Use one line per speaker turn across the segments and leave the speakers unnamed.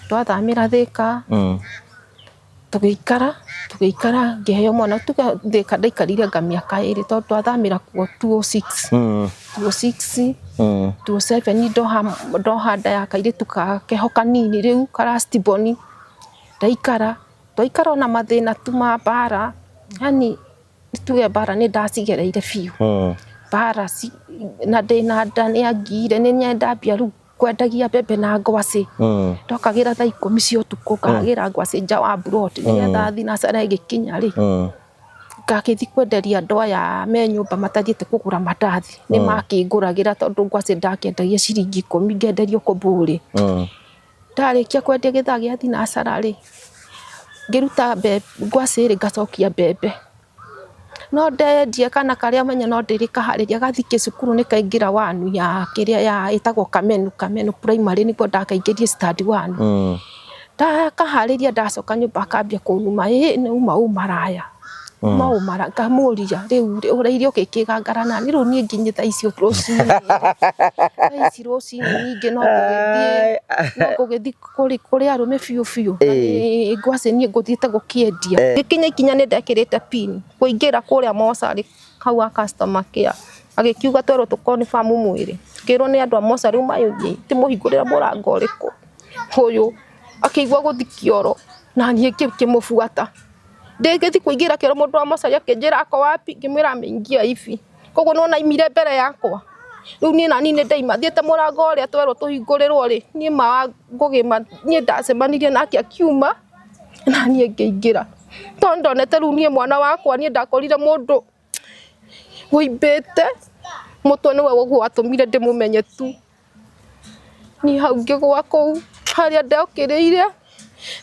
Twathamĩra Thĩka, tũgĩikara, tũgĩikara ngĩheo mwana, tuge Thĩka ndaikarire anga mĩaka ĩrĩ tondũ twathamĩra kuo 206, 206, 207 ndoha, ndoha nda ya kairĩtu keho kanini rĩu ka last born, ndaikara, twaikara ona mathĩna tu ma mbara, yaani tuge mbara nĩ ndacigereire biũ, mbara na ndĩna nda nĩ angiire nĩ ndambia rĩu kwendagia mbembe na ngwacĩ ndokagĩra thaa 10 cia ũtukũ ngagĩra ngwacĩ nja wa mburoti nĩgetha thinacara ĩgĩkinya rĩ, ngagĩthiĩ kwenderia andũ aya me nyũmba matathiĩte kũgũra mandathi nĩ makĩngũragĩra tondũ ngwacĩ ndakĩendagia ciringi 10 ngenderio kũbũrĩ. Ndarĩkia kwendia gĩthaa gĩa thinacara rĩ, ngĩruta ngwacĩ rĩ, ngacokia mbembe. No ndendia kana karĩa ũmenye no ndĩrĩkaharĩria gathiĩ cukuru nĩ kaingĩra one ya kĩrĩa ya ĩtagwo Kamenu, Kamenu Primary nĩkuo ndakaingĩrie stand one. Ndakaharĩria ndacoka nyũmba akambia kũnuma, ĩ nĩ uma ũ maraya, uma ũ maraya, ngamũria rĩu rĩ ũraire ũgĩkĩgangara nani rĩu niĩ nginye thaa ici rũcinĩ, thaa ici rũcinĩ ningĩ no ngũgĩthiĩ no ngũgĩthiĩ kũrĩ arũme biũ biũ na nĩ ngwacĩ niĩ ngũthiĩte gũkĩendia. Ngĩkinya ikinya nĩ ndekĩrĩte pin kũingĩra kũrĩa mocarĩ hau ha customer care agĩkiuga twerwo tũ confirm mwĩrĩ ngĩrwo nĩ andũ a mocarĩ mayũrie ndĩmũhingũrĩre mũrango ũrĩkũ ũyũ akĩigua gũthiĩ kĩoro na niĩ ngĩkĩmũbuata ndĩgĩthiĩ kũingĩra kĩoro mũndũ wa mocarĩ akĩnjĩra ako wapi ngĩmwĩra ameingia hivi koguo nĩ wona aimire mbere yakwa. Rĩu niĩ naniĩ nĩ ndaima thiĩte mũrango ũrĩa twerwo tũhingũrĩrwo rĩ, niĩ ma wa Ngũgĩ ma niĩ ndacemanirie nake akiuma na niĩ ngĩingĩra. Tondũ ndonete rĩu niĩ mwana wakwa niĩ ndakorire mũndũ ũimbĩte mũtwe nĩwe ũguo watũmire ndĩmũmenye tu. Niĩ hau ngĩgũa kũu harĩa ndokĩrĩire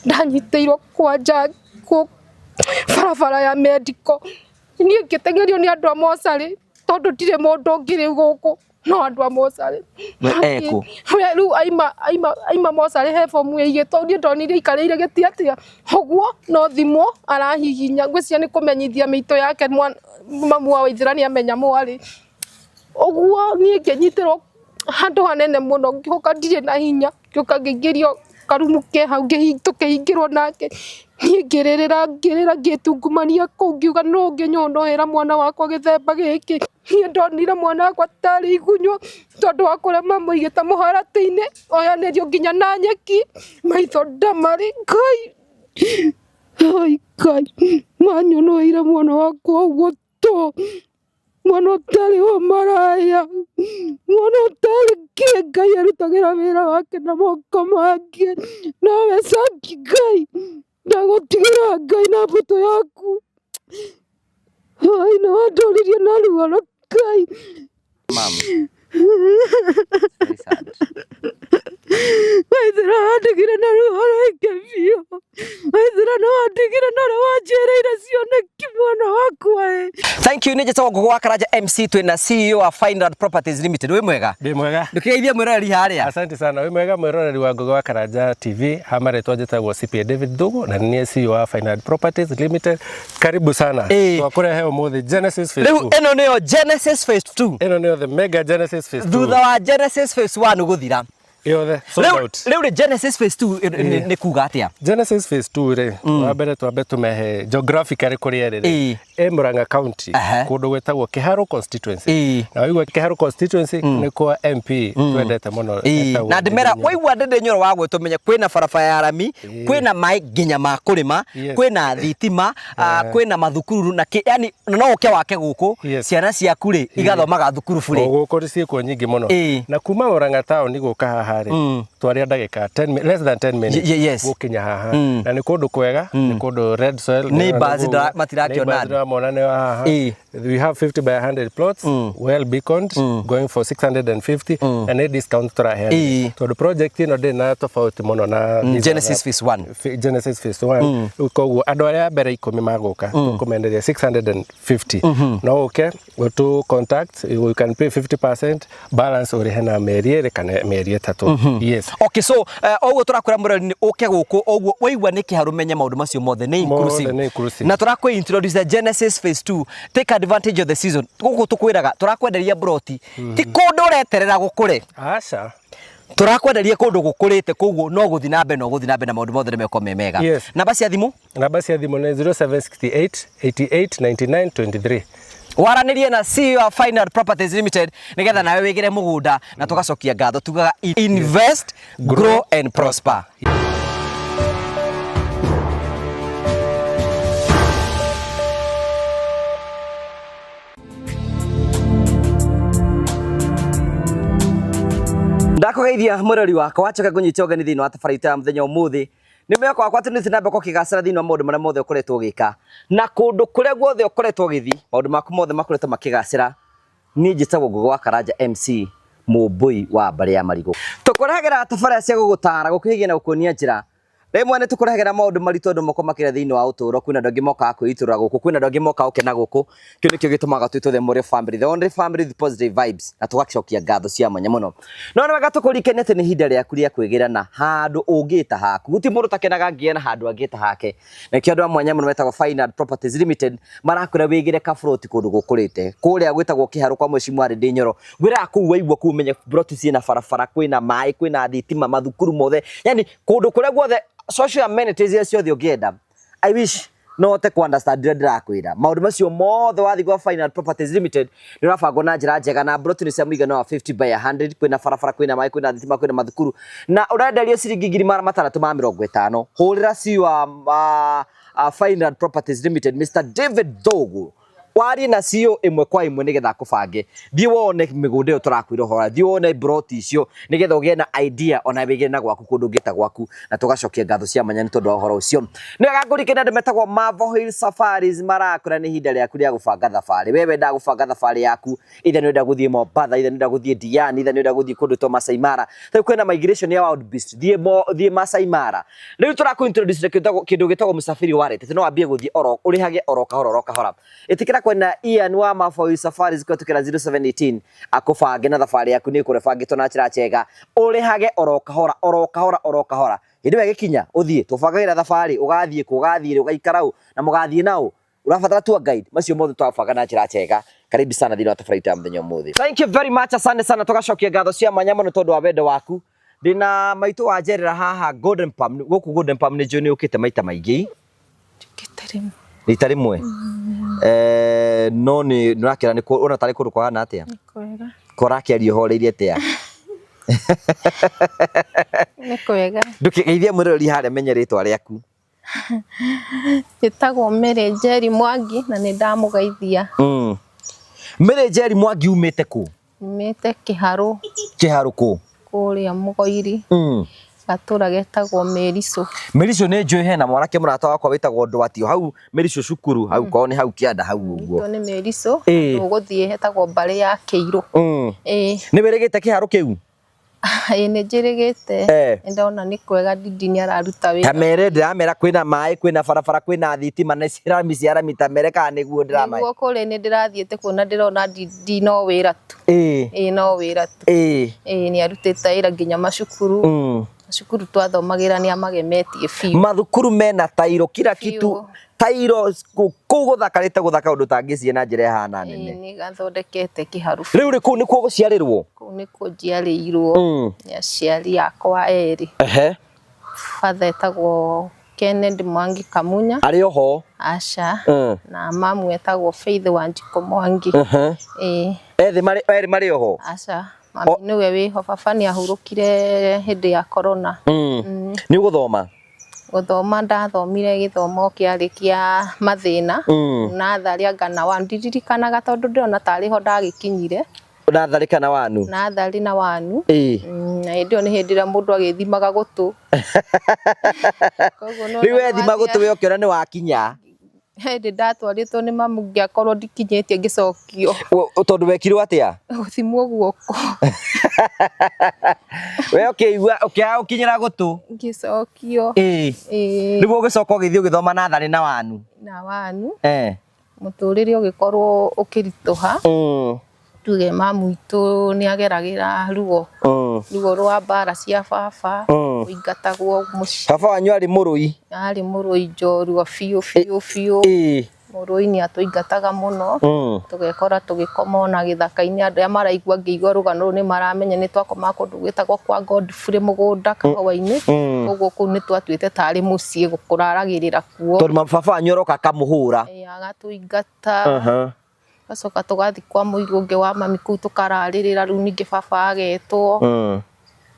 ndanyitĩirwo kwanja barabara ya medical. Niĩ ngĩteng'erio nĩ andũ a mocarĩ tondũ ndirĩ mũndũ ũngĩ rĩu gũkũ no andũ a mocarĩ.
We ekũ?
We rĩu aima aima aima mocarĩ he bomu ĩigĩtwo niĩ ndonire aikarĩire gĩtĩ atĩa ũguo no thimũ arahihinya ngwĩciria nĩ kũmenyithia mĩitũ yake mamu wa Waithĩra nĩ amenya mwarĩ. Ũguo niĩ ngĩnyitĩrwo handũ hanene mũno ngĩũka ndirĩ na hinya ngĩũka ngĩingĩrio karumu ke hau tũkĩhingĩrwo nake niĩ ngĩrĩrĩra ngĩrĩra ngĩtungumania kũu ngiuga nũ ũngĩnyũnũhĩra mwana wakwa gĩthemba gĩkĩ. Niĩ ndonire mwana wakwa tarĩ igunyũ tondũ wa kũrĩa mamũigĩte mũharatĩ-inĩ oyanĩrio nginya na nyeki maitho ndamarĩ Ngai Ngai manyũnũhĩire mwana wakwa ũguo tũ. Mwana ũtarĩ ũmaraya, mwana ũtarĩ kĩ, Ngai arutagĩra wĩra wake na moko make, nawe Saki Ngai, ndagũtigĩra Ngai na mbũtũ yaku, nĩ wandoririe na ruo Ngai.
Mom. Very sad.
Waithĩra wandigire na ruo rũingĩ biũ. Waithĩra nĩ wandigire na ũrĩa wanjĩrĩire cioneki mwana wakwa ĩ.
Thank you nĩ njĩtagwo Ngũgũ wa Karanja MC twĩna CEO wa Fineland Properties Limited wĩ mwega
Ndĩ mwega.
ndũkĩgeithie mwĩroreri harĩa
Asante sana. Wĩ mwega mwĩroreri wa Ngũgĩ wa Karanja TV. Ha marĩtwa njĩtagwo CPA David Thugu na nĩ niĩ CEO wa Fineland Properties Limited. Karibu sana. Twakũrehe ũmũthĩ Genesis Phase
Rĩu
2.
ĩno nĩyo Genesis Phase 2.
Ĩno nĩyo the mega Genesis Phase 2.
Thutha wa Genesis Phase 1 gũthira.
Yothe sold
Rĩu
out.
rĩu rĩ Genesis Phase 2 nĩ kuga atĩa?
Genesis Phase 2 rĩ, wa mbere twambe tũmehe geographically kũrĩa ĩrĩ rĩ. Ĩ Murang'a County, kũndũ gwĩtagwo Kĩharũ constituency. Na waigua Kĩharũ constituency nĩ kwa MP twendete mũno etagwo
Na ndĩmera
Ndindi Nyoro.
waigua Ndindi Nyoro wa gwĩtwo menye kwĩna barabara ya rami, kwĩna maĩ nginya ma kũrĩma, kwĩna thitima, kwĩna mathukuru na kĩ, yani na no ũke wake gũkũ, ciana ciaku rĩ igathomaga thukuru
burĩ. O gũkũ ciĩkuo nyingĩ mũno. Na kuma Murang'a town gũka haha rĩ, twaria ndagĩka 10 less than 10 minutes gũkinya haha. Na nĩ kũndũ kwega, nĩ kũndũ red soil.
Neighbors matirakĩona
Neighbors ndĩramona nĩ haha. We have 50 by 100 plots, well beaconed, going for 650 na nĩ discount tũraheana. Tondũ project ĩno ndĩrĩ na tofauti mũno na these
Genesis
other
Phase 1.
Genesis Phase 1. Rĩu koguo andũ arĩa a mbere 10 magũka tũkũmenderia 650. No ũke ũtũ contact, you can pay 50% balance ũrĩhe na mĩeri 2 kana mĩeri 3. Yes.
Okay, so oguo tũrakwĩra mũrori nĩ ũke gũkũ oguo waigua nĩ kĩharũ menye maũndũ macio mothe nĩ inclusive.
Mothe nĩ inclusive.
Na tũrakwĩ introduce the Genesis Phase 2. Take advantage of the season. Gũkũ tũkwĩraga tũrakwenderia mburoti ti kũndũ ũreterera gũkũre.
Aca.
Tũrakwenderia kũndũ gũkũrĩte, koguo no gũthiĩ na mbere, no gũthiĩ na mbere, na maũndũ mothe nĩ mekorwo me mega.
Yes.
Namba cia thimũ?
Namba cia thimũ nĩ 0768 88 99 23.
Waranĩrie na CEO wa Final Properties Limited nĩgetha nawe wĩgĩre mũgũnda, na tũgacokia ngatho tugaga invest, grow and prosper. Ndakũgeithia mwĩrori wakwa, wacoka ngũnyite ũgeni thĩinĩ wa tabarĩra itũ ya mũthenya ũmũthĩ. Nĩ mwĩhoko wakwa atĩ nĩ na mbere ũkĩgacĩra thĩinĩ wa maũndũ marĩa mothe ũkoretwo ũgĩka, na kũndũ kũrĩa guothe ũkoretwo ũgĩthiĩ, maũndũ maku mothe makoretwo makĩgacĩra. Niĩ njĩtagwo Ngũgĩ wa Karanja MC, mũmbũi wa mbarĩ ya Marigũ. Tũkũrehagĩra tabarĩra cia gũgũtara, gũkũhĩgia na gũkuonia njĩra. Rĩmwe nĩ tũkũrehagĩra maũndũ maritũ andũ moko makĩria thĩinĩ wa ũtũũro. Kwĩna andũ angĩ mokaga kwĩitũrũra gũkũ, kwĩna andũ angĩ mokaga gũkena gũkũ. Kĩu nĩkĩo gĩtũmaga twĩtwo the Mũrĩo family, the only family with positive vibes, na tũgacokia ngatho cia mwanya mũno. No nĩ wega tũkũririkanie atĩ nĩ ihinda rĩaku rĩa kwĩgĩra na handũ ũngĩta haku. Gũtirĩ mũndũ ũtakenaga angĩgĩa na handũ angĩta hake. Na nĩkĩo andũ a mwanya mũno metagwo Fine Art Properties Limited marakwĩra wĩgĩre kaburoti kũndũ gũkũrĩte. Kũrĩa gwĩtagwo Kĩharũ kwa Mheshimiwa Ndindi Nyoro. Ngwĩraga kũu waigua kũu ũmenye buroti ciĩna barabara, kwĩna maĩ, kwĩna thitima, mathukuru mothe. Yani kũndũ kũrĩa guothe social amenities iria ciothe ũngĩenda. I wish no hote ku understand ũrĩa ndĩrakwĩra. Maũndũ macio mothe wathiĩ gwa Fine Art Properties Limited nĩ ũrabangwo na njĩra njega, na broti nĩ cia mũigana wa 50 by 100, kwĩna barabara, kwĩna maĩ, kwĩna thitima, kwĩna mathukuru, na ũrenderio ciringi 650,000. Hũrĩra CEO wa Fine Art Properties Limited Mr David Thogo, warie na CEO ĩmwe kwa ĩmwe nĩgetha akũbange. Thiĩ wone mĩgũnda ĩyo tũrakwĩra ũhoro, thiĩ wone broti icio nĩgetha ũgĩe na idea ona wĩgĩre na gwaku kũndũ ũngĩta gwaku, na tũgacokia ngatho cia mwanya nĩ tondũ wa ũhoro ũcio. Nĩ wega ngũrikane andũ metagwo Marvel Hill Safaris marakwĩra nĩ ihinda rĩaku rĩa gũbanga thabarĩ. We wendaga gũbanga thabarĩ yaku, either nĩ ũrenda gũthiĩ Mombatha, either nĩ ũrenda gũthiĩ Diani, either nĩ ũrenda gũthiĩ kũndũ ta Masai Mara. Rĩu kwĩna migration ya wild beast, thiĩ Masai Mara. Rĩu tũrakũ introduce kĩndũ gĩtagwo Msafiri Wallet, atĩ no wambie gũthiĩ oro ũrĩhage oro kahora oro kahora. Ĩtĩkĩra kwenda Ian wa Marvel Hill Safaris kũhetũkĩra 0718 akũbange na thabarĩ yaku nĩ ĩkũrĩa ĩbangĩtwo na njĩra njega, ũrĩhage oro kahora oro kahora oro kahora. Hĩndĩ ĩyo ĩgĩkinya ũthiĩ, tũbangagĩra thabarĩ, ũgathiĩ kũ, ũgathiĩ rĩ, ũgaikara ũ, na mũgathiĩ na ũ, ũrabatara tour guide, macio mothe twabanga na njĩra njega. Karibu sana thĩinĩ wa tabarĩra itũ ya mũthenya ũmũthĩ. Thank you very much, asante sana, tũgacokia ngatho cia mwanya mũno tondũ wa wendo waku. Ndĩna maitũ wa njerera haha Golden Palm, gũkũ Golden Palm nĩ njũĩ nĩ ũkĩte maita maingĩ.
Njũkĩte rĩmwe.
Rita rĩmwe. No nĩ ũrakĩra nĩ ũrona tarĩ kũndũ kwahana atĩa?
Nĩ kwega.
Korakĩaria ũhoreire atĩa?
Nĩ kwega.
Ndũkĩgeithie mwĩroreri harĩa menye rĩtwa rĩaku.
Njĩtagwo Mary Njeri Mwangi na nĩ ndamũgeithia.
Mary Njeri Mwangi umĩte kũ?
Umĩte Kĩharũ.
Kĩharũ kũ?
Kũrĩa Mũgoiri. Gatũra getagwo Mĩricũ.
Mĩricũ nĩ njũĩ hena mwanake mũrata wakwa wĩtagwo Ndwatio hau Mĩricũ cukuru hau korwo nĩ hau kĩanda hau ũguo.
Gwitũ nĩ Mĩricũ, ũgũthiĩ hetagwo mbarĩ ya Kĩirũ.
Nĩ wĩrĩgĩte Kĩharũ kĩu?
Ĩĩ nĩ njĩrĩgĩte. Nĩ ndona nĩ kwega Ndindi nĩ araruta wĩra.
Ta mere ndĩramera kwĩna maĩ, kwĩna barabara, kwĩna thitima na cirami ciarami, ta mere kana nĩguo ndĩramahe.
Nĩguo kũrĩ nĩ ndĩrathiĩte kuona ndĩrona Ndindi no wĩra tu. Ĩĩ no wĩra tu. Ĩĩ nĩ arutĩte wĩra nginya macukuru. Macukuru twathomagĩra nĩ amagemetie biũ.
Mathukuru mena tairo kila kitu. Tairo kũu gũthakarĩte gũthaka ũndũ ũtangĩciria na njĩra ĩhana nene.
Ĩĩ nĩ gathondekete Kĩharũ.
Rĩu rĩ kũu nĩkuo gũciarĩrwo?
Kũu nĩkuo njiarĩirwo nĩ aciari akwa erĩ. Father etagwo Kennedy Mwangi Kamunya.
Arĩ oho?
Aca. Na mamu etagwo Faith Wanjikũ Mwangi. Ĩĩ.
Erĩ marĩ oho?
Aca. Mami nĩwe wĩho, baba nĩ ahurũkire hĩndĩ ya corona.
Nĩ ũgũthoma?
Gũthoma ndathomire gĩthomo kĩarĩ kĩa mathĩna. Natharĩ anga na wanu, ndiririkanaga tondũ ndĩrona tarĩ ho ndagĩkinyire.
Natharĩ kana wanu?
Natharĩ na wanu. Na hĩndĩ ĩyo nĩ hĩndĩ ĩrĩa mũndũ agĩthimaga gũtũ. Koguo
Rĩu wethima gũtũ we ũkĩona nĩ wakinya.
Hĩndĩ ndatwarĩtwo nĩ mamu ngĩakorwo ndikinyĩtie ngĩcokio.
Tondũ wekirwo atĩa?
Gũthimwo guoko.
We ũkĩigua ũkĩaga gũkinyĩra gũtũ?
Ngĩcokio.
Rĩu ũgĩcoka ũgĩthiĩ ũgĩthoma natharĩ na wanu?
Na wanu. Mũtũrĩre ũgĩkorwo ũkĩritũha. Tuge mamu witũ nĩ ageragĩra ruo. Ruo rwa mbara cia baba, kũingatagwo mũciĩ.
Baba wanyu arĩ mũrũi?
Arĩ mũrũi njorua biũ biũ biũ. Mũrũi atũingataga mũno, tũgekora tũgĩkoma ona gĩthaka-inĩ. Andũ arĩa maraigua ngĩigua rũgano rũu nĩ maramenya nĩ twakomaga kũndũ gwĩtagwo kwa Godfrey mũgũnda kahũa-inĩ, koguo kũu nĩ twatuĩte tarĩ mũciĩ kũraragĩrĩra kuo.
Tondũ baba wanyu aroka akamũhũra.
Ĩĩ, agatũingata. Gacoka tũgathiĩ kwa mũirũ ũngĩ wa mami kũu tũkararĩrĩra, rĩu ningĩ baba agetwo,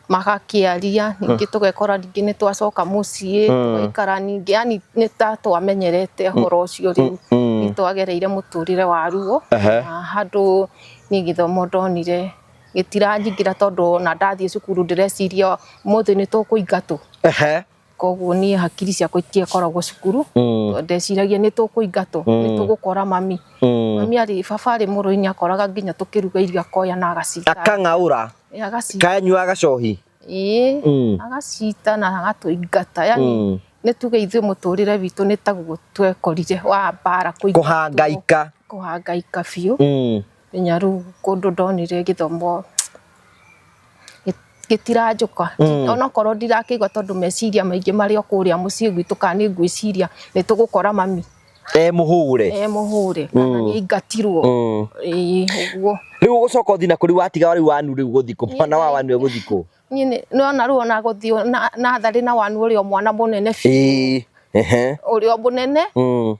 magakĩaria, ningĩ tũgekora ningĩ nĩ twacoka mũciĩ, tũgaikara ningĩ, yani nĩ ta twamenyerete ũhoro ũcio rĩu, nĩ twagereire mũtũrĩre wa ruo, na handũ niĩ gĩthomo ndonire gĩtiranjingĩra tondũ ona ndathiĩ cukuru ndĩreciria ũmũthĩ nĩ tũkũingatwo. Koguo niĩ hakiri ciakwa itiakoragwo cukuru, ndeciragia nĩ tũkũingatwo, nĩ tũgũkora mami. Mami arĩ, baba arĩ mũrũi nĩ akoraga nginya tũkĩruga irio akoya na agacita.
Akang'aũra.
Agacita.
Kanyuaga gacohi.
Ĩĩ, agacita na agatũingata. Yani nĩ tuge ithuĩ mũtũrĩre witũ nĩ taguo twekorire wa mbara kũingatwo.
Kũhangaika.
Kũhangaika biũ. Nginya rĩu kũndũ ndonire gĩthomo gĩtiranjũka, onokorwo ndirakĩigua tondũ meciria maingĩ marĩ o kũrĩa mũciĩ gwitũ, kana nĩ ngwĩciria nĩ tũgũkora mami
e mũhũre,
e mũhũre, kana nĩ aingatirwo. Ĩĩ, ũguo.
Rĩu ũgũcoka ũthiĩ na kũrĩ watiga rĩu wanu rĩu gũthiĩ kũ? Mwana wa wanu egũthiĩ kũ?
Niĩ nĩwona rĩu ona gũthiĩ natharĩ na wanu ũrĩ o mwana mũnene biũ.
Ĩĩ, ehe.
Ũrĩ o mũnene.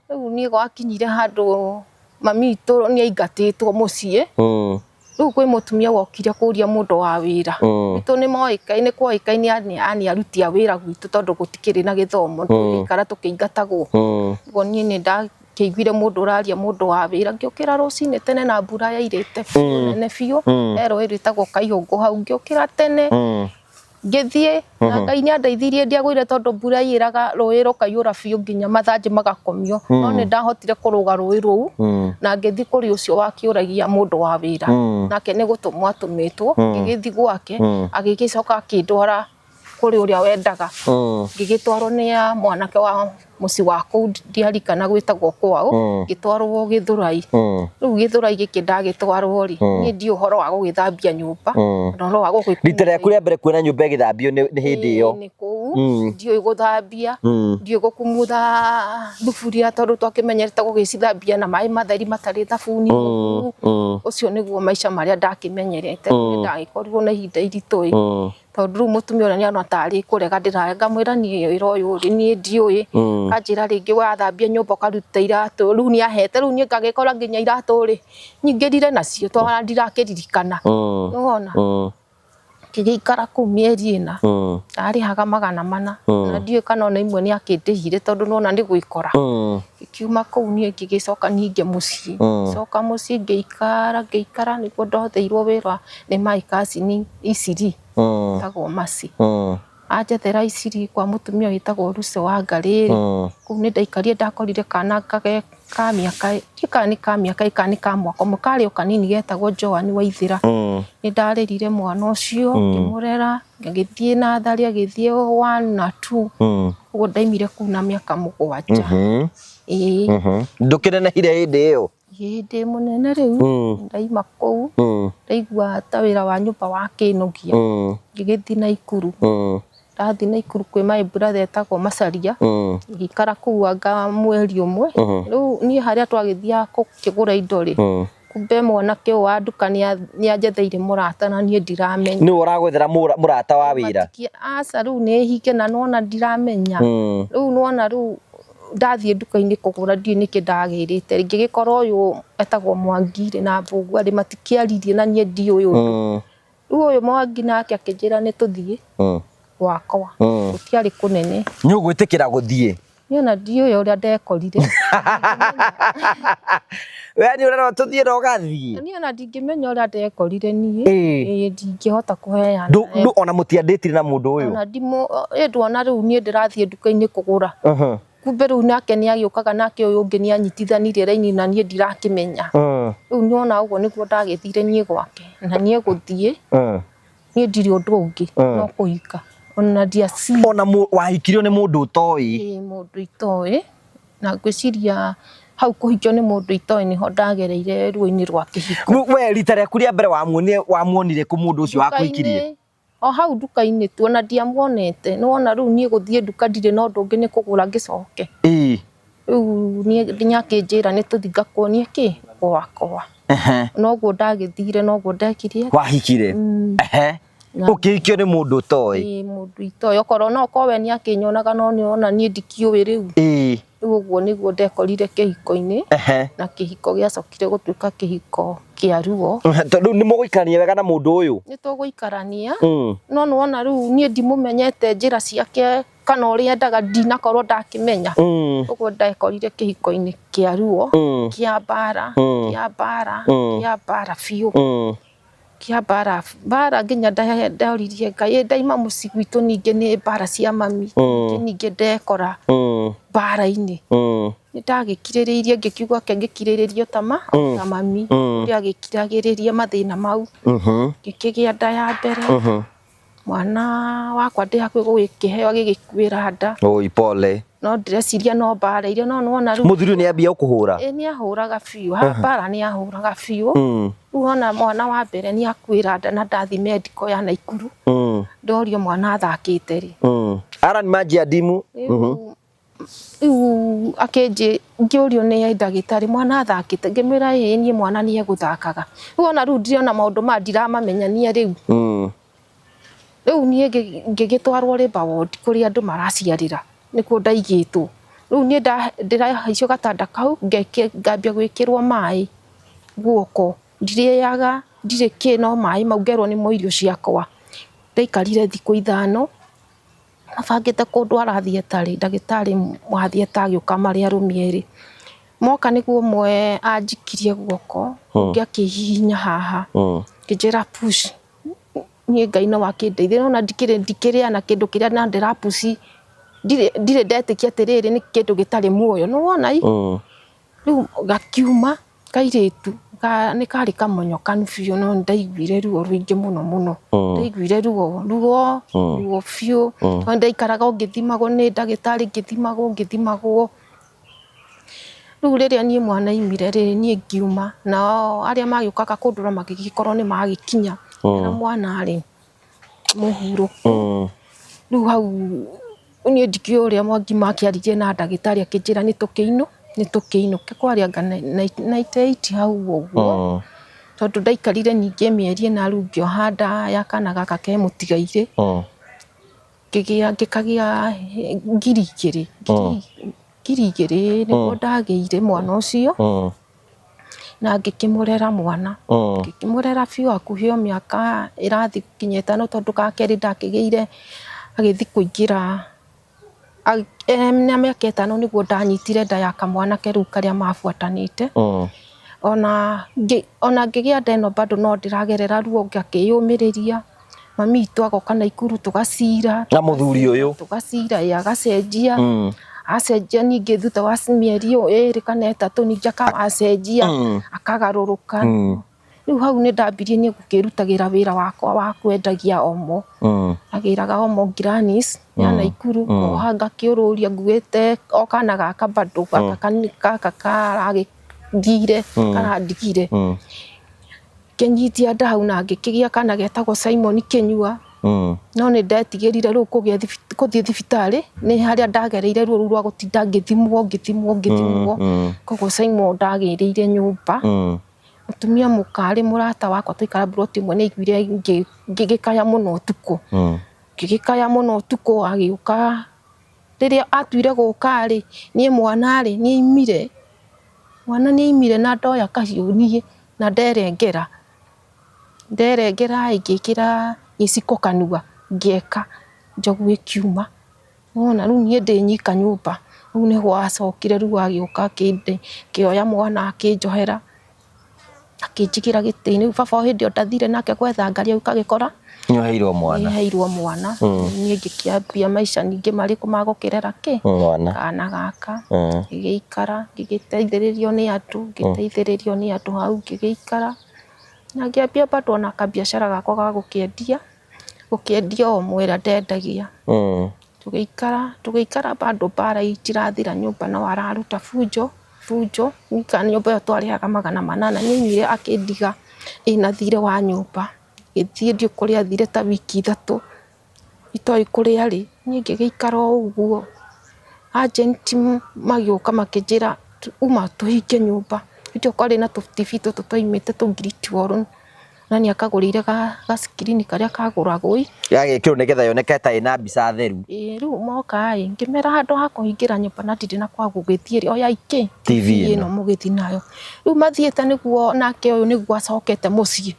Rĩu niĩ gwakinyire handũ mami witũ nĩ aingatĩtwo mũciĩ. Rĩu kwĩ mũtumia wokire kũria mũndũ wa wĩra. Gwitũ nĩ moĩkaine, kwoĩkaine ani aruti a wĩra gwitũ tondũ gũtikĩrĩ na gĩthomo, tũgĩikara tũkĩingatagwo. Ũguo niĩ nĩ ndakĩiguire mũndũ ũraria mũndũ wa wĩra, ngĩũkĩra rũcinĩ tene na mbura yairĩte biũ nene biũ, he rũĩ rwĩtagwo Kaihũngũ hau, ngĩũkĩra tene, ngĩthiĩ na Ngai nĩ andeithirie ndiagũire tondũ mbura yairaga rũĩ rũkaiyũra biũ nginya mathanjĩ magakomio, no nĩ ndahotire kũrũga rũĩ rũu na ngĩthiĩ kũrĩ ũcio wakĩũragia mũndũ wa wĩra, nake nĩ gũtũmwo atũmĩtwo, ngĩgĩthiĩ gwake, agĩgĩcoka akĩndwara kũrĩ ũrĩa wendaga, ngĩgĩtwarwo nĩ ya mwanake wa mũciĩ wa kũu, ndiarikana gwĩtagwo kwao, ngĩtwarwo Gĩthũrai. Rĩu Gĩthũrai gĩkĩ ndagĩtwarwo rĩ, niĩ ndiũĩ ũhoro wa gũgĩthambia nyũmba, na ũhoro wa gũgĩkumutha.
Rita rĩaku rĩa mbere kuona nyũmba ĩgĩthambio nĩ hĩndĩ ĩyo?
Nĩ kũu, ndiũĩ gũthambia, ndiũĩ gũkumutha thuburia tondũ twakĩmenyerete gũgĩcithambia na maĩ matheri matarĩ thabuni mũru. Ũcio nĩguo maica marĩa ndakĩmenyerete, rĩu nĩ ndagĩkorirwo na ihinda iritũ ĩ, tondũ rĩu mũtumia ũrĩa nĩarona tarĩ kũrega ndĩrarega, ngamwĩra niĩ wĩra ũyũ rĩ, niĩ ndiũĩ, akanjĩra rĩngĩ wathambia nyũmba ũkaruta iratũ, rĩu nĩ ahete, rĩu niĩ ngagĩkora nginya iratũ rĩ, nyingĩrire nacio tondũ ona ndirakĩririkana, nĩwona. Ngĩgĩikara kũu mĩeri ĩna, ndarĩhaga 400, na ndiũĩ kana ona imwe nĩ akĩndĩhire tondũ nĩwona nĩ gwĩkora. Ngĩkiuma kũu niĩ ngĩgĩcoka ningĩ mũciĩ, ngĩcoka mũciĩ ngĩikara ngĩikara nĩguo ndotheirwo wĩra nĩ my cousin Isiri, wĩtagwo Mercy. Anjethera Isiri kwa mũtumia wĩtagwo Lucy Wangarĩ rĩ, kũu nĩ ndaikarire ndakorire kana ka mĩaka, ndiũĩ kana nĩ ka mĩaka kana nĩ ka mwaka ũmwe, karĩ o kanini getagwo Joan Waithĩra. Nĩ ndarerire mwana ũcio, ngĩmũrera, agĩthiĩ natharĩ, agĩthiĩ one na two, ũguo ndaimire kũu na mĩaka 7. Ĩĩ.
Ndũkĩnenehire hĩndĩ ĩyo?
Ĩĩ ndĩ mũnene rĩu, ndaima kũu, ndaigua ta wĩra wa nyũmba wakĩnogia, ngĩgĩthiĩ Naikuru. Ndathiĩ Naikuru kwĩ my brother etagwo Macharia, ngĩikara kũu anga mweri ũmwe. Rĩu niĩ harĩa twagĩthiaga gũkĩgũra indo rĩ, kumbe mwanake ũyũ wa nduka nĩ anjetheire mũrata na niĩ ndiramenya.
Nĩwe ũragwethera mũrata wa wĩra?
Aca rĩu nĩ hinge na nĩwona ndiramenya. Rĩu nĩwona rĩu ndathiĩ nduka-inĩ kũgũra ndiũĩ nĩkĩ ndagĩrĩte, ngĩgĩkora ũyũ etagwo Mwangi rĩ na Mbũgua rĩ matikĩaririe na niĩ ndiũĩ ũndũ. Rĩu ũyũ Mwangi nake akĩnjĩra nĩ tũthiĩ gwakwa, gũtiarĩ kũnene.
Nĩ ũgwĩtĩkĩra gũthiĩ?
Niĩ ona ndiũĩ ũrĩa ndekorire.
We nĩ ũrerwo tũthiĩ na ũgathiĩ?
Niĩ ona ndingĩmenya ũrĩa ndekorire niĩ. Ĩĩ ndingĩhota kũheana.
Ona mũtiandĩtire na mũndũ ũyũ?
Ona ndimũ, ĩ ndwona rĩu niĩ ndĩrathiĩ nduka-inĩ kũgũra. Kumbe rĩu nake nĩ agĩũkaga nake ũyũ ũngĩ nĩ anyitithanirie raini na niĩ ndirakĩmenya. Rĩu nĩwona ũguo nĩguo ndagĩthire niĩ gwake na niĩ gũthiĩ niĩ ndirĩ ũndũ ũngĩ no kũhika. Ona ndiaci.
Ona wahikirio nĩ mũndũ ũtoĩ?
Ĩĩ mũndũ itoĩ, na ngwĩciria hau kũhikio nĩ mũndũ itoĩ nĩho ndagereire ruo-inĩ rwa kĩhiko.
We rita rĩaku rĩa mbere wamuonire kũ mũndũ ũcio wakũhikirie?
O hau nduka-inĩ tu ona ndiamuonete, nĩwona rĩu niĩ gũthiĩ nduka ndirĩ na ũndũ ũngĩ nĩ kũgũra ngĩcoke.
Ĩĩ.
Rĩu niĩ nginya akĩnjĩra nĩ tũthiĩ ngakuonie kĩ gwakwa. Noguo ndagĩthire, noguo ndekire.
Wahikire? Ehe. Ũkĩhikio nĩ mũndũ ũtoĩ?
Ĩĩ, mũndũ itoĩ, okorwo no okorwo we nĩ akĩnyonaga no nĩ ona niĩ ndikĩũĩ rĩu. Rĩu ũguo nĩguo ndekorire kĩhiko-inĩ. Na kĩhiko gĩacokire gũtuĩka kĩhiko kĩa ruo.
Tondũ nĩ mũgũikarania wega na mũndũ ũyũ?
Nĩ tũgũikarania. No nĩ wona rĩu niĩ ndimũmenyete njĩra ciake kana ũrĩa endaga ndinakorwo ndakĩmenya. Ũguo ndekorire kĩhiko-inĩ kĩa ruo, kĩa mbara, kĩa mbara, kĩa mbara biũ. Kĩa mbara, mbara nginya ndoririe Ngai, ndaima mũciĩ gwitũ ningĩ nĩ mbara cia mami, ningĩ ndekora mbara-inĩ. Nĩ ndagĩkirĩrĩirie ngĩkiuga ke ngĩkirĩrĩrie ta ma, ta mami, ũrĩa agĩkiragĩrĩria mathĩna mau. Ngĩkĩgĩa nda ya mbere. Mwana wakwa ndĩ hakuhĩ gũgĩkĩheo agĩgĩkuĩra nda.
Oi, pole.
No ndĩreciria no mbara iria, no nĩwona rĩu.
Mũthuri ũyũ nĩambia gũkũhũra?
Ĩĩ nĩahũraga biũ, ha mbara nĩahũraga biũ. Rĩu wona mwana wa mbere nĩakuĩra nda na ndathiĩ medical ya Naikuru, ndorio mwana athakĩte rĩ.
Aran maji adimu.
Rĩu Rĩu akĩnjĩ ngĩũrio nĩ ndagĩtarĩ mwana athakĩte ngĩmwĩra ĩĩ niĩ mwana nĩ egũthakaga. Rĩu ona rĩu ndĩrona maũndũ maya ndiramamenya rĩu. Rĩu niĩ ngĩgĩtwarwo labour ward kũrĩa andũ maraciarĩra nĩkuo ndaigĩtwo. Rĩu niĩ ndĩrahaicio gatanda kau ngambia gwĩkĩrwo maĩ guoko, ndirĩaga ndirĩ kĩ no maĩ mau ngerwo nĩmo irio ciakwa. Ndaikarire thikũ 5 mabangĩte kũndwara theatre rĩ, ndagĩtarĩ wa theatre agĩũka marĩ arũme erĩ. Moka nĩguo ũmwe anjikirie guoko, ũngĩ akĩhihinya haha, akĩnjĩra push. Niĩ Ngai no akĩndeithie, nĩwona ndikĩrĩa na kĩndũ kĩrĩa na ndĩra push, ndirĩ ndetĩkia atĩrĩrĩ nĩ kĩndũ gĩtarĩ muoyo, nĩwona ĩ. Rĩu gakiuma kairĩtu nĩ karĩ kamonyokanu biũ no nĩ ndaiguire ruo rũingĩ mũno mũno. Ndaiguire ruo ruo ruo biũ, tondũ ndaikaraga o ngĩthimagwo nĩ ndagĩtarĩ, ngĩthimagwo ngĩthimagwo. Rĩu rĩrĩa niĩ mwana aimire rĩ, niĩ ngiuma, nao arĩa magĩũkaga kũndora magĩgĩkorwo nĩ magĩkinya na mwana rĩ mũhurũku. Rĩu hau niĩ ndikĩũĩ ũrĩa Mwangi makĩaririe na ndagĩtarĩ akĩnjĩra nĩ tũkĩinũke kwarĩ anga 98 hau ũguo, tondũ ndaikarire ningĩ mĩeri ĩna rĩu ngĩoha nda ya kana gaka ke mũtigairĩ, ngĩgĩa ngĩkagĩa 2000, 2000 nĩguo ndagĩire mwana ũcio, na ngĩkĩmũrera mwana, ngĩkĩmũrera biũ hakuhĩ o mĩaka ĩrathiĩ gũkinya 5 tondũ ga kerĩ ndakĩgĩire agĩthiĩ kũingĩra na mĩaka 5 nĩguo ndanyitire nda ya kamwanake rĩu karĩa mabuatanĩte. Ona ngĩgĩa nda ĩno bado no ndĩragerera ruo ngakĩyũmĩrĩria, mami witũ agoka Naikuru tũgacira.
Na mũthuri ũyũ?
Tũgacira, ĩĩ agacenjia, acenjia ningĩ thutha wa mĩeri 2 kana 3 ningĩ acenjia, akagarũrũka. Rĩu hau nĩ ndambirie niĩ gũkĩrutagĩra wĩra wakwa wa kwendagia Omo. Agĩraga Omo Grannies ya Naikuru, ngoha ngakĩũrũria nguĩte o kana gaka bado gaka karagĩthire, karandigire. Ngĩnyitia nda hau na ngĩkĩgĩa kana getagwo Simon Kĩnyua. No nĩ ndetigĩrire rĩu gũthiĩ thibitarĩ, nĩ harĩa ndagereire ruo rũu rwa gũtinda ngĩthimwo ngĩthimwo ngĩthimwo. Koguo Simon ndagĩrĩire nyũmba. Mũtumia mũkarĩ mũrata wakwa twaikara mburoti ĩmwe nĩ aiguire ngĩgĩkaya mũno ũtukũ. Ngĩgĩkaya mũno ũtukũ agĩũka, rĩrĩa atuire gũka rĩ, niĩ mwana rĩ, nĩ aimire. Mwana nĩ aimire na ndoya kahiũ niĩ na nderengera. Nderengera ĩ, ngĩkĩra gĩciko kanua ngĩeka, njogu ĩkiuma. Nĩwona rĩu niĩ ndĩ nyika nyũmba. Rĩu nĩho acokire rĩu agĩũka akĩoya mwana akĩnjohera, akĩnjigĩra gĩtĩ-inĩ. Rĩu baba o hĩndĩ ĩyo ndathire nake gwetha ngari agĩũka agĩkora
Nĩũheirwo mwana.
Nĩheirwo mwana. Niĩ ngĩkĩambia maica ningĩ marĩkũ ma gũkĩrera kĩ?
Mwana.
Kana gaka. Ngĩgĩikara, ngĩgĩteithĩrĩrio nĩ andũ, ngĩteithĩrĩrio nĩ andũ hau ngĩgĩikara. Na ngĩambia bado ona kabiacara gakwa ga gũkĩendia, gũkĩendia Omo ĩrĩa ndendagia. Tũgĩikara, tũgĩikara bado mbara itirathira nyũmba no araruta bunjo, bunjo. Nyũmba ĩyo twarĩhaga 800 nĩ aimire akĩndiga ĩna thirĩ wa nyũmba. Gĩthiĩ ndiũĩ kũrĩa athire ta wiki 3, itoĩ kũrĩa arĩ. Niĩ ngĩgĩikara o ũguo. Agent magĩũka makĩnjĩra uma tũhinge nyũmba. Hĩndĩ ĩyo kwarĩ na tũ TV tũtũ twaimĩte tũ Great Wall na nĩ akagũrĩire ga screen karĩa kagũragwo ĩ.
Gagekĩrwo nĩgetha yoneke ta ĩna mbica theru.
Ĩĩ rĩu moka ĩ, ngĩmera handũ ha kũhingĩra nyũmba na ndirĩ na kwa gũgĩthiĩ rĩ, oyai kĩ
TV
ĩno mũgĩthiĩ nayo. Rĩu mathiĩte nĩguo nake ũyũ nĩguo acokete mũciĩ.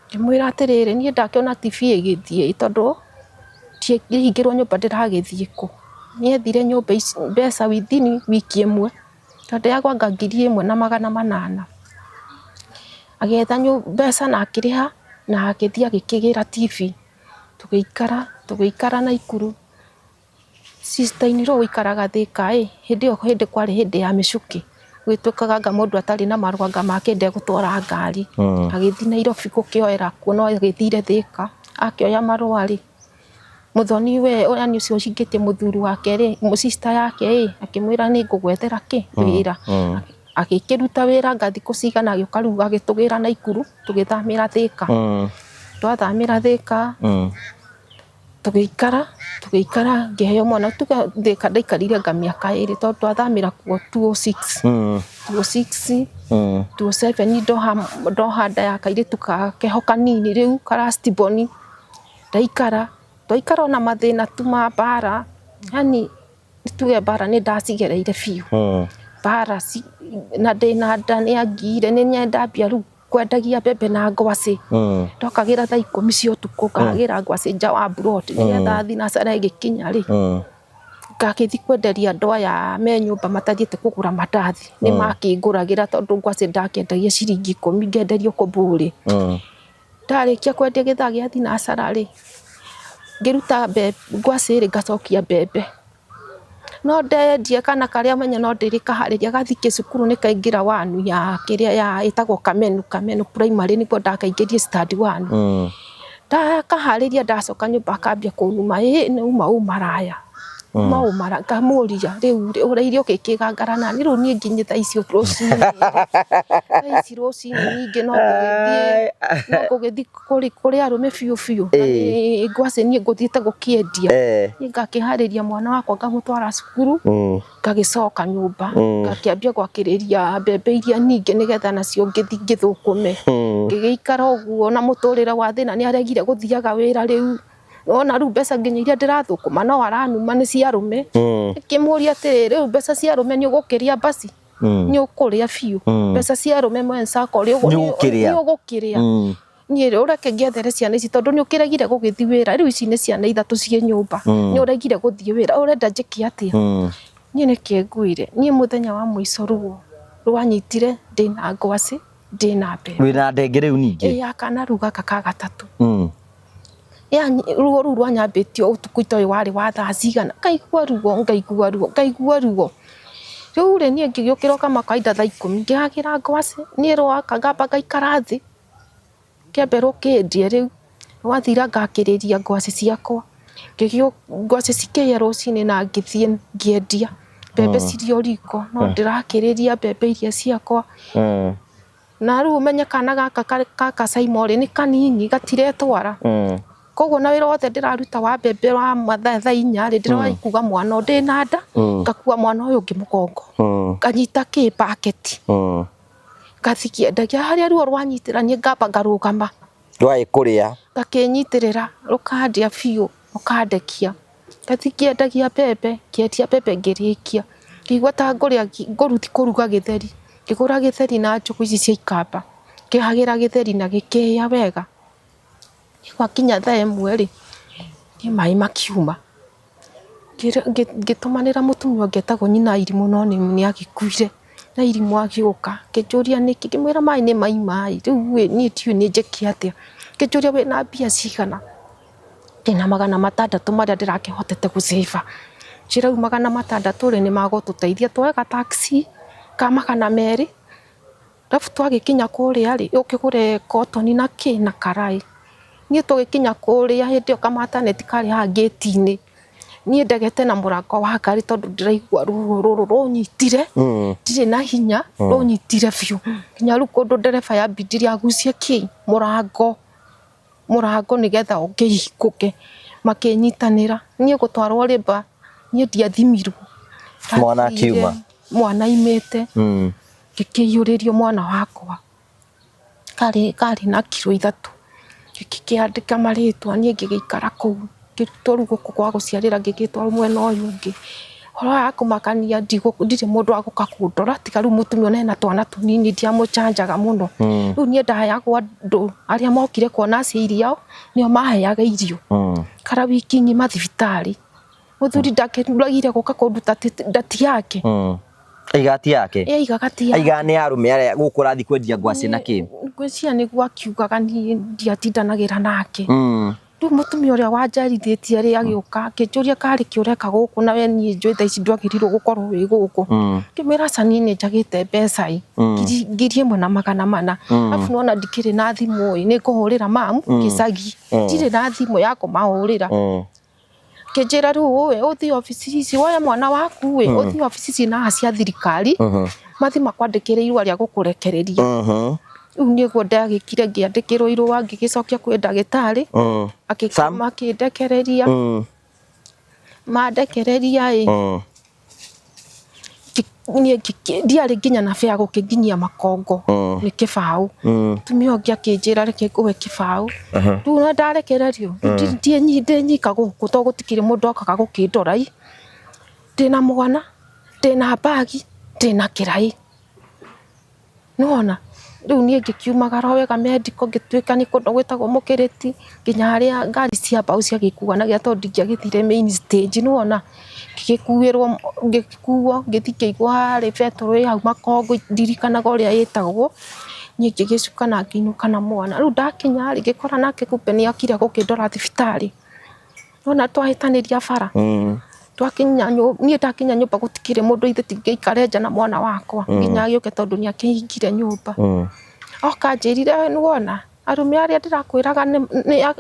Ngĩmwĩra atĩrĩrĩ, niĩ ndakĩona TV ĩgĩthiĩ tondũ ndĩhingĩrwo nyũmba ndĩragĩthiĩ kũ? Nĩethire nyũmba ici mbeca within wiki ĩmwe, tondũ yagwanga 1800. Agĩetha mbeca na akĩrĩha na agĩthiĩ agĩkĩgĩra TV. Tũgĩikara, tũgĩikara Naikuru. Sister in law ũikaraga Thĩka ĩ, hĩndĩ ĩyo hĩndĩ kwarĩ hĩndĩ ya mĩcukĩ, gwĩtuĩkaga anga mũndũ atarĩ na marũa anga make ndegũtwara ngari, agĩthiĩ Nairobi gũkĩoera kuo no agĩthire Thĩka, akĩoya marũa rĩ, mũthoni we yaani ũcio ũhingĩtie mũthuri wake rĩ, sister yake ĩ, akĩmwĩra nĩ ngũgwethera kĩ, wĩra, agĩkĩruta wĩra anga thikũ cigana agĩũka rĩu agĩtũgĩra Naikuru, tũgĩthamĩra Thĩka, twathamĩra Thĩka. Tũgĩikara, tũgĩikara ngĩheo mwana tuge Thĩka ndaikarire anga mĩaka ĩrĩ tondũ twathamĩra kuo 206 206 207 ndoha ndoha nda ya kairĩtu keho kanini rĩu ka last born ndaikara, twaikara ona mathĩna tu ma mbara yani tuge mbara nĩ ndacigereire biũ mbara na ndĩna nda nĩ angiire nĩ ndambia rĩu kwendagia mbembe na ngwacĩ ndokagĩra thaa 10 cia ũtukũ ngagĩra ngwacĩ nja wa mburoti nĩgetha thinacara ĩgĩkinya rĩ ngagĩthiĩ kwenderia andũ aya me nyũmba matathiĩte kũgũra mandathi nĩ makĩngũragĩra tondũ ngwacĩ ndakĩendagia ciringi 10 ngenderio kũbũrĩ ndarĩkia kwendia gĩthaa gĩa thinacara rĩ ngĩruta ngwacĩ rĩ ngacokia mbembe no ndendia kana karĩa menya no ndĩrĩkaharĩria gathiĩ cukuru nĩ kaingĩra wanu ya kĩrĩa ya ĩtagwo Kamenu Kamenu primary nĩguo ndakaingĩrie standard one ndakaharĩria ndacoka nyũmba akambia kũnuma ĩ nĩ uma ũmaraya uma ũmara ngamũria rĩu ũraire ũgĩkĩgangara nani rĩu niĩ nginye thaa ici rũcinĩ thaa ici rũcinĩ ningĩ no ngũgĩthiĩ no ngũgĩthiĩ kũrĩ arũme biũ biũ na nĩ ngwacĩ niĩ ngũthiĩte gũkĩendia niĩ ngakĩharĩria mwana wakwa ngamũtwara cukuru ngagĩcoka nyũmba ngakĩambia gwakĩrĩria mbembe iria nyingĩ nĩgetha nacio ngĩthiĩ ngĩthũkũme ngĩgĩikara ũguo na mũtũrĩre wa thĩna nĩ aregire gũthiaga wĩra rĩu wona rĩu mbeca nginya iria ndĩrathũkũma no aranuma nĩ cia arũme ngĩmũria atĩrĩ rĩu mbeca cia arũme nĩ ũgũkĩria mbasi nĩ ũkũrĩa biũ mbeca cia arũme mwenzako nĩ ũgũkĩrĩa niĩ ũreke ngĩethere ciana ici tondũ nĩ ũkĩregire gũgĩthiĩ wĩra rĩu ici nĩ ciana ithatũ ciĩ nyũmba nĩ ũregire gũthiĩ wĩra ũrenda njĩke atĩa niĩ nĩkĩ nguire niĩ mũthenya wa mũico ruo rwanyitire ndĩna ngwacĩ ndĩna mbembe
wĩna ndenge rĩu ningĩ
ĩ ya kana rĩu gaka ka gatatũ ruo rũu rwanyambĩtie ũtukũ itoĩ warĩ wa thaa cigana ngaigua ruo ngaigua ruo ngaigua ruo rĩu rĩ niĩ ngĩgĩũkĩra o kama kawaida thaa 10 ngĩhagĩra ngwacĩ niĩ rwaka ngamba ngaikara thĩ kĩambe rũkĩndie rĩu rwathira ngakĩrĩria ngwacĩ ciakwa ngwacĩ cikĩhĩa rũcinĩ na ngĩthiĩ ngĩendia mbembe cirĩ o riko no ndĩrakĩrĩria mbembe iria ciakwa na rĩu ũmenye kana gaka gaka Saimo rĩ nĩ kanini gatiretwara koguo na wĩra wothe ndĩraruta wa mbembe wa mathaa thaa 4 rĩ ndĩrakuga mwana ndĩna nda ngakua mwana ũyũ ũngĩ mũgongo nganyita kĩ baketi ngathiĩ ngĩendagia harĩa ruo rwanyitĩra niĩ ngamba ngarũgama
Rwagĩ kũrĩa
ngakĩnyitĩrĩra rũkandĩa biũ rũkandekia ngathiĩ ngĩendagia mbembe ngĩendia mbembe ngĩrĩkia ngĩigua ta ngũrĩa ngũruthi kũruga gĩtheri ngĩgũra gĩtheri na njũgũ ici cia ikamba ngĩhagĩra gĩtheri na gĩkĩhĩa wega gwakinya thaa 1 rĩ niĩ maĩ makiuma ngĩtũmanĩra mũtumia ũngĩ etagwo nyina Irimũ no nĩ agĩkuire na Irimũ agĩũka akĩnjũria nĩkĩ ngĩmwĩra maĩ nĩ maima ĩ rĩu ĩ niĩ ndiũĩ nĩ njĩke atĩa akĩnjũria wĩna mbia cigana ndĩna 600 marĩa ndĩrakĩhotete gũ save njĩra rĩu 600 rĩ nĩ magũtũteithia tuoe ga taxi ka 200 arabu twagĩkinya kũrĩa rĩ ũkĩgũre kotoni na kĩ na karaĩ niĩ tũgĩkinya kũrĩa hĩndĩ ĩyo kamataneti karĩ haha ngĩti-inĩ niĩ ndegete na mũrango wa ngari tondũ ndĩraigua ruo rũrũ rũnyitire ndirĩ na hinya rũnyitire biũ nginya rĩu kũndũ ndereba yambindire agucie kĩ mũrango mũrango nĩgetha ũkĩhingũke makĩnyitanĩra niĩ gũtwarwo rĩmba niĩ ndiathimirwo
Mwana
Ndathire,
akiuma.
Mwana aimĩte. Ngĩkĩiyũrĩrio mwana wakwa. Karĩ na kiro 3. Ngĩkĩandĩka marĩtwa niĩ ngĩgĩikara kũu. Ngĩrutwo rĩu gũkũ gwa gũciarĩra ngĩgĩtwarwo mwena ũyũ ũngĩ. Ũhoro wa kũmakania ndirĩ mũndũ wa gũka kũndora tiga rĩu mũtumia ona ena twana tũnini ndiamũcanjaga mũno. Rĩu niĩ ndaheagwo andũ arĩa mokire kuona aciari ao nĩo maheaga irio. Kara wiki ng'ima thibitarĩ. Mũthuri ndakĩragire gũka kũnduta ndati yake.
Aigaga ti yake?
Ĩ aigaga ti yake.
Aigaga nĩ ya arũme arĩa gũkũ ũrathiĩ kwendia ngwacĩ na kĩ?
Ngwĩciria nĩguo akiugaga niĩ ndiatindanagĩra nake. Rĩu mũtumia ũrĩa wanjarithĩtie rĩ agĩũka akĩnjũria karĩ kĩ ũreka gũkũ na we niĩ njũĩ thaa ici ndwagĩrĩirwo gũkorwo wĩ gũkũ. Ngĩmwĩra aca niĩ nĩ njagĩte mbeca ĩ, 1400. Arabu nĩwona ndikĩrĩ na thimũ ĩ, nĩ ngũhũrĩra mamu gĩcagi. Ndirĩ na thimũ ya kũmahũrĩra. Kĩnjĩra rĩu ũĩ ũthiĩ obici ici woe mwana waku ĩ, ũthiĩ obici ici na cia thirikari, mathiĩ makwandĩkĩre irũa rĩa gũkũrekereria. Rĩu nĩguo ndagĩkire ngĩandĩkĩrwo irũa ngĩgĩcokia kwĩ ndagĩtarĩ, makĩndekereria. Mandekereria ĩ, niĩ ndiarĩ nginya na bĩa gũkĩnginyia makongo nĩ kĩbaũ. Mũtumia ũngĩ akĩnjĩra reke ngũhe kĩbaũ. Rĩu ona ndarekererio, ndĩ nyika gũkũ tondũ gũtikĩrĩ mũndũ okaga gũkĩndora ĩ. Ndĩna mwana, ndĩna mbagi, ndĩna kĩraĩ. Nĩwona? Rĩu niĩ ngĩkiumagara o wega medical ngĩtuĩka nĩ kũndũ gwĩtagwo Mũkĩrĩti nginya harĩa ngari cia mbaũ ciagĩkuanagia tondũ ndingĩagĩthire main stage nĩwona? Ngĩgĩkuĩrwo ngĩkuo ngĩthiĩ ngĩigwo harĩ betũrũ ĩ hau Makongo ndirikanaga ũrĩa ĩtagwo. Niĩ ngĩgĩcuka na ngĩinũka na mwana. Rĩu ndakinya rĩ ngĩkora nake kumbe nĩ okire gũkĩndora thibitarĩ. Nĩwona twahĩtanĩria bara. Twakinya niĩ ndakinya nyũmba gũtikĩrĩ mũndũ ithe tingĩikara nja na mwana wakwa nginya agĩũke tondũ nĩ akĩhingire nyũmba. Oka anjĩrire nĩwona arũme arĩa ndĩrakwĩraga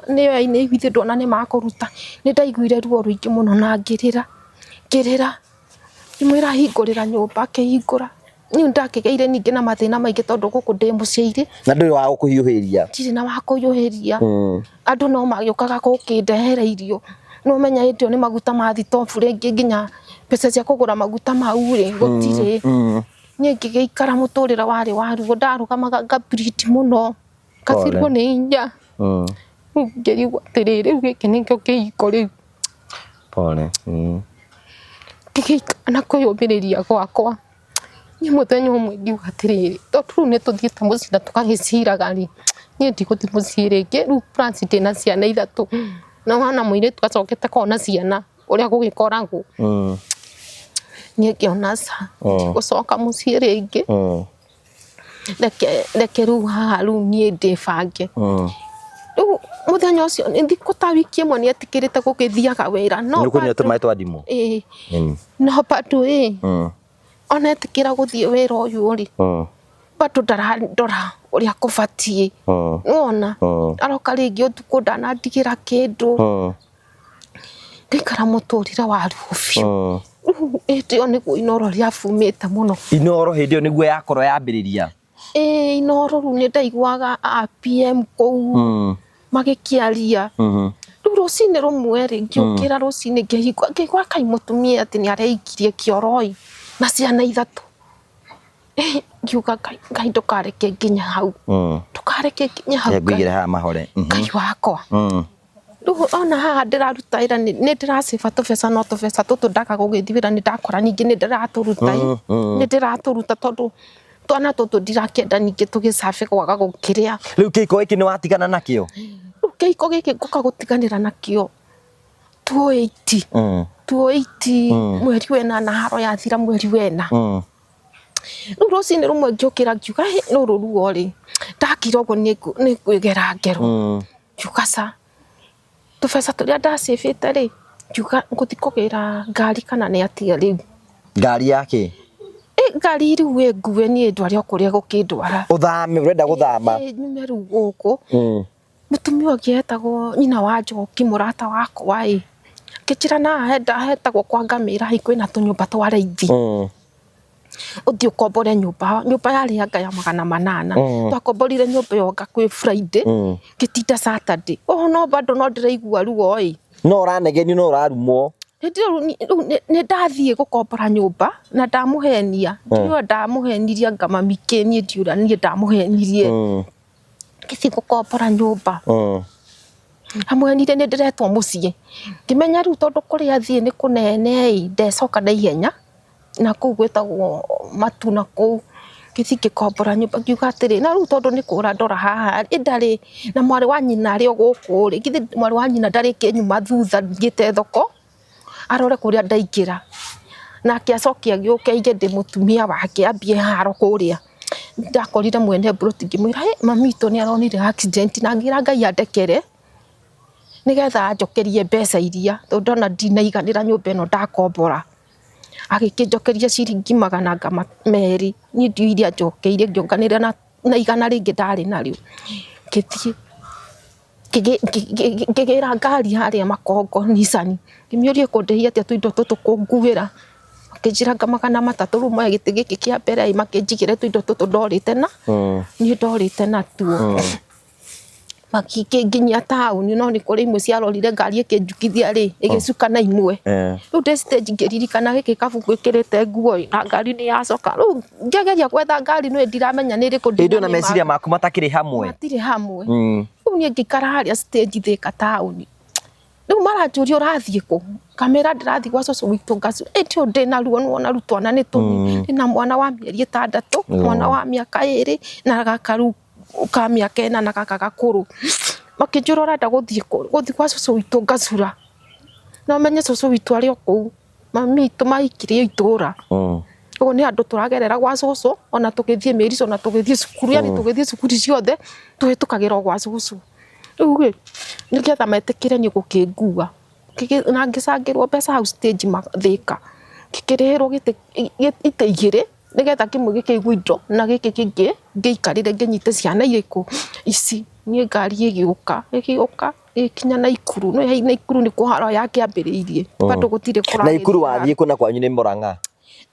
nĩo aini ndona nĩ makũruta. Nĩ ndaiguire ruo rũingĩ mũno na ngĩrĩra ngĩrĩra ngĩmwĩra hingũrĩra nyũmba akĩhingũra. Niĩ ndakĩgĩire ningĩ na mathĩna maingĩ tondũ gũkũ ndĩ mũciĩ-rĩ.
Na ndũrĩ wa gũkũhiũhĩria?
Ndirĩ na wa kũhiũhĩria. Andũ no magĩũkaga gũkĩndehera irio. No ũmenya hĩndĩ ĩyo nĩ maguta ma thitobu rĩngĩ nginya mbeca cia kũgũra maguta mau rĩ gũtirĩ. Niĩ ngĩgĩikara mũtũrĩre warĩ wa ruo ndarũgamaga nga bleed mũno ngathirwo nĩ hinya. Rĩu ngĩrigwo atĩrĩrĩ rĩu gĩkĩ nĩkĩo kĩhiko rĩu.
Pole.
Ngĩgĩikara na kwĩyũmĩrĩria gwakwa. Niĩ mũthenya ũmwe ngiuga atĩrĩrĩ tondũ rĩu nĩ tũthiĩte mũciĩ na tũgagĩciraga rĩ, niĩ ndigũthiĩ mũciĩ rĩngĩ rĩu plus ndĩna ciana 3 na wana mũirĩtu acokete kona ciana ũrĩa gũgĩkoragwo. Niĩ ngĩona aca ndigũcoka mũciĩ rĩngĩ. Reke rĩu haha rĩu niĩ ndĩbange. Rĩu mũthenya ũcio thikũ ta wiki ĩmwe nĩ etĩkĩrĩte gũgĩthiaga wĩra.
Nĩ ũkũnyua tũmaĩ twa ndimũ?
Ĩĩ. No bado ĩ, ona etĩkĩra gũthiĩ wĩra ũyũ rĩ, bado ndarandora ũrĩa kũbatiĩ. Nĩwona? Aroka rĩngĩ ũtukũ ndanandigĩra kĩndũ. Ngaikara mũtũrĩre wa ruo biũ. Rĩu hĩndĩ ĩyo nĩguo inoro rĩabumĩte mũno.
Inoro hĩndĩ ĩyo nĩguo yakorwo yambĩrĩria?
Ĩĩ inoro rĩu nĩ ndaiguaga APM kũu magĩkĩaria. Rĩu rũcinĩ rũmwe rĩ, ngĩũkĩra rũcinĩ ngĩigua kaĩ mũtumia atĩ nĩ areikirie kĩoro ĩ, na ciana 3. Ngiuga Ngai ndũkareke nginya hau. Ndũkareke nginya hau.
Ngũigĩre haha mahore.
Ngai wakwa. Rĩu ona haha ndĩraruta wĩra nĩ ndĩracĩba tũbeca no tũbeca tũtũ ndaga gũgĩthiĩ wĩra nĩ ndakora ningĩ nĩ ndĩratũruta ĩ. Nĩ ndĩratũruta tondũ twana tũtũ ndirakĩenda ningĩ tũgĩcabe kwaga gũkĩrĩa.
Rĩu kĩhiko gĩkĩ nĩ watigana nakĩo?
Rĩu kĩhiko gĩkĩ ngũka gũtiganĩra nakĩo 2080. 2080 mweri wena haro yathira mweri wena. Rĩu rũcinĩ rũmwe ngĩũkĩra ngiuga hĩ rũrũ ruo rĩ ndakira ũguo nĩ ngwĩgera ngero. Ngiuga ca tũbeca tũrĩa ndacĩbĩte rĩ ngiuga ngũthiĩ kũgĩra ngari kana nĩ atĩa rĩu.
Ngari yake?
Ngari rĩu ĩngue niĩ ndware o kũrĩa gũkĩndwara.
Ũthame, ũrenda gũthama?
Nyume rĩu gũkũ. Mũtumia ũngĩ etagwo nyina wa Njoki mũrata wakwa ĩ, akĩnjĩra na hetagwo kwa Ngamĩra ĩ kwĩna tũnyũmba twa raithi. Ũthiĩ ũkombore nyũmba, nyũmba yarĩ anga ya 800. Twakomborire nyũmba ĩyo anga kwĩ Friday, ngĩtinda Saturday. Oh no bado no ndĩraigua ruo ĩ.
No ũranegenio no ũrarumwo.
Hĩndĩ ĩyo rĩu nĩ ndathiĩ gũkombora nyũmba na ndamũhenia, ndiũĩ ndamũhenirie anga mami kĩ, niĩ ndiũĩ niĩ ndamũhenirie. Ngĩthiĩ gũkombora nyũmba. Amũhenirie nĩ ndĩretwo mũciĩ, ngĩmenya rĩu tondũ kũrĩa athiĩ nĩ kũnene ĩ, ndecoka na ihenya, na kũu gwĩtagwo Matu na kũu, ngĩthiĩ ngĩkombora nyũmba ngiuga atĩrĩ, na rĩu tondũ nĩ kũra ndora haha ĩ ndarĩ na mwarĩ wa nyina arĩ o gũkũ rĩ, githĩ mwarĩ wa nyina ndarĩkĩnyuma thutha thiĩte thoko, arore kũrĩa ndaingĩra, nake acoke agĩũke aige ndĩ mũtumia wake ambie haro kũrĩa. Ndakorire mwene mburoti ngĩmwĩra hĩ mami witũ nĩ aronire accident na ngĩra Ngai andekere nĩgetha anjokerie mbeca iria tondũ ndona ndinaiganĩra nyũmba ĩno ndakombora. Agĩkĩnjokeria ciringi magana anga merĩ, niĩ ndiũĩ iria anjokeirie ngĩonganĩrĩra na igana rĩngĩ ndarĩ narĩo, ngĩthiĩ ngĩgĩra ngari harĩa Makongo Nissan, ngĩmĩũria ĩkũndĩhia atĩa tũindo tũtũ kũnguĩra, makĩnjĩra anga 300 rĩu moe gĩtĩ gĩkĩ kĩa mbere ĩ makĩnjigĩre tũindo tũtũ ndorĩte na niĩ ndorĩte natuo. Makĩnginyia taũni no nĩ kũrĩ imwe ciarorire ngari ĩkĩnjukithia rĩ, ĩgĩcukana imwe. Rĩu ndĩ stage ngĩririkana gĩkĩ kabuku ngĩkĩrĩte nguo ĩ, na ngari nĩ yacoka. Rĩu ngĩgeria gwetha ngari no ndiramenya nĩ ĩrĩkũ.
Hĩndĩ ĩyo na meciria maku matakĩrĩ hamwe.
Matirĩ hamwe. Rĩu niĩ ngĩikara harĩa stage Thĩka taũni. Rĩu maranjũria ũrathiĩ kũ? Ngamera ndĩrathiĩ gwa cũcũ witũ Ngacu. Ĩndĩ ũyũ ndĩna ruo nĩwona rĩu twana nĩ tũnini. Ndĩna mwana wa mĩeri 6, mwana wa mĩaka 2 na gaka rĩu ka mĩaka 4 na gaka gakũrũ. Makĩnjũria ũrenda gũthiĩ kũ? Gũthiĩ gwa cũcũ witũ Ngacura. Na ũmenye cũcũ witũ arĩ o kũu. Mami witũ mahikire o itũra. Ũguo nĩ handũ tũragerera gwa cũcũ ona tũgĩthiĩ mĩrico ona tũgĩthiĩ cukuru yani tũgĩthiĩ cukuru ciothe tũhĩtũkagĩra o gwa cũcũ. Rĩu rĩ, nĩgetha metĩkĩre niĩ gũkĩngua, na ngĩcangĩrwo mbeca hau stage Thĩka, ngĩkĩrĩhĩrwo gĩtĩ itĩ igĩrĩ nĩgetha kĩmwe gĩkĩigwo indo na gĩkĩ kĩngĩ ngĩikarĩre ngĩnyite ciana irĩkũ ici. Niĩ ngari ĩgĩũka ĩgĩũka ĩgĩkinya Naikuru, nĩũĩ Naikuru nĩkuo haro yakĩambĩrĩirie bado gũtirĩ kũragĩthiĩ.
Naikuru wathiĩ kũ na kwanyu nĩ Mũrang'a?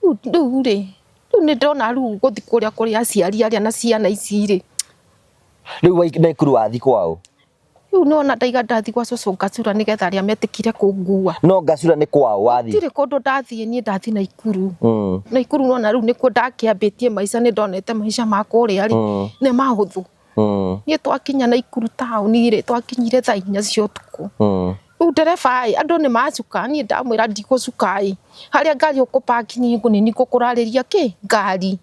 Rĩu rĩ, rĩu nĩ ndĩrona rĩu gũthiĩ kũrĩa kũrĩ aciari arĩa na ciana ici rĩ.
Rĩu Naikuru wathiĩ kwaũ?
Rĩu nĩwona ndaiga ndathiĩ gwa cũcũ Ngacura nĩgetha arĩa metĩkire kũngua.
No Ngacura nĩ kwaũ wathiĩ?
Gũtirĩ kũndũ ndathiĩ niĩ ndathiĩ Naikuru. Naikuru nĩwona rĩu nĩkuo ndakĩambĩtie maica nĩ ndonete maica ma kũrĩa rĩ, nĩ mahũthũ. Niĩ twakinya Naikuru taũni rĩ, twakinyire thaa 4 cia ũtukũ. Rĩu ndereba ĩ, andũ nĩ macuka, niĩ ndamwĩra ndigũcuka ĩ, harĩa ngari ũkũ park niĩ nĩ niĩ ngũkũrarĩria kĩ, ngari.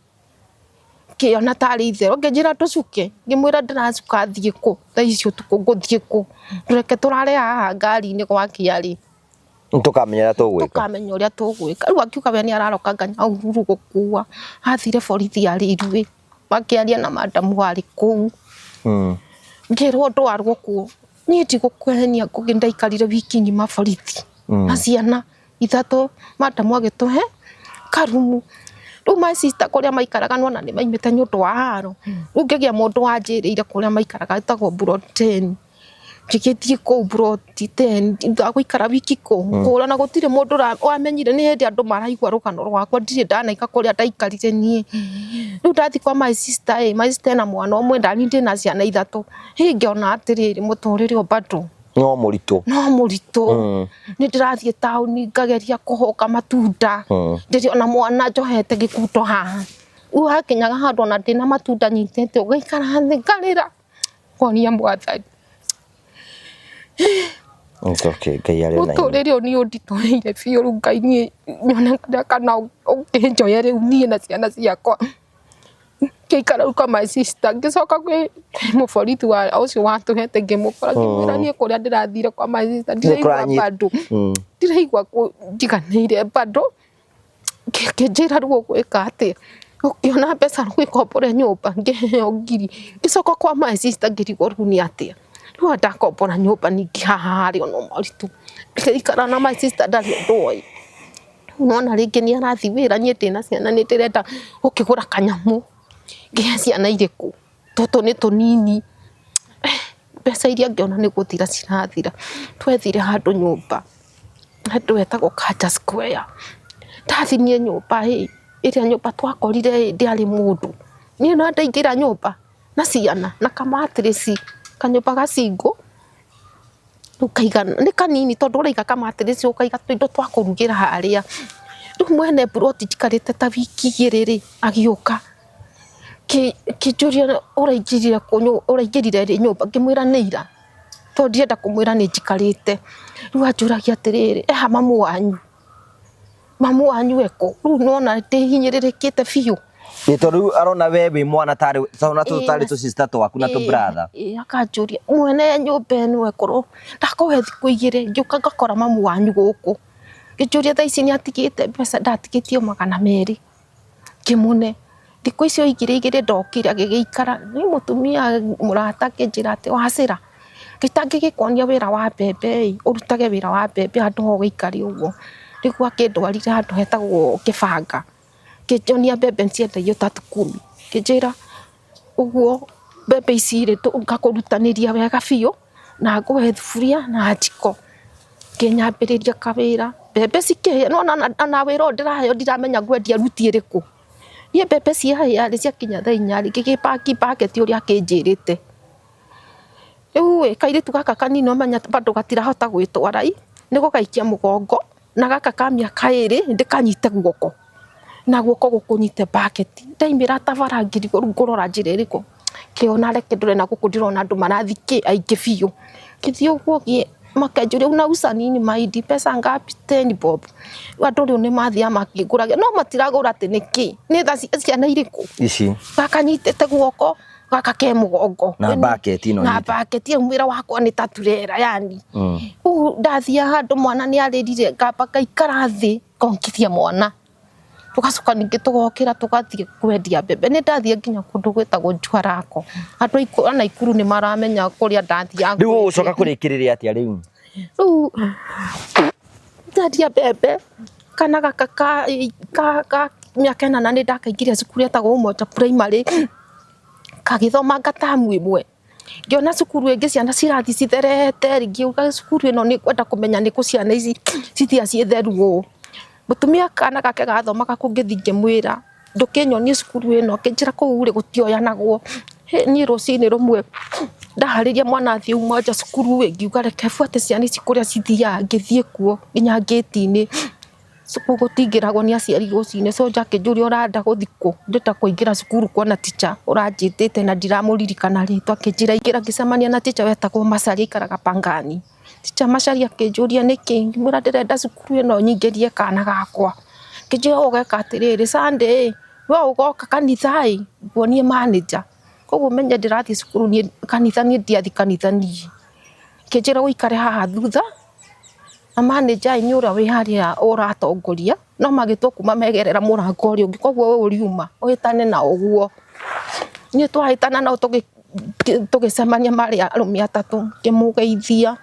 Ngĩona tarĩ itherũ, akĩnjĩra tũcuke, ngĩmwĩra ndĩracuka thiĩ kũ, thaa ici ũtukũ ngũthiĩ kũ, reke tũrare haha ngari-inĩ gwakĩa rĩ,
Tũkamenya ũrĩa tũgwĩka.
Tũkamenya ũrĩa tũgwĩka. Rĩu akiuga we nĩ araroka nginya Nyahururu gũkua, athire borithi arĩ ithuĩ, makĩaria na madamu warĩ kũu, ngĩrwo ndwarwo kuo, niĩ ndigũkũhenia Ngũgĩ ndaikarire wiki ng'ima borithi na ciana 3, madamu agĩtũhe karumu. Rĩu my sister kũrĩa maikaraga nĩwona nĩ maimĩte nĩ ũndũ wa haro, rĩu ngĩgĩa mũndũ wanjĩrĩire kũrĩa maikaraga etagwo Plot 10, ngĩgĩthiĩ kũu Plot 10 ndagũikara wiki kũu, kũra na gũtirĩ mũndũ wamenyire nĩ hĩndĩ andũ maraigua rũgano rwakwa ndirĩ ndanaika kũrĩa ndaikarire niĩ. Rĩu ndathiĩ kwa my sister ĩ, my sister ena mwana ũmwe naniĩ ndĩna ciana 3, hĩ ngĩona atĩrĩrĩ mũtũrĩre ũyũ bado
no mũritũ,
no mũritũ. Nĩ ndĩrathiĩ taũni ngageria kũhũka matunda, ndĩrĩ ona mwana njohete gĩkundo haha. Rĩu hakinyaga handũ ona ndĩna matunda nyitĩte ũgaikara thĩ ngarĩra ngoria Mwathani.
It's okay, Ngai arĩ na inyuĩ.
Mũtũrĩre ũyũ nĩ ũnditũhĩire biũ rĩu Ngai niĩ nyone kana ũkĩnjoye rĩu niĩ na ciana ciakwa. Ngĩikara rĩu kwa my sister, ngĩcoka kwĩ mũborithi wa ũcio watũhete ngĩmũkora ngĩmwĩra niĩ kũrĩa ndĩrathire kwa my sister ndiraigua bado, ndiraigua njiganĩire bado. Ngĩnjĩra rĩu ũgwĩka atĩa, ũkĩona mbeca rĩu ũkombore nyũmba, ngĩheo ngiri. Ngĩcoka kwa my sister ngĩrigwo rĩu nĩ atĩa, rĩu ndakombora nyũmba ningĩ haha harĩ ona moritũ. Ngĩikara na my sister ndarĩ ũndũ oĩ. Nĩwona rĩngĩ nĩ arathiĩ wĩra niĩ ndĩna ciana nĩ ndĩrenda gũkĩgũra kanyamũ ngĩhe ciana irĩkũ, tũtũ nĩ tũnini. Mbeca iria ngĩona nĩ gũthira cirathira. Twethire handũ nyũmba, handũ hetagwo Culture Square. Ndathiĩ niĩ nyũmba ĩ, ĩrĩa nyũmba twakorire ĩ, ndĩarĩ mũndũ. Niĩ no ndaingĩra nyũmba na ciana na kamatirĩci, kanyũmba ga single. Rĩu ngaiga nĩ kanini tondũ ũraiga kamatirĩci ũkaiga tũindo twa kũrugĩra harĩa. Rĩu mwene mburoti njikarĩte ta wiki igĩrĩ rĩ, agĩũka kĩnjũria ũraingĩrire kũ ũraingĩrire rĩ nyũmba, ngĩmwĩra nĩ ira tondũ ndirenda kũmwĩra nĩ njikarĩte. Rĩu anjũragia atĩrĩrĩ, eha mamu wanyu? Mamu wanyu ekũ? Rĩu nĩwona ndĩhinyĩrĩrĩkĩte biũ.
Ĩ tondũ rĩu arona we wĩ mwana tarĩ tondũ tũtũ tarĩ tũ sister twaku na tũ brother.
Ĩĩ akanjũria mwene nyũmba ĩno ekũ? Ndakũhe thikũ igĩrĩ ngĩũka ngakora mamu wanyu gũkũ. Ngĩnjũria thaa ici nĩ atigĩte mbeca, ndatigĩtie o 200. Ngĩmũne. Thikũ icio igĩrĩ igĩrĩ ndokire agĩgĩikara, niĩ mũtumia mũrata akĩnjĩra atĩ wacĩra gĩtangĩgĩkuonia wĩra wa mbembe ĩ, ũrutage wĩra wa mbembe handũ ha ũgĩikare ũguo. Nĩguo akĩndwarire handũ hetagwo Kĩbanga, akĩnyonia mbembe ciendagio tatu kumi, akĩnjĩra ũguo mbembe ici rĩ ngakũrutanĩria wega biũ na ngũhe thuburia na njiko. Ngĩnyambĩrĩria kawĩra, mbembe cikĩhĩa, nĩ wona ona wĩra ũyũ ndĩraheo ndiramenya ngwendia ruti ĩrĩkũ. Niĩ mbembe ciahĩa rĩ, ciakinya thaa inya rĩ, ngĩgĩ pack bucket ũrĩa akĩnjĩrĩte. Rĩu ĩ, kairĩtu gaka kanini ũmenye bado gatirahota gwĩtwara ĩ, nĩ gũgaikia mũgongo na gaka ka mĩaka ĩrĩ ndĩkanyite guoko, na guoko gũkũnyite bucket. Ndaimĩra ta bara ngĩrigwo rĩu ngũrora njĩra ĩrĩkũ, ngĩona reke ndore na gũkũ ndĩrona andũ marathiĩ kĩ aingĩ biũ. Ngĩthiĩ ũguo makanjũria unauza nini mahindi pesa ngapi? Ten bob. Andũ rĩu nĩ mathiaga makĩngũragia no matiragũra atĩ nĩkĩ, nĩ tha ciana irĩkũ?
Ici.
Gaka nyitĩte guoko gaka ke mũgongo.
Na bucket ĩno
Na bucket ĩyo mwĩra wakwa nĩ ta turera yani. Rĩu ndathiaga handũ mwana nĩ arĩrire ngamba ngaikara thĩ ngongithia mwana. Tũgacoka ningĩ tũgokĩra tũgathiĩ kwendia mbembe. Nĩ ndathiĩ nginya kũndũ gwĩtagwo Njuarako. Andũ a Naikuru nĩ maramenya kũrĩa ndathiaga.
Rĩu ũgũcoka kũrĩkĩrĩria atĩa rĩu?
Rĩu ndendia mbembe kana gaka ka mĩaka ĩnana nĩ ndakaingĩria cukuru ĩtagwo Umoja Primary, gagĩthomanga tamu ĩmwe. Ngĩona cukuru ĩngĩ ciana cirathiĩ citherete rĩ, ngiuga cukuru ĩno nĩ ngwenda kũmenya nĩkũ ciana ici cithiaga ciĩ theru ũũ. Mũtumia kana gake gathomaga kũu ngĩthiĩ ngĩmwĩra ndũkĩnyonie cukuru ĩno, akĩnjĩra kũu rĩ gũtioyanagwo. Niĩ rũcinĩ rũmwe ndaharĩria mwana athiĩ Umoja cukuru ĩ, ngiuga reke buate ciana ici kũrĩa cithiaga, ngĩthiĩ kuo nginya ngĩti-inĩ. Kũu gũtingĩragwo nĩ aciari rũcinĩ, soldier akĩnjũria ũrenda gũthiĩ kũ, ndĩrenda kũingĩra cukuru kuona teacher ũranjĩtĩte na ndiramũririkana rĩtwa, akĩnjĩra ingĩra, ngĩcemania na teacher wetagwo Macharia aikaraga Pangani. Teacher Macharia akĩnjũria nĩkĩ, ngĩmwĩra ndĩrenda cukuru ĩno nyingĩrie kana gakwa. Akĩnjĩra ũgeka atĩrĩrĩ, Sunday ĩ, we ũgoka kanitha ĩ, nguonie manager. Koguo ũmenye ndĩrathiĩ cukuru niĩ kanitha niĩ ndiathiĩ kanitha niĩ. Akĩnjĩra ũikare haha thutha, na manager ĩ nĩ ũrĩa wĩ harĩa ũratongoria, no magĩtua kuma megerera mũrango ũrĩa ũngĩ, koguo we ũriuma ũhĩtane nao ũguo. Niĩ twahĩtana nao tũgĩcemania marĩ arũme atatũ, ngĩmũgeithia,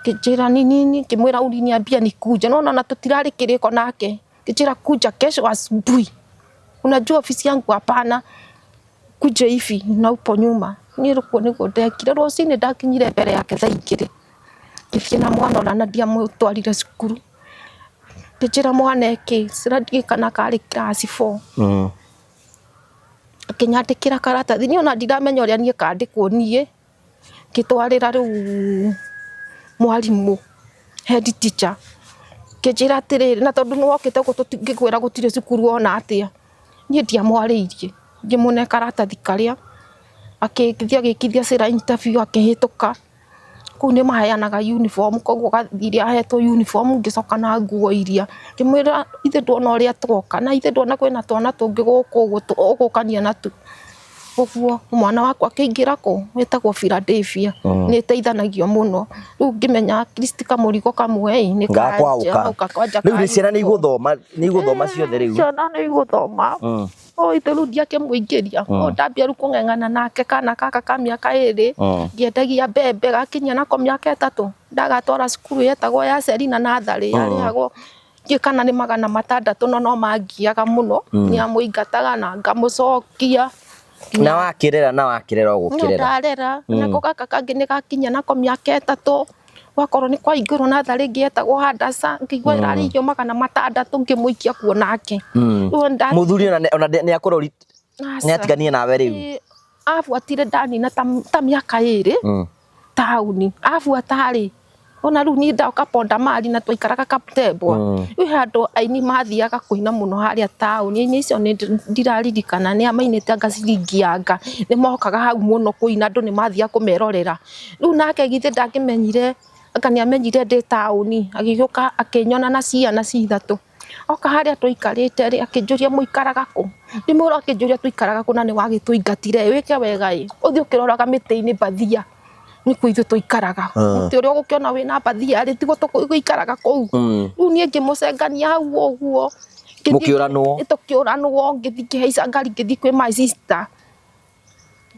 akĩnjĩra ni nini, ngĩmwĩra uliniambia nikuje, nĩ wona ona tũtirarĩ kĩrĩko nake, akĩnjĩra kuja kesho asubuhi, unajua ofisi yangu hapana, kuja hivi na upo nyuma. Niĩ ũguo nĩguo ndekire, rũcinĩ ndakinyire mbere yake thaa igĩrĩ, ngĩthiĩ na mwana ũrĩa na ndiamũtwarire cukuru, ngĩnjĩra mwana ĩkĩ, ndiũĩ kana karĩ class four. Akĩnyandĩkĩra karatathi, niĩ ona ndiramenya ũrĩa niĩ kandĩkwo niĩ, ngĩtwarĩra rĩu mwarimũ head teacher, akĩnjĩra atĩrĩrĩ, na tondũ nĩ wokĩte gũkũ ngĩkwĩra gũtirĩ cukuru ona atĩa, niĩ ndiamwarĩirie, ngĩmũne karatathi karĩa, agĩthiĩ agĩkithia Sarah interview akĩhĩtũka. Kũu nĩ maheanaga uniform koguo gathire ahetwo uniform ngĩcoka na nguo iria. Ngĩmwĩra ithe nduona ũrĩa twoka na ithe nduona kwĩna twana tũngĩ gũkũ ũguo ũgũkania natuo. Ũguo mwana wakwa akĩingĩra kũ wĩtagwo Philadelphia nĩ ĩteithanagio mũno. Rĩu ngĩmenya at least kamũrigo kamwe ĩ nĩ
Gakwaũka.
kwanja
Rĩu nĩ ciana nĩ igũthoma nĩ igũthoma ciothe rĩu.
Ciana nĩ igũthoma. O ithe rĩu ndiakĩmũingĩria o ndambia rĩu kũng'eng'ana nake kana gaka ka mĩaka ĩrĩ ngĩendagia mbembe gakinyia nako mĩaka 3 ndagatwara cukuru yetagwo ya Selina natharĩ yarĩhagwo ndiũĩ kana nĩ 600 no no mangiaga mũno nĩ amũingataga na ngamũcokia.
Na wakĩrera na wakĩrera ũgũkĩrera.
Ndarera nako gaka kangĩ nĩ gakinyia nako mĩaka 3 gwakorwo nĩ kwaingĩrwo natharĩ ĩngĩ yetagwo Hadassah ngĩigua ĩrarĩhio 600 ngĩmũikia kuo nake.
Mũthuri ona nĩ akorwo nĩ atiganie nawe rĩu.
Abuatire ndanina ta mĩaka 2 taũni abuata rĩ Ona rĩu niĩ ndoka Ponda Mali na twaikaraga Kaptembwa, rĩu he andũ aini mathiaga kũina mũno harĩa taũni. Aini acio nĩ ndiraririkana nĩa mainĩte anga ciringi anga, nĩ mokaga hau mũno kũina, andũ nĩ mathiaga kũmerorera. Rĩu nake githĩ ndangĩmenyire anga nĩ amenyire ndĩ taũni, agĩgĩũka akĩnyona na ciana ci ithatũ. Oka harĩa tũikarĩte rĩ, akĩnjũria mũikaraga kũ? Ndĩmwĩra ũkĩnjũria tũikaraga kũ na nĩ wagĩtũingatire ĩ, wĩke wega ĩ, ũthiĩ ũkĩroraga mĩtĩ-inĩ mbathia nĩkuo ithuĩ tũikaraga. Mũtĩ ũrĩa ũgũkĩona wĩna mbathia rĩ, tiguo tũgĩikaraga kũu. Rĩu niĩ ngĩmũcengania hau ũguo.
Mũkĩũranwo?
Tũkĩũranwo, ngĩthiĩ ngĩhaica ngari ngĩthiĩ kwĩ my sister.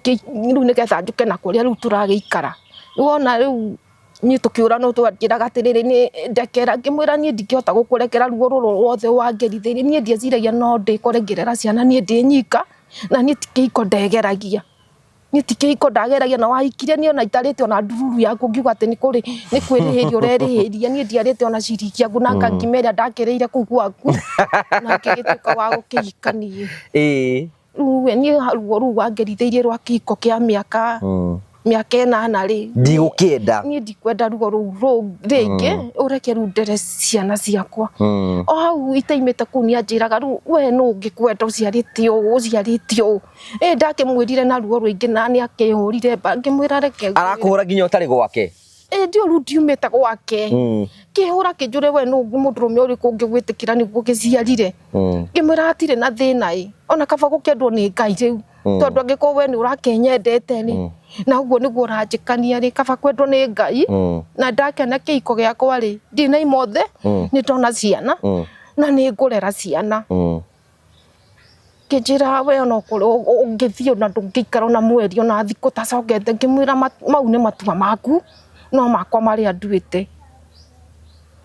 Rĩu nĩgetha njũke na kũrĩa rĩu tũragĩikara. Rĩu wona rĩu niĩ tũkĩũranwo twanjĩraga atĩrĩrĩ niĩ ndekera, ngĩmwĩra niĩ ndingĩhota gũkũrekera ruo rũrũ ruothe wangerithĩirie, niĩ ndieciragia no ndĩkore ngĩrera ciana niĩ ndĩ nyika, na niĩ ti kĩhiko ndegeragia. Niĩ ti kĩhiko ndageragia na wahikire niĩ ona itarĩte ona ndururu yaku ngiuga atĩ nĩ kwĩrĩhĩria ũrerĩhĩria, niĩ ndiarĩte ona ciringi yaku na ngima ĩrĩa ndakĩrĩire kũu gwaku na ngĩgĩtuĩka wa gũkĩhikania. Rĩu we niĩ ruo rũu wangerithĩirie rwa kĩhiko kĩa mĩaka mĩaka 8 rĩ,
Ndigũkĩenda.
Niĩ ndikwenda ruo rũu rĩngĩ, ũreke rĩu ndere ciana ciakwa. O hau itaimĩte kũu nĩ anjĩraga rĩu we nũ ũngĩkwenda ũciarĩte ũũ ũciarĩte ũũ. Ĩ ndakĩmwĩrire na ruo rũingĩ na nĩ akĩhũrire mba ngĩmwĩra reke ngwĩre.
Arakũhũra nginya ũtarĩ gwake?
Ĩ ndiũ rĩu ndiumĩte gwake. Kĩhũra kĩnjũre we nũ mũndũrũme ũrĩkũ ũngĩgwĩtĩkĩra nĩguo ũgĩciarire. Ngĩmwĩra hatirĩ na thĩna ĩ, ona kaba gũkĩendwo nĩ Ngai rĩu, tondũ angĩkorwo we nĩ ũrakĩnyendete rĩ, na ũguo nĩguo ũranjĩkania rĩ, kaba kwendwo nĩ Ngai, na ndakena kĩhiko gĩakwa rĩ, ndinaima othe, nĩ ndona ciana, na nĩ ngũrera ciana. Ngĩnjĩra we ona ũngĩthiĩ ona ndũngĩikara ona mweri ona thikũ ũtacokete, ngĩmwĩra mau nĩ matua maku, no makwa marĩa nduĩte.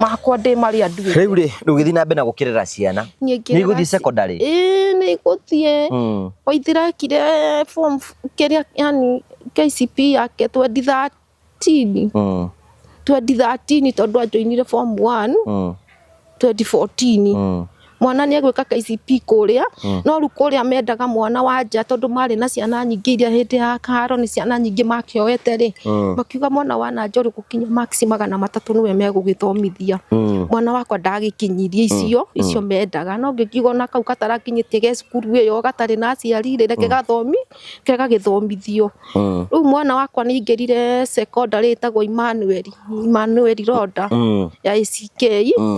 Makwa ndĩ marĩa nduĩte.
Rĩu rĩ, rĩu gĩthiĩ na mbere na gũkĩrera ciana.
Niĩ
Nĩ igũthiĩ secondary?
Ĩĩ nĩ igũthiĩ. Waithira ekire form kĩrĩa yani KCPE yake 2013. 2013 tondũ anjoinire form 1 2014. Mwana nĩ egwĩka KCPE kũrĩa, no rĩu kũrĩa mendaga mwana wa nja tondũ marĩ na ciana nyingĩ iria hĩndĩ ya karo nĩ ciana nyingĩ makĩoete rĩ, makiuga mwana wa na nja ũrĩ gũkinya marks 300 nĩwe megũgĩthomithia. Mwana wakwa ndagĩkinyirie icio, icio mendaga, no ngĩkiuga ona kau katarakinyĩtie ge cukuru ĩyo gatarĩ na aciari rĩ, reke gathomi, reke gagĩthomithio. Rĩu mwana wakwa nĩ aingĩrire secondary ĩtagwo Emmanuel, Emmanuel Ronda ya ACK,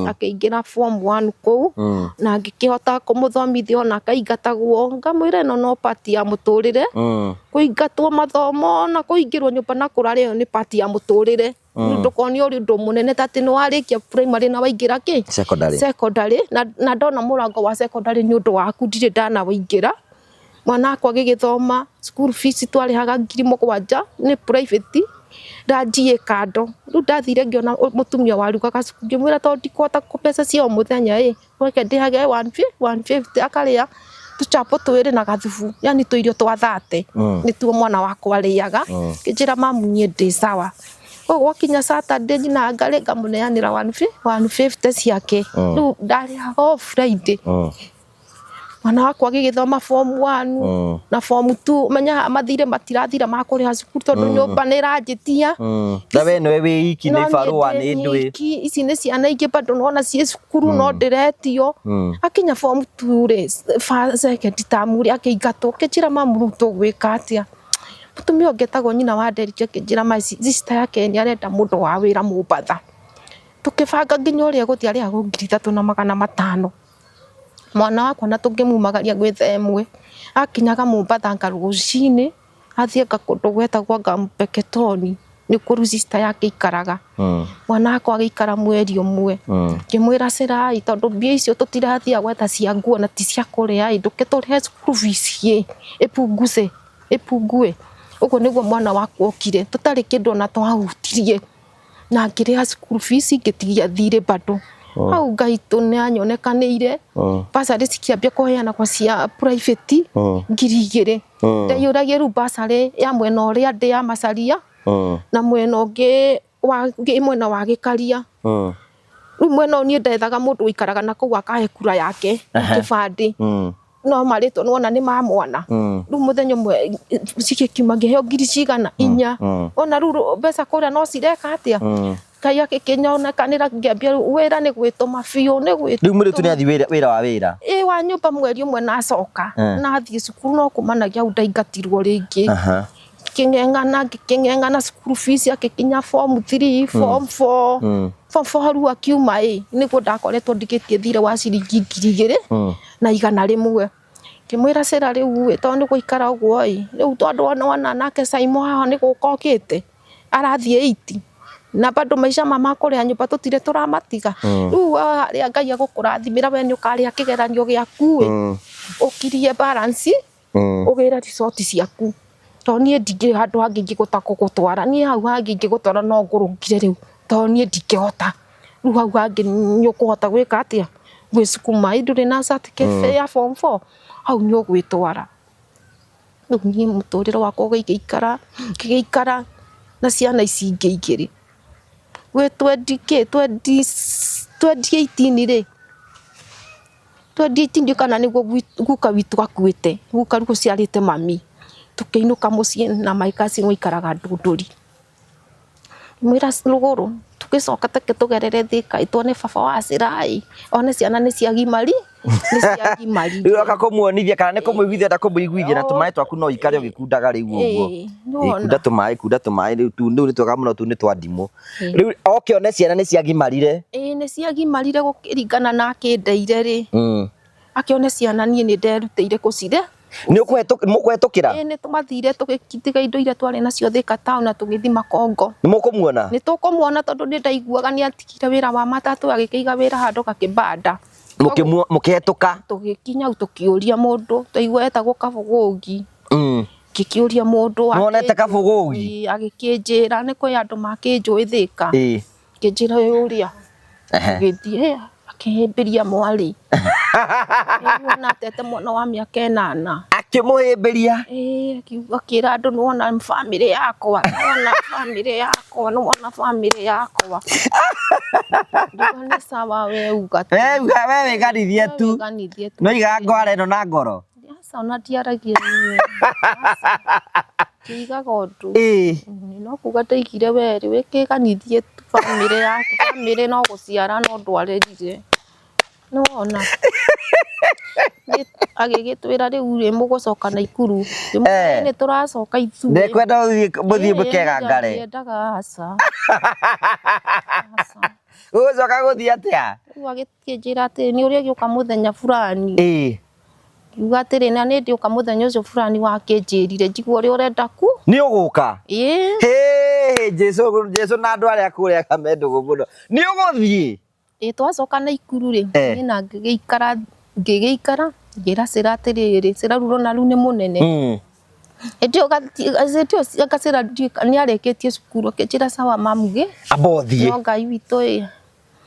akĩingĩra form 1 kũu, na ngĩkĩhota kũmũthomithia ona akaingatagwo, ngamwĩra ĩno no part ya mũtũrĩre, kũingatwo mathomo na kũingĩrwo nyũmba na kũrara ĩyo nĩ part ya mũtũrĩre. Ndũkone ũrĩ ũndũ mũnene ta atĩ nĩ warĩkia primary na waingĩra kĩ?
Secondary.
Secondary, na ndona mũrango wa secondary nĩ ũndũ waku ndirĩ ndanaũingĩra. Mwana wakwa agĩgĩthoma school fees twarĩhaga 7,000 nĩ private, ranji ĩ kando. Rĩu ndathire ngĩona mũtumia warugaga cukuru ngĩmwĩra tondũ ndikũhota mbeca cia o mũthenya ĩ, reke ndĩhage 150 akarĩa tũchapo twĩrĩ na gathubu, yani tũirio twa 30 nĩtuo mwana wakwa arĩaga. Akĩnjĩra mamu niĩ ndĩ sawa. Koguo gwakinya Saturday nyina ngarĩ ngamũneanĩra 150 ciake. Rĩu ndarĩhaga o Friday. Mwana wakwa agĩgĩthoma form 1 na form 2, menya mathirĩ matirathira ma kũrĩha cukuru tondũ nyũmba nĩ ĩranjĩtia.
Na we nĩwe wĩ iki nĩ ibarũa nĩ ndwĩ.
Ici nĩ ciana ingĩ bado nĩwona ciĩ cukuru no ndĩretio. Akinya form 2 rĩ, second term rĩ, akĩingatwo, akĩnjĩra mamu rĩu tũgwĩka atĩa? Mũtumia ũngĩ etagwo nyina wa Derrick akĩnjĩra my sister yake nĩ arenda mũndũ wa wĩra Mombatha. Tũkĩbanga nginya ũrĩa egũthiĩ arĩhagwo 3,500. Mwana wakwa na tũngĩmumagaria gwĩ thaa ĩmwe, akinyaga Mombatha anga rũcinĩ, athiĩ anga kũndũ gwetagwo anga Mpeketoni, nĩkuo rĩu sister yake aikaraga. Mwana wakwa agĩikara mweri ũmwe, ngĩmwĩra Cirai, tondũ mbia icio tũtirathiaga gwetha cia nguo na ti cia kũrĩa ĩ, ndũke tũrĩhe school fees ĩ, ĩpunguce, ĩpungue. Ũguo nĩguo mwana wakwa okire, tũtarĩ kĩndũ ona twahutirie. Na ngĩrĩha school fees ngĩtigia thirĩ bado. Hau Ngai tũ nĩ anyonekanĩire, bursary cikĩambia kũheanagwo cia private 2,000. Ndeyũragia rĩu bursary ya mwena ũrĩa ndĩ ya Macharia na mwena ũngĩ wa mwena wa Gĩkaria. Rĩu mwena ũyũ niĩ ndethaga mũndũ ũikaraga na kũu akahe kura yake kĩbandĩ. No marĩtwa nĩwona nĩ ma mwana. Rĩu mũthenya ũmwe cigĩkiuma ngĩheo ngiri cigana inya. Wona rĩu mbeca kũrĩa no cireka atĩa? Ngai agĩkĩnyonekanĩra ngĩambia rĩu wĩra nĩ gwĩtũma biũ nĩ gwĩtũma.
Rĩu mũirĩtu nĩ athiĩ wĩra wĩra wa wĩra.
Ĩ wa nyũmba mweri ũmwe na acoka na athiĩ cukuru no kumanagia hau ndaingatirwo rĩngĩ. Ngĩkĩng'eng'ana ngĩkĩng'eng'ana cukuru fees agĩkinya form 3 form 4 form 4 rĩu akiuma ĩ nĩguo ndakoretwo ndigĩtie thirĩ wa ciringi 2100. Ngĩmwĩra cĩra rĩu ĩ tondũ nĩ gũikara ũguo ĩ rĩu tondũ wona nake Saimo haha nĩ gũka okĩte arathiĩ eight na bado maica ma makũrĩha nyũmba tũtirĩ tũramatiga rĩu harĩa Ngai egũkũrathimĩra we nĩ ũkarĩha kĩgeranio gĩaku ĩ ũkirie balance ũgĩre resort ciaku tondũ niĩ ndingĩ handũ hangĩ ingĩhota gũgũtwara niĩ hau hangĩ ingĩgũtwara no ngũrũngire rĩu tondũ niĩ ndingĩhota rĩu hau hangĩ nĩ ũkũhota gwĩka atĩa gwĩcukuma ĩ ndũrĩ na certificate ya form 4 hau nĩ ũgwĩtwara. Rĩu niĩ mũtũrĩre wakwa ũgĩikara ngĩgĩikara na ciana ici ingĩ igĩrĩ gwĩ twenty kĩ 2018 rĩ 2018 ndiũĩ kana nĩguo guka witũ akuĩte guka rĩu ũciarĩte mami tũkĩinũka mũciĩ na my cousin waikaraga Ndũndũri. Ngĩmwĩra rũgũrũ tũgĩcoka reke tũgerere Thĩka ĩ tuone baba wa Cĩra ĩ one ciana nĩ ciagimari nĩ ciagimarire.
Rĩu oka kũmuonithia kana nĩ kũmũiguithia enda kũmũiguithia na tũmaĩ twaku no ikare ũgĩkundaga rĩu ũguo.
Ĩĩ,
Ĩĩ,
nĩwona.
kunda tũmaĩ kunda tũmaĩ rĩu tu rĩu nĩ twega mũno tu nĩ twa ndimũ. Rĩu oke one ciana nĩ ciagimarire.
Ĩĩ nĩ ciagimarire gũkĩringana na akĩndeire rĩ akĩone ciana niĩ nĩ nderutĩire kũcire.
Nĩ mũkũhetũkĩra?
Ĩĩ nĩ twathire tũgĩtiga indo iria twarĩ nacio Thĩka town na tũgĩthiĩ Makongo.
Nĩ mũkũmuona?
Nĩ tũkũmuona tondũ nĩ ndaiguaga nĩ atigire wĩra wa matatũ agĩkĩiga wĩra handũ gakĩbanda.
Mũkĩhetũka?
Tũgĩkinya hau tũkĩũria mũndũ twaigua etagwo Kabũgũgi. Ngĩkĩũria mũndũ
Nĩwonete Kabũgũgi?
Ĩĩ agĩkĩnjĩra nĩ kwĩ andũ makĩnjũĩ Thĩka. Ngĩnjĩra ũyũ ũrĩa. Tũgĩthiĩ akĩhĩmbĩria mwarĩ. Nĩwona atete mwana wa mĩaka 8.
Akĩmũhĩmbĩria?
Ĩĩ akiuga akĩra andũ nĩwona bamĩrĩ yakwa nĩwona bamĩrĩ yakwa nĩwona bamĩrĩ yakwa. Ngiuga nĩ sawa we uga tu.
We uga we wĩganithie tu.
Wĩganithie tu.
Nĩwaigaga ngwara ĩno na ngoro?
Aca ona ndiaragia niĩ. Ndiigaga ũndũ. No kuga ndaigire we rĩ wĩkĩganithie tu bamĩrĩ yaku bamĩrĩ no gũciara no ndwarerire. Nĩwona? Agĩgĩtwĩra rĩu rĩ mũgũcoka Naikuru. Ngĩmwĩra nĩ tũracoka ithuĩ.
Ndekwenda mũthiĩ mũkegangare.
Ndiendaga aca.
Ũgũcoka gũthiĩ atĩa?
Rĩu agĩkĩnjĩra atĩrĩ nĩ ũrĩgĩũka mũthenya fulani. Ngiuga atĩrĩ na nĩ ndĩũka mũthenya ũcio fulani wakĩnjĩrire njigue ũrĩa ũrenda ku.
Nĩ ũgũka?
Ĩĩ.
Hĩ Jesu Jesu na andũ arĩa kũrĩa me ndũgũ mũno. Nĩ ũgũthiĩ?
Ĩĩ twacoka Naikuru rĩ niĩ na ngĩgĩikara ngĩgĩikara ngĩra Cĩra atĩrĩrĩ Cĩra rĩu ũrona rĩu nĩ mũnene. Hĩndĩ ĩyo Cĩra nĩ arĩkĩtie cukuru akĩnjĩra sawa mamu gĩ.
Amba ũthiĩ.
No Ngai witũ ĩ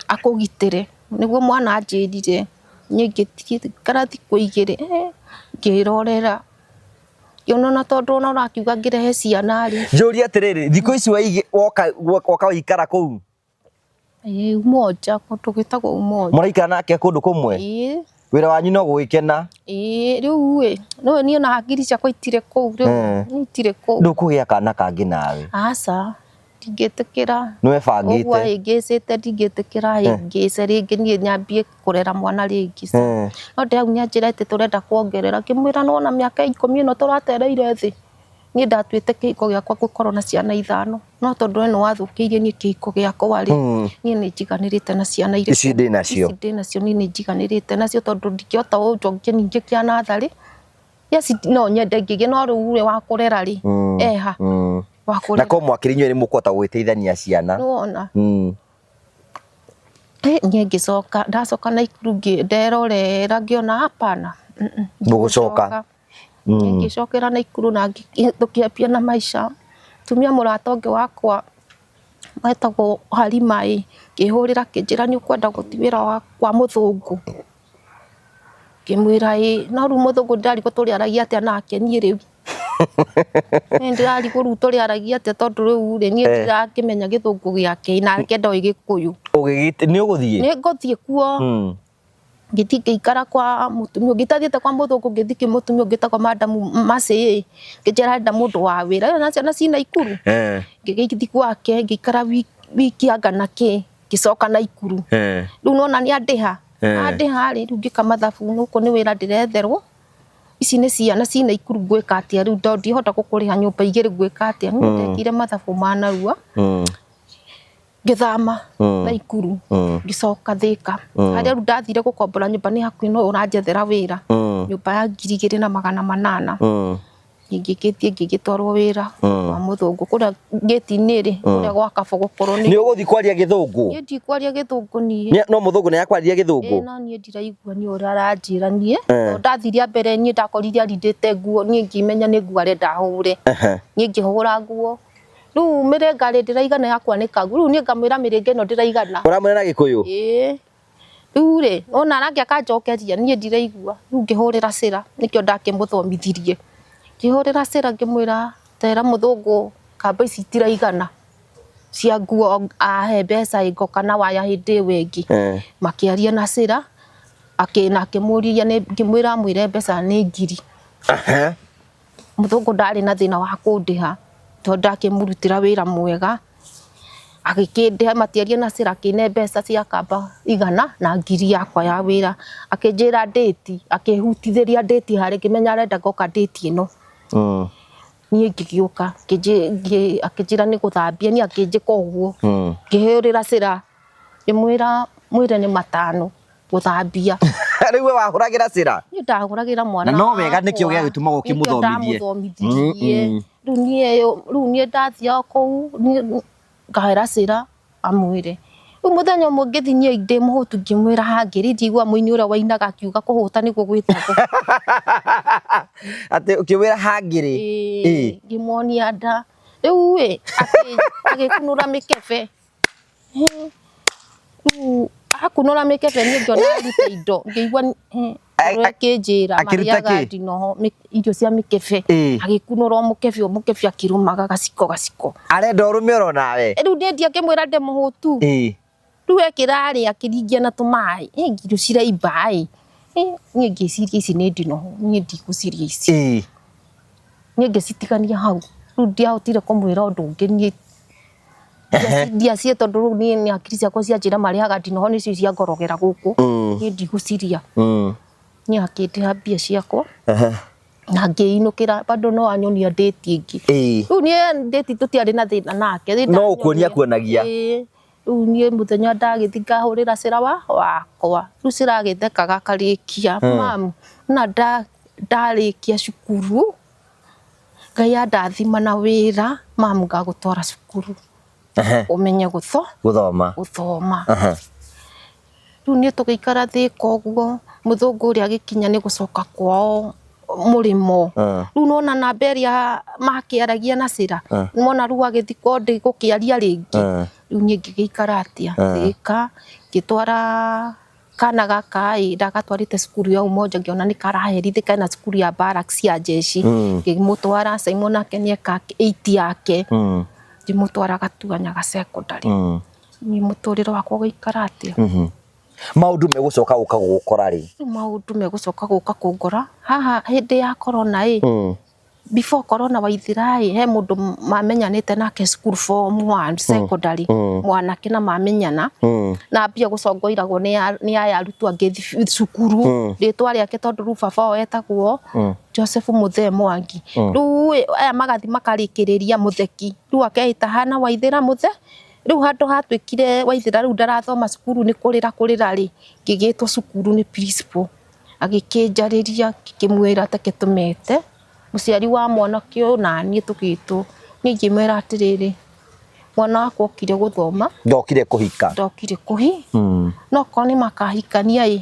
akũgitĩre nĩguo mwana anjĩrire. Niĩ ngĩikara thikũ igĩrĩ ngĩrorera ngĩona ona tondũ ona ũrakiuga ngĩrehe ciana rĩ.
Njũrie atĩrĩrĩ thikũ ici woka waikara kũu?
Ĩĩ Umoja kũndũ gwĩtagwo Umoja.
Mũraikara nake kũndũ kũmwe?
Ĩĩ.
Wĩra wanyu no gũgĩkena?
Ĩĩ rĩu ĩ nĩũĩ niĩ ona hakiri ciakwa itirĩ kũu rĩu niĩ itirĩ kũu.
Ndũkũgĩa kana kangĩ nawe?
Aca ndingĩtĩkĩra.
Nĩwebangĩte?
Ũguo ahĩngĩcĩte ndingĩtĩkĩra ahĩngĩce rĩngĩ niĩ nyambie kũrera mwana rĩngĩ. No ndĩ hau nĩanjĩra atĩ tũrenda kuongerera ngĩmwĩra nĩwona mĩaka 10 ĩno tũratereire thĩ niĩ ndatuĩte kĩhiko gĩakwa gũkorwo na ciana 5 no tondũ we nĩwathũkĩirie niĩ kĩhiko gĩakwa rĩ niĩ nĩ njiganĩrĩte na ciana irĩkũ
Ici ndĩ nacio.
Ici ndĩ nacio niĩ nĩ njiganĩrĩte nacio tondũ ndingĩhota gũcokia ningĩ kĩa natharĩ. Yes no nyende ngĩgĩe no rĩu rĩ wa kũrera rĩ eha wa kũrera.
Na ko mwakĩrĩ inyuĩ nĩ mũkũhota gũgĩteithania ciana.
Nĩwona? Niĩ ngĩcoka ndacoka Naikuru nderorera ngĩona hapana.
Ndũgũcoka.
Ngĩcokera Naikuru na tũkĩambia na maica. Tumia mũrata ũngĩ wakwa wetagwo Halima ĩ ngĩhũrĩra akĩnjĩra nĩ ũkwenda gũthiĩ wĩra kwa mũthũngũ. Ngĩmwĩra ĩĩ no rĩu mũthũngũ ndĩrarigwo tũrĩaragia atĩa nake niĩ rĩu. Niĩ ndĩrarigwo rĩu tũrĩaragia atĩa tondũ rĩu rĩ niĩ ndirakĩmenya gĩthũngũ gĩake nake ndoĩ gĩkũyũ.
Nĩ ũgũthiĩ?
Nĩ ngũthiĩ kuo. Ngĩthiĩ ngĩikara kwa mũtumia ũngĩ itathiĩte kwa mũthũngũ ngĩthiĩ kwĩ mũtumia ũngĩ wĩtagwo Madam Mercy ĩ ngĩnjĩra arenda mũndũ wa wĩra na ciana ci Naikuru. Ngĩgĩthiĩ gwake ngĩikara wiki anga na kĩ ngĩcoka Naikuru. Rĩu nona nĩ andĩha. Andĩha rĩ, rĩu ngĩka mathabu gũkũ nĩ wĩra ndĩretherwo, ici nĩ ciana ci Naikuru ngwĩka atĩa rĩu tondũ ndihota gũkũrĩha nyũmba igĩrĩ ngwĩka atĩa. Niĩ ndekire mathabu ma narua ngĩthama Naikuru ngĩcoka Thĩka harĩa rĩu ndathire gũkombora nyũmba nĩ hakuhĩ no ũranjethera wĩra, nyũmba ya 2800. Ngĩgĩthiĩ ngĩgĩtwarwo wĩra wa mũthũngũ kũrĩa gĩti-inĩ rĩ, kũrĩa gwa Kabũgũ kũrũ
nĩ ũgũthiĩ kwaria gĩthũngũ?
Niĩ ndikwaria gĩthũngũ niĩ.
No mũthũngũ nĩ akwaririe gĩthũngũ?
No niĩ ndiraigua nĩ ũrĩa aranjĩra niĩ. Tondũ ndathire mbere niĩ ndakorire arindĩte nguo, niĩ ngĩmenya nĩ nguo arenda hũre. Niĩ ngĩhũra nguo. Rĩu mĩrĩnga rĩ ndĩraigana ya kwanĩka nguo, rĩu niĩ ngamwĩra mĩrĩnga ĩno ndĩraigana.
Ũramwĩra na Gĩkũyũ?
Ĩĩ. Rĩu rĩ, ona nake akanjokeria niĩ ndiraigua, rĩu ngĩhũrĩra cĩra nĩkĩo ndakĩmũthomithirie. Ngĩhũrĩra cĩra ngĩmwĩra tera mũthũngũ kamba ici itiraigana cia nguo ahe mbeca ĩ ngoka na waya hĩndĩ ĩyo ĩngĩ. Makĩaria na cĩra na akĩmũria, ngĩmwĩra amwĩre mbeca nĩ ngiri. Mũthũngũ ndarĩ na thĩna wa kũndĩha tondũ ndakĩmũrutĩra wĩra mwega. Agĩkĩndĩha matiaria na cĩra akĩne mbeca cia kamba 100 na ngiri yakwa ya wĩra. Akĩnjĩra ndĩti, akĩhutithĩria ndĩti harĩa ngĩmenya arenda ngoka ndĩti ĩno. Niĩ ngĩgĩũka, akĩnjĩra nĩ gũthambia, niĩ akĩnjĩka ũguo. Ngĩhũrĩra cĩra ngĩmwĩra mwĩre nĩ 5 gũthambia.
Rĩu we wahũragĩra cĩra?
Niĩ ndahũragĩra mwana
Na no wega nĩkĩo gĩagĩtũmaga ũkĩmũthomithie.
Nĩkĩo ndamũthomithirie. Rĩu niĩ ndathiaga kũu ngahera cĩra amwĩre. Rĩu mũthenya ũmwe ngĩthiĩ niĩ ndĩ mũhũtu ngĩmwĩra hangĩrĩ ndiigua mũini ũrĩa wainaga akiuga kũhũta nĩguo gwĩtagwo.
Atĩ ũkĩmwĩra hangĩrĩ?
Ĩĩ, ngĩmuonia nda. Rĩu ĩ, agĩkunũra mĩkebe. Rĩu akunũra mĩkebe niĩ ngĩona aruta indo, ngĩigua ngoro ĩkĩnjĩra marĩaga ndinoho, irio cia mĩkebe. Agĩkunũra o mũkebe o mũkebe akĩrũmaga gaciko gaciko.
Arenda ũrũme oro nawe?
Rĩu niĩ ndiakĩmwĩra ndĩ mũhũtu. Rĩu ekĩra arĩa akĩringia na tũmaĩ, irio ciraimba ĩ. Niĩ ngĩciria ici nĩ ndinoho, niĩ ndigũciria ici. Niĩ ngĩcitigania hau. Rĩu ndiahotire kũmwĩra ũndũ ũngĩ niĩ. Ndiacie tondũ rĩu niĩ nĩ hakiri ciakwa cianjĩra marĩaga ndinoho nĩcio ciangorogera gũkũ. Niĩ ndigũciria. Niĩ akĩndĩha mbia ciakwa. Na ngĩinũkĩra bado no anyonia ndĩti ĩngĩ. Rĩu niĩ ndĩti tũtiarĩ na thĩna nake.
No ũkuonia kuonagia.
Rĩu niĩ mũthenya ndagĩthiĩ ngahũrĩra cĩra wakwa. Rĩu cĩra agĩthekaga akarĩkia. Mamu, na ndarĩkia cukuru, Ngai andathima na wĩra, mamu ngagũtwara cukuru. Ũmenye
gũthoma.
Gũthoma. Rĩu niĩ tũgĩikara Thĩka ũguo, mũthũngũ ũrĩa agĩkinya nĩ gũcoka kwao mũrĩmo. Rĩu nĩwona namba ĩrĩa makĩaragia na cĩra, nĩwona rĩu agĩthiĩ kwao ndĩgũkĩaria rĩngĩ. Rĩu niĩ ngĩgĩikara atĩa, Thĩka, ngĩtwara kana gaka ĩ, ndagatwarĩte cukuru ya Umoja ngĩona nĩ karaherithĩka na cukuru ya barracks ya jeshi. Ngĩmũtwara Simon nake nĩeka 8 yake. Ngĩmũtwara Gatuanyaga secondary. Niĩ mũtũrĩre wakwa ũgĩikara atĩa?
Maũndũ megũcoka gũka gũgũkora rĩ?
Maũndũ megũcoka gũka kũngora haha hĩndĩ ya corona ĩ. Before corona waithira ĩ, he mũndũ mamenyanĩte nake cukuru form 1 secondary, mwanake na mamenyana, na ambia gũcongoiragwo nĩ aya arutwo angĩ cukuru, rĩtwa rĩake tondũ rĩu baba wao etagwo Joseph Muthee Mwangi. Rĩu aya magathiĩ makarĩkĩrĩria Mũtheki, rĩu akeĩta hana Waithĩra Mũthe. Rĩu handũ hatuĩkire Waithĩra rĩu ndarathoma cukuru nĩ kũrĩra kũrĩra rĩ, ngĩgĩtwo cukuru nĩ principal, agĩkĩnjarĩria ngĩkĩmwĩra take tũmete mũciari wa mwanake ũyũ na niĩ tũgĩtwo. Niĩ ngĩmwĩra atĩrĩrĩ, mwana wakwa okire gũthoma,
ndokire kũhika,
ndokire kũhi, no korwo nĩ makahikania ĩ,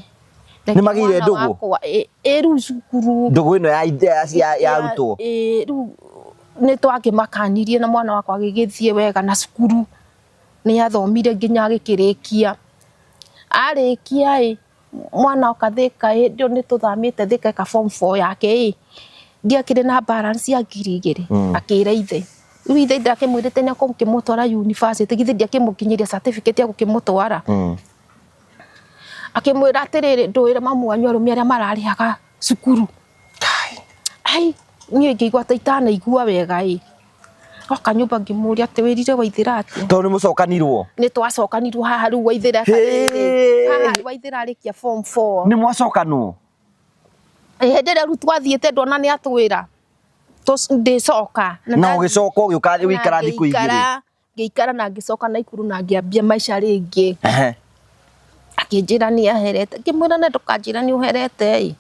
nĩ magĩire ndũgũ
ĩ rĩu cukuru
ndũgũ ĩno ya arutwo
rĩu nĩ twakĩmakanirie na mwana wakwa agĩgĩthiĩ wega na cukuru, nĩ athomire nginya agĩkĩrĩkia. Arĩkia ĩ, mwana oka Thĩka ĩ, hĩndĩ ĩyo nĩ tũthamĩte Thĩka eka form 4 yake ĩ, ndiakĩrĩ na balance ya 2000, akĩra ithe. Rĩu ithe ndakĩmwĩrĩte nĩ ekũmũtwara university, githĩ ndiakĩmũkinyĩria certificate ya gũkĩmũtwara. Akĩmwĩra atĩrĩrĩ, ndũĩre mamu wanyu arũme arĩa mararĩhaga cukuru. Ai, niĩ ngĩigua ta itanaigua wega ĩ. Oka nyũmba ngĩmũria atĩ wĩrire Waithĩra atĩa.
Tondũ nĩ mũcokanirwo.
Nĩ twacokanirwo haha rĩu Waithĩra
Hĩĩ.
haha Waithĩra arĩkia form 4.
Nĩ mwacokanwo.
Hĩndĩ ĩrĩa rĩu twathiĩte ndona nĩ atwĩra ndĩcoka.
Na ũgĩcoka ũgĩũka ũgĩikara thikũ igĩrĩ.
Ngĩikara na ngĩcoka Naikuru na ngĩambia maica rĩngĩ. Akĩnjĩra nĩ aherete, ngĩmwĩra na ndũkanjĩra nĩ ũherete ĩ.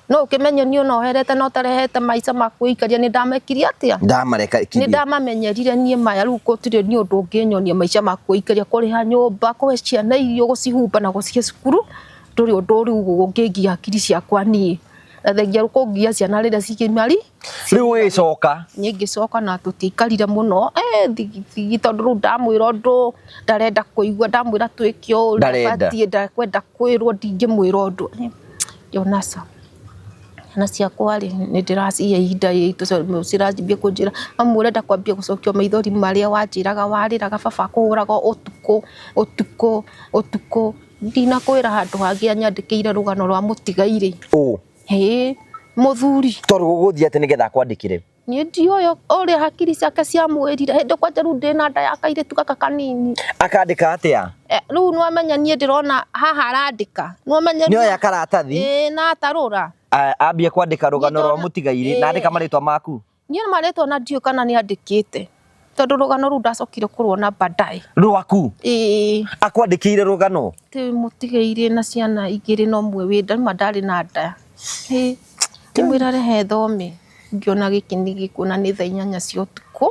No ũkĩmenye niĩ ona ũherete na ũtarehete maica ma kwĩikaria nĩ ndamekire atĩa?
Ndamareka
Nĩ ndamamenyerire niĩ maya rĩu gũtirĩ nĩ ũndũ ũngĩnyonia maica ma kwĩikaria, kũrĩha nyũmba, kũhe ciana irio, gũcihumba na gũcihe cukuru, ndũrĩ ũndũ rĩu ũngĩngia hakiri ciakwa niĩ. Na thengia kũngia ciana rĩrĩa cigimari.
Rĩu ũgĩcoka?
Niĩ ngĩcoka na tũtiaikarire mũno, thigi tondũ rĩu ndamwĩra ũndũ ndarenda kũigua, ndamwĩra twĩke ũũ
Ndarenda.
ndabatiĩ, ndakwenda kwĩrwo ndingĩmwĩra ũndũ. Ngĩona ca. Ciana ciakwa rĩ, nĩ ndĩracihe ihinda ciranjia kũnjĩra, mamu ũrenda kwambia gũcokia maithori marĩa wanjĩraga warĩraga baba akũhũraga ũtukũ, ũtukũ, ũtukũ. Ndinakwĩra handũ hangĩ anyandĩkĩire rũgano rwa mũtigairĩ.
Ũ?
Ĩĩ, mũthuri.
Tondũ gũgũthiĩ atĩ nĩgetha akwandĩkĩre?
Niĩ ndiũĩ ũrĩa hakiri ciake ciamwĩrire, hĩndĩ kwanja rĩu ndĩna nda ya kairĩtu gaka kanini.
Akandĩka atĩa?
Rĩu nĩwamenya niĩ ndĩrona haha arandĩka. Nĩwamenya
Nĩoya karatathi?
Ĩĩ, na atarũra.
Ambia kwandĩka rũgano rwa mũtigairĩ, na andĩka marĩtwa maku?
Niĩ marĩtwa na ndiũĩ kana nĩandĩkĩte. Tondũ rũgano rũu ndacokire kũruona baadaye.
Rwaku?
Ĩĩ.
Akwandĩkĩire rũgano?
Atĩ mũtigairĩ na ciana igĩrĩ na ũmwe wĩ nda, nĩma ndarĩ na nda. Ĩĩ, ngĩmwĩra rehe thome, ngĩona gĩkĩ nĩ gĩkuũ na nĩ thaa 8 cia ũtukũ.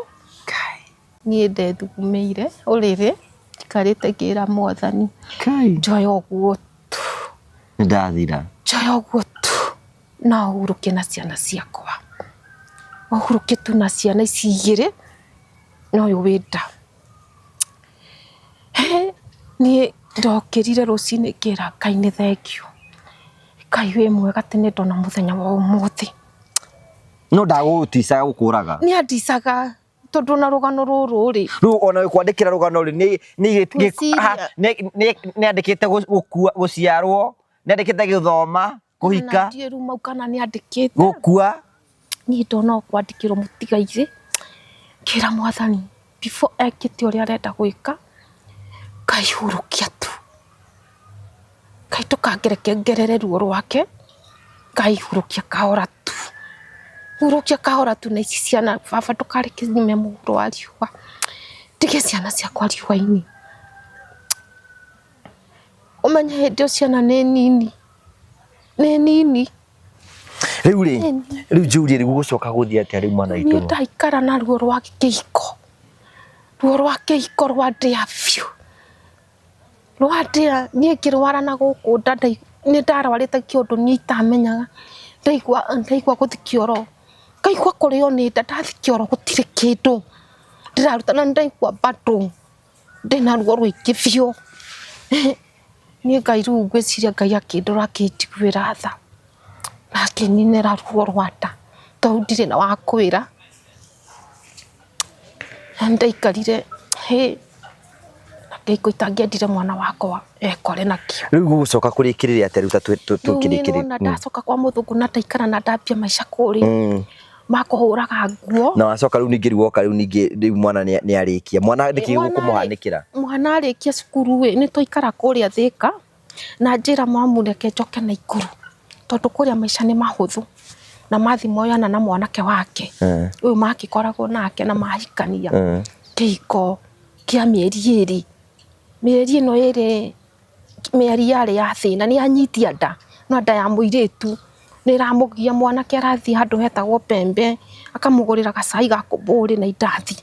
Niĩ ndethugumĩire ũrĩrĩ, njikarĩte ngĩra Mwathani, njoya ũguo tu.
Nĩndathira.
Njoya ũguo tu, na ũhurũke na ciana ciakwa. Ũhurũke tu na ciana ici igĩrĩ, na ũyũ wĩ nda. Niĩ ndokĩrire rũcinĩ ngĩra Ngai nĩ thengiũ. Ngai wĩ mwega atĩ nĩ ndona mũthenya wa ũmũthĩ.
No ndagũgũticaga gũkũraga?
Nĩ andicaga tondũ na rũgano rũrũ rĩ.
Rĩu ona kwandĩkĩra rũgano rĩ,
Ngwĩciria.
nĩ andĩkĩte gũkua, gũciarwo, nĩ andĩkĩte gũthoma, kũhika.
Na ndiĩ rĩu mau kana nĩ andĩkĩte.
Gũkua.
Niĩ ndona o kwandĩkĩrwo mũtigairĩ, ngĩra Mwathani before ekĩte ũrĩa arenda gwĩka, Ngai hurũkia tu. Ngai ndũkangereke ngerere ruo rwake, Ngai hurũkia kahora tu. Hurũkia kahora tu na ici ciana, baba ndũkareke nyume mũhuro wa riũa. Ndige ciana ciakwa riũa-inĩ. Ũmenye hĩndĩ ĩyo ciana nĩ nini. Nĩ nini.
Rĩu rĩ, rĩu njũrie rĩu gũcoka gũthiĩ atĩa rĩu mwana witũ?
Niĩ ndaikara na ruo rwa kĩhiko. Ruo rwa kĩhiko rwa ndĩa biũ. Rwa ndĩa, niĩ ngĩrwara na gũkũ nda nĩ ndarwarĩte kĩũndũ niĩ itamenyaga. Ndaigua gũthiĩ kĩoro. Ngaigua kũrĩo nĩ nda, ndathiĩ kĩoro gũtirĩ kĩndũ ndĩraruta na nĩ ndaigua bado ndĩna ruo rũingĩ biũ. Niĩ Ngai rĩu ngwĩciria Ngai akĩndora akĩnjiguĩra tha na akĩninĩra ruo rwa nda tondũ ndirĩ na wa kwĩra. Na nĩndaikarire hĩ, na kĩhiko itangĩendire mwana wakwa ekore nakĩo.
Rĩu gũgũcoka kũrĩkĩrĩria atĩa rĩu ta
Rĩu niĩ
tũkĩrĩkĩrĩria?
nĩwona ndacoka kwa mũthũngũ na ndaikara na ndambia maica kũrĩa makũhũraga nguo.
Na wacoka rĩu ningĩ rĩu woka rĩu ningĩ rĩu mwana nĩ arĩkia. Mwana nĩkĩ gũkũmũhanĩkĩra?
Mwana arĩkia cukuru ĩ, nĩ twaikara kũrĩa Thĩka na njĩra mamu reke njoke Naikuru tondũ kũrĩa maica nĩ mahũthũ na mathiĩ moyana na mwanake wake ũyũ makĩkoragwo nake na mahikania kĩhiko kĩa mĩeri ĩrĩ. Mĩeri ĩno ĩrĩ mĩeri yarĩ ya thĩna nĩ anyitia nda no nda ya mũirĩtu nĩ ĩramũgia mwanake arathiĩ handũ hetagwo Pembe akamũgũrĩra gacai ga kũmbũrĩ na indathi.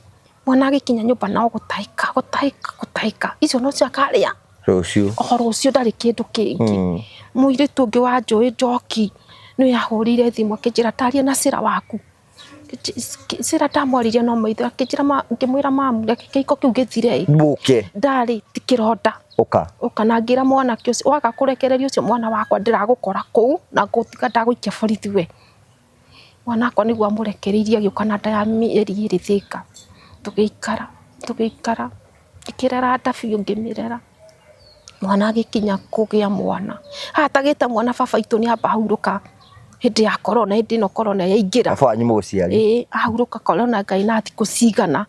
Mwana agĩkinya nyũmba no gũtahĩka gũtahĩka gũtahĩka icio nocio akarĩa
Rũciũ.
O rũciũ ndarĩ kĩndũ kĩngĩ. Mũirĩtu ũngĩ wa njũĩ njoki nĩwe ahũrĩire thimũ akĩnjĩra taria na cĩra waku. Cĩra ndamwaririe no maitho akĩnjĩra ngĩmwĩra mamu reke kĩhiko kĩu gĩthire ĩ.
Mũke.
Ndarĩ ti kĩronda.
Ũka.
Ũka na ngĩra mwanake ũcio waga kũrekereria ũcio mwana wakwa ndĩragũkora kũu na ngũtiga ndagũikia borithi we. Mwana wakwa nĩguo amũrekereirie agĩũka na nda ya mĩeri ĩrĩ Thĩka. Tũgĩikara tũgĩikara ngĩkĩrera nda biũ ngĩmĩrera. Mwana agĩkinya kũgĩa mwana. Haha atagĩte mwana baba witũ nĩ amba ahurũka. Hĩndĩ ya corona, hĩndĩ ĩno corona yaingĩra.
Baba wanyu mũgũciari.
Ĩĩ, ahurũka corona Ngai na thikũ cigana.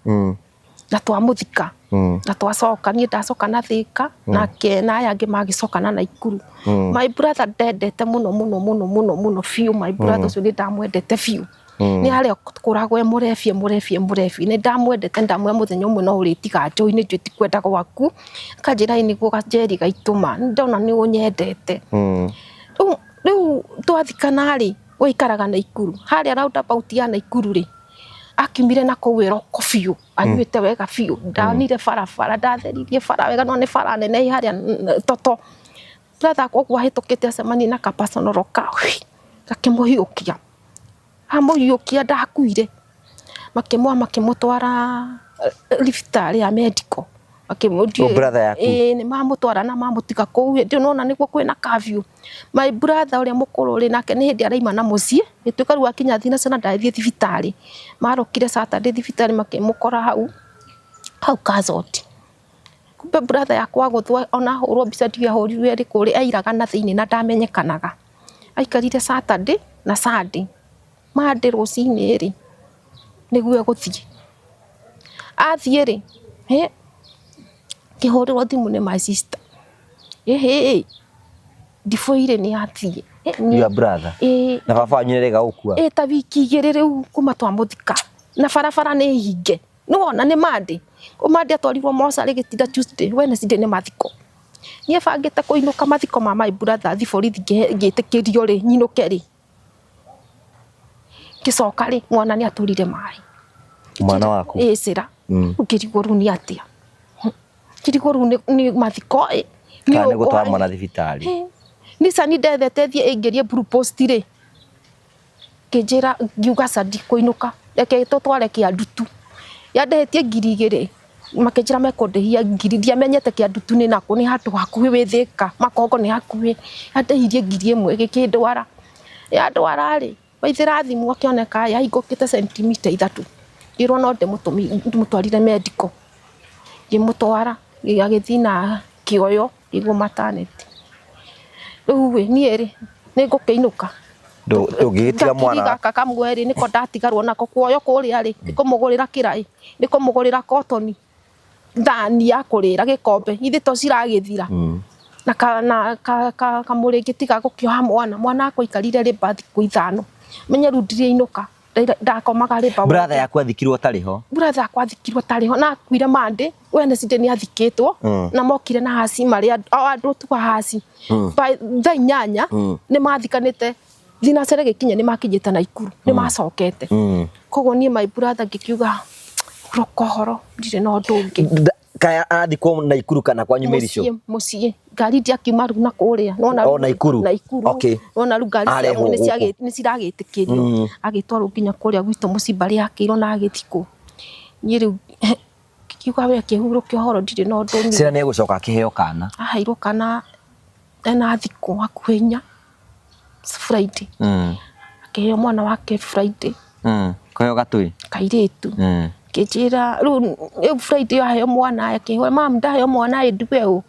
Na twamũthika. Na twacoka, niĩ ndacoka na Thĩka, nake na aya angĩ magĩcoka na Naikuru. My brother ndendete mũno mũno mũno mũno mũno biũ, my brother ũcio nĩ ndamwendete biũ. Nĩ harĩa kũragwo e mũrebia mũrebia mũrebia, nĩ ndamwendete, ndamwĩra mũthenya ũmwe no ũrĩtiga njohi nĩ njũĩ ti kwenda gwaku, akanjĩra ĩ nĩguo ganjeri gaitũ ma, nĩ ndona nĩ ũnyendete. Rĩu twathikana rĩ, we aikaraga Naikuru, harĩa roundabout ya Naikuru rĩ, akiumire na kũu ĩroko biũ, anyuĩte wega biũ, ndonire barabara, ndatheririe bara wega, no nĩ bara nene ĩ harĩa Toto. Brother ũguo ahĩtũkĩte acemanie na ka personal car, gakĩmũhiũkia. Amũhiũkia ndakuire, makĩmuoha makĩmũtwara thibitarĩ ya medical.
O brother yaku?
Ĩĩ nĩ mamũtwara na mamũtiga kũu, hĩndĩ ĩyo nĩwona nĩguo kwĩna curfew. My brother ũrĩa mũkũrũ rĩ, nake nĩ hĩndĩ araima na mũciĩ, gĩtuĩka rĩu akinya thinacara ndathiĩ thibitarĩ. Marokire Saturday thibitarĩ makĩmũkora hau, hau casualty. Kumbe brother yakwa agũthwo ona ahũrwo mbica ndiũĩ ahũrirwo ĩrĩkũ rĩ, airaga na thĩiniĩ na ndamenyekanaga. Aikarire Saturday na Sunday. Monday rũcinĩ rĩ, nĩguo egũthiĩ. Athiĩ rĩ, hĩ, ngĩhũrĩrwo thimũ nĩ my sister, ĩhĩ, Ndibũirĩ nĩ athiĩ.
Your brother?
Ĩĩ.
Na baba wanyu nĩ arega gũkua?
Ĩĩ ta wiki igĩrĩ rĩu kuma twamũthika, na barabara nĩ hinge. Nĩwona nĩ Monday, Monday atwarirwo mocarĩ gĩtinda Tuesday, Wednesday nĩ mathiko. Niĩ bangĩte kũinũka mathiko ma my brother thiĩ borithi ngĩtĩkĩrio rĩ, nyinũke rĩ, ngĩcoka rĩ, mwana nĩ atũrire maĩ.
Mwana waku?
Ĩĩ cĩra. Rĩu ngĩrigwo rĩu nĩ atĩa? Ngĩrigwo rĩu nĩ mathiko ĩ.
Kana nĩ gũtwara mwana thibitarĩ?
Nissan ndethete thiĩ ĩingĩrie blue post rĩ, ngĩnjĩra ngiuga aca ndikũinũka reke tũtware kĩandutu. Yandĩhĩtie 2000 makĩnjĩra mekũndĩhia ngiri, ndiamenyete kĩandutu nĩ nakũ, nĩ handũ hakuhĩ wĩ Thĩka, Makongo nĩ hakuhĩ. Yandĩhirie 1000 ĩgĩkĩndwara. Yandwara rĩ, waithĩra thimũ akĩoneka yahingũkĩte sentimita 3, ngĩrwo no ndĩmũtwarire medical. Ngĩmũtwara agĩthiĩ na kĩoyo nĩguo maternity. Rĩu ĩ, niĩ rĩ, nĩ ngũkĩinũka?
Ndũngĩgĩtiga mwana.
Gakiri gaka kamwe rĩ, nĩko ndatigarwo nako, kuoywo kũrĩa rĩ, nĩ kũmũgũrĩra kĩraĩ, nĩ kũmũgũrĩra kotoni, thani ya kũrĩra, gĩkombe, githĩ to ciragĩthira? Na kamũrĩngĩti ga gũkĩoha mwana, mwana akwa aikarire labour thikũ 5, menye rĩu ndirĩinũka. Ndakomaga labour.
Brother yaku athikirwo atarĩ ho?
Brother yakwa athikirwo atarĩ ho, na akuire Monday, Wednesday nĩ athikĩtwo, na mokire na haci marĩ o andũ tu a haci. By thaa 8 nĩ mathikanĩte, thinacara ĩgĩkinya nĩ makinyĩte Naikuru, nĩ macokete. Koguo niĩ my brother ngĩkiuga roka ũhoro, ndirĩ na ũndũ ũngĩ.
Kaya arathikwo Naikuru kana kwanyu Merico?
Mũciĩ, mũciĩ. Ngari ndiakiuma rĩu na kũrĩa. Nĩwona
O Naikuru?
Naikuru.
Okay.
Nĩwona rĩu ngari
Arehwo
cia
gũkũ.
nĩ ciragĩtĩkĩrio. Agĩtwarwo nginya kũrĩa gwitũ mũciĩ mbarĩ yakĩirwo na agĩthikwo. Niĩ rĩu ngiuga we kĩhurũke ũhoro ndirĩ na ũndũ niĩ.
Cira nĩ egũcoka akĩheo kana?
Aheirwo kana ena thikũ hakuhĩ 4, Friday. Akĩheo mwana wake Friday.
Kũheo gatũĩ?
Kairĩtu. Ngĩnjĩra rĩu Friday aheo mwana akĩheo mam ndaheo mwana ĩ nduge ũ.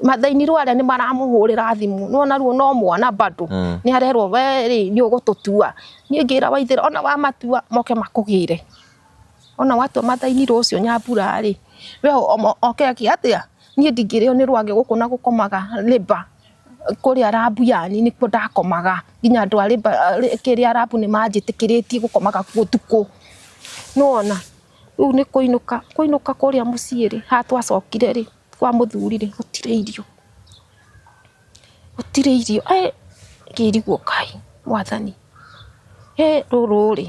Mathainirwo arĩa nĩ maramũhũrĩra thimũ, nĩwona rĩu no mwana bado nĩ arerwo we rĩ nĩ ũgũtũtua. Niĩ ngĩra Waithĩra ona wamatua moke makũgĩre. Ona watua mathainirwo ũcio Nyambura rĩ, we oke eke atĩa? Niĩ ndingĩrĩo nĩ rwagĩ gũkũ na gũkomaga labour kũrĩa rambu yani nĩkuo ndakomaga nginya andũ a labour kĩrĩa rambu nĩ manjĩtĩkĩrĩtie gũkomaga kuo ũtukũ. Nĩwona? Rĩu nĩ kũinũka, kũinũka kũrĩa mũciĩ rĩ, haha twacokire rĩ, kwa mũthuri rĩ, gũtirĩ irio. Gũtirĩ irio, ngĩrigwo Ngai mwathani, rũrũ rĩ,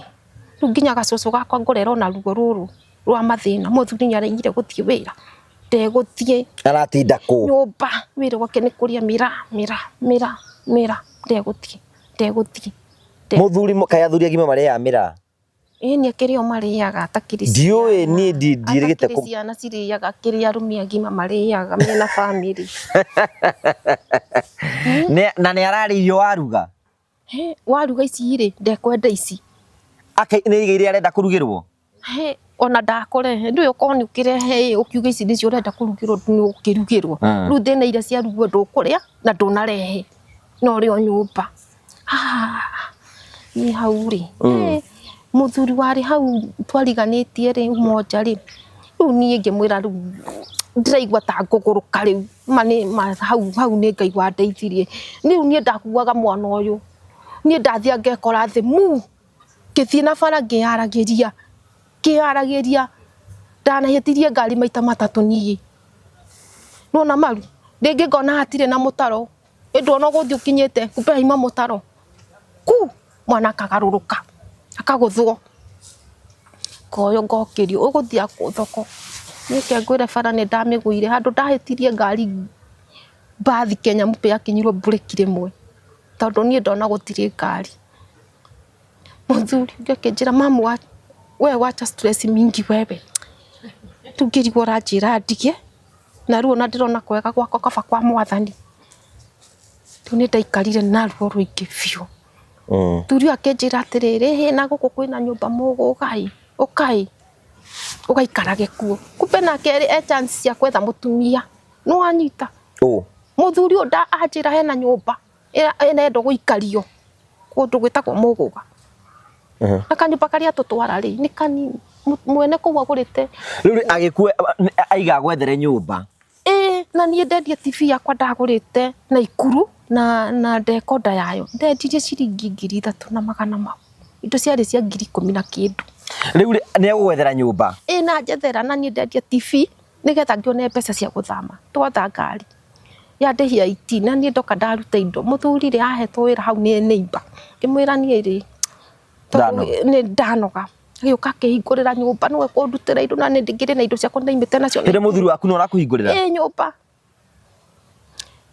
rĩu nginya gacũcũ gakwa ngũrera ona ruo rũrũ rwa mathĩna, mũthuri nĩ aregire gũthiĩ wĩra, ndegũthiĩ.
Aratinda kũ?
Nyũmba, wĩra wake nĩ kũrĩa mĩraa, mĩraa, mĩraa, mĩraa, ndegũthiĩ, ndegũthiĩ.
Mũthuri, kaĩ athuri agima marĩaga mĩraa?
Ĩĩ nĩ akĩrĩ o marĩaga atakĩrĩ
Ndiũĩ niĩ ndiĩrĩgĩte
atakĩrĩ ciana cirĩaga kĩrĩa arũme agima marĩaga mena bamĩrĩ.
Na nĩ ararĩa irio waruga?
Waruga ici rĩ, ndekwenda ici.
Nĩ irio iria arenda kũrugĩrwo?
Ona ndakũrehe, ndũĩ okorwo nĩ ũkĩrehe ĩ, ũkiuge ici nĩcio ũrenda kũrugĩrwo nĩ ũkĩrugĩrwo. Rĩu thĩna iria ciarugwo ndũkũrĩa na ndũnarehe, no ũrĩo nyũmba. Ndathiĩ hau rĩ, mũthuri warĩ hau twariganĩtie rĩ, Umoja rĩ, rĩu niĩ ngĩmwĩra rĩu ndĩraigua ta ngũgũrũka rĩu, ma nĩ ma hau hau nĩ Ngai wandeithirie. Rĩu niĩ ndakuaga mwana ũyũ, niĩ ndathiĩ ngekora thĩ mu, ngĩthiĩ na bara ngĩyaragĩria, ngĩyaragĩria, ndanahĩtirie ngari maita matatũ niĩ. Nĩwona maru, rĩngĩ ngona hatirĩ na mũtaro, ĩndĩ ona ũgũthiĩ ũkinyĩte kumbe haima mũtaro, ku mwana akagarũrũka akagũthwo, ngoywo ngokĩrio, ũgũthiĩ kũ thoko? Niĩ reke ngwĩre bara nĩ ndamĩgũire, handũ ndahĩtirie ngari mbathi Kenya Mpya yakinyirwo mburĩki rĩmwe, tondũ niĩ ndona gũtirĩ ngari. Mũthuri ũngĩ akĩnjĩra mamu we wacha stress mingi wewe, rĩu ngĩrigwo ũranjĩra ndige, na rĩu ona ndĩrona kwega gwakwa kaba kwa mwathani. Rĩu nĩ ndaikarire na ruo rũingĩ biũ. Mũthuri ũyũ akĩnjĩra atĩrĩrĩ, ĩhĩ na gũkũ kwĩna nyũmba mũgũka ĩ, ũka ĩ, ũgaikarage kuo. Kumbe nake e chance cia gwetha mũtumia, nĩ wanyita? Mũthuri ũyũ anjĩra hena nyũmba ĩrendwo gũikario kũndũ gwĩtagwo Mũgũga. Na kanyũmba karĩa atũtwara rĩ, nĩ kanini, mwene kũu agũrĩte.
Rĩu rĩ, agĩkue aiga agwethere nyũmba.
Ĩĩ, na niĩ ndendia TV yakwa ndagũrĩte Naikuru na decoder yayo, ndendirie ciringi 3,400 mau. Indo ciarĩ cia 10,000 na kĩndũ.
Rĩu rĩ, nĩ egũgwethera nyũmba?
Ĩĩ na njethera na niĩ ndendia TV nĩgetha ngĩone mbeca cia gũthama. Twatha ngari yandĩhia 18 na niĩ ndoka ndaruta indo. Mũthuri rĩ ahetwo wĩra hau nĩ neighbour, ngĩmwĩra niĩ rĩ, tondũ nĩ ndanoga. Agĩũka akĩhingũrĩra nyũmba nĩwe kũndutĩra indo na nĩ ngĩrĩ na indo ciakwa ndaimĩte nacio.
Hĩndĩ mũthuri waku nĩ ũrakũhingũrĩra?
Ĩĩ nyũmba.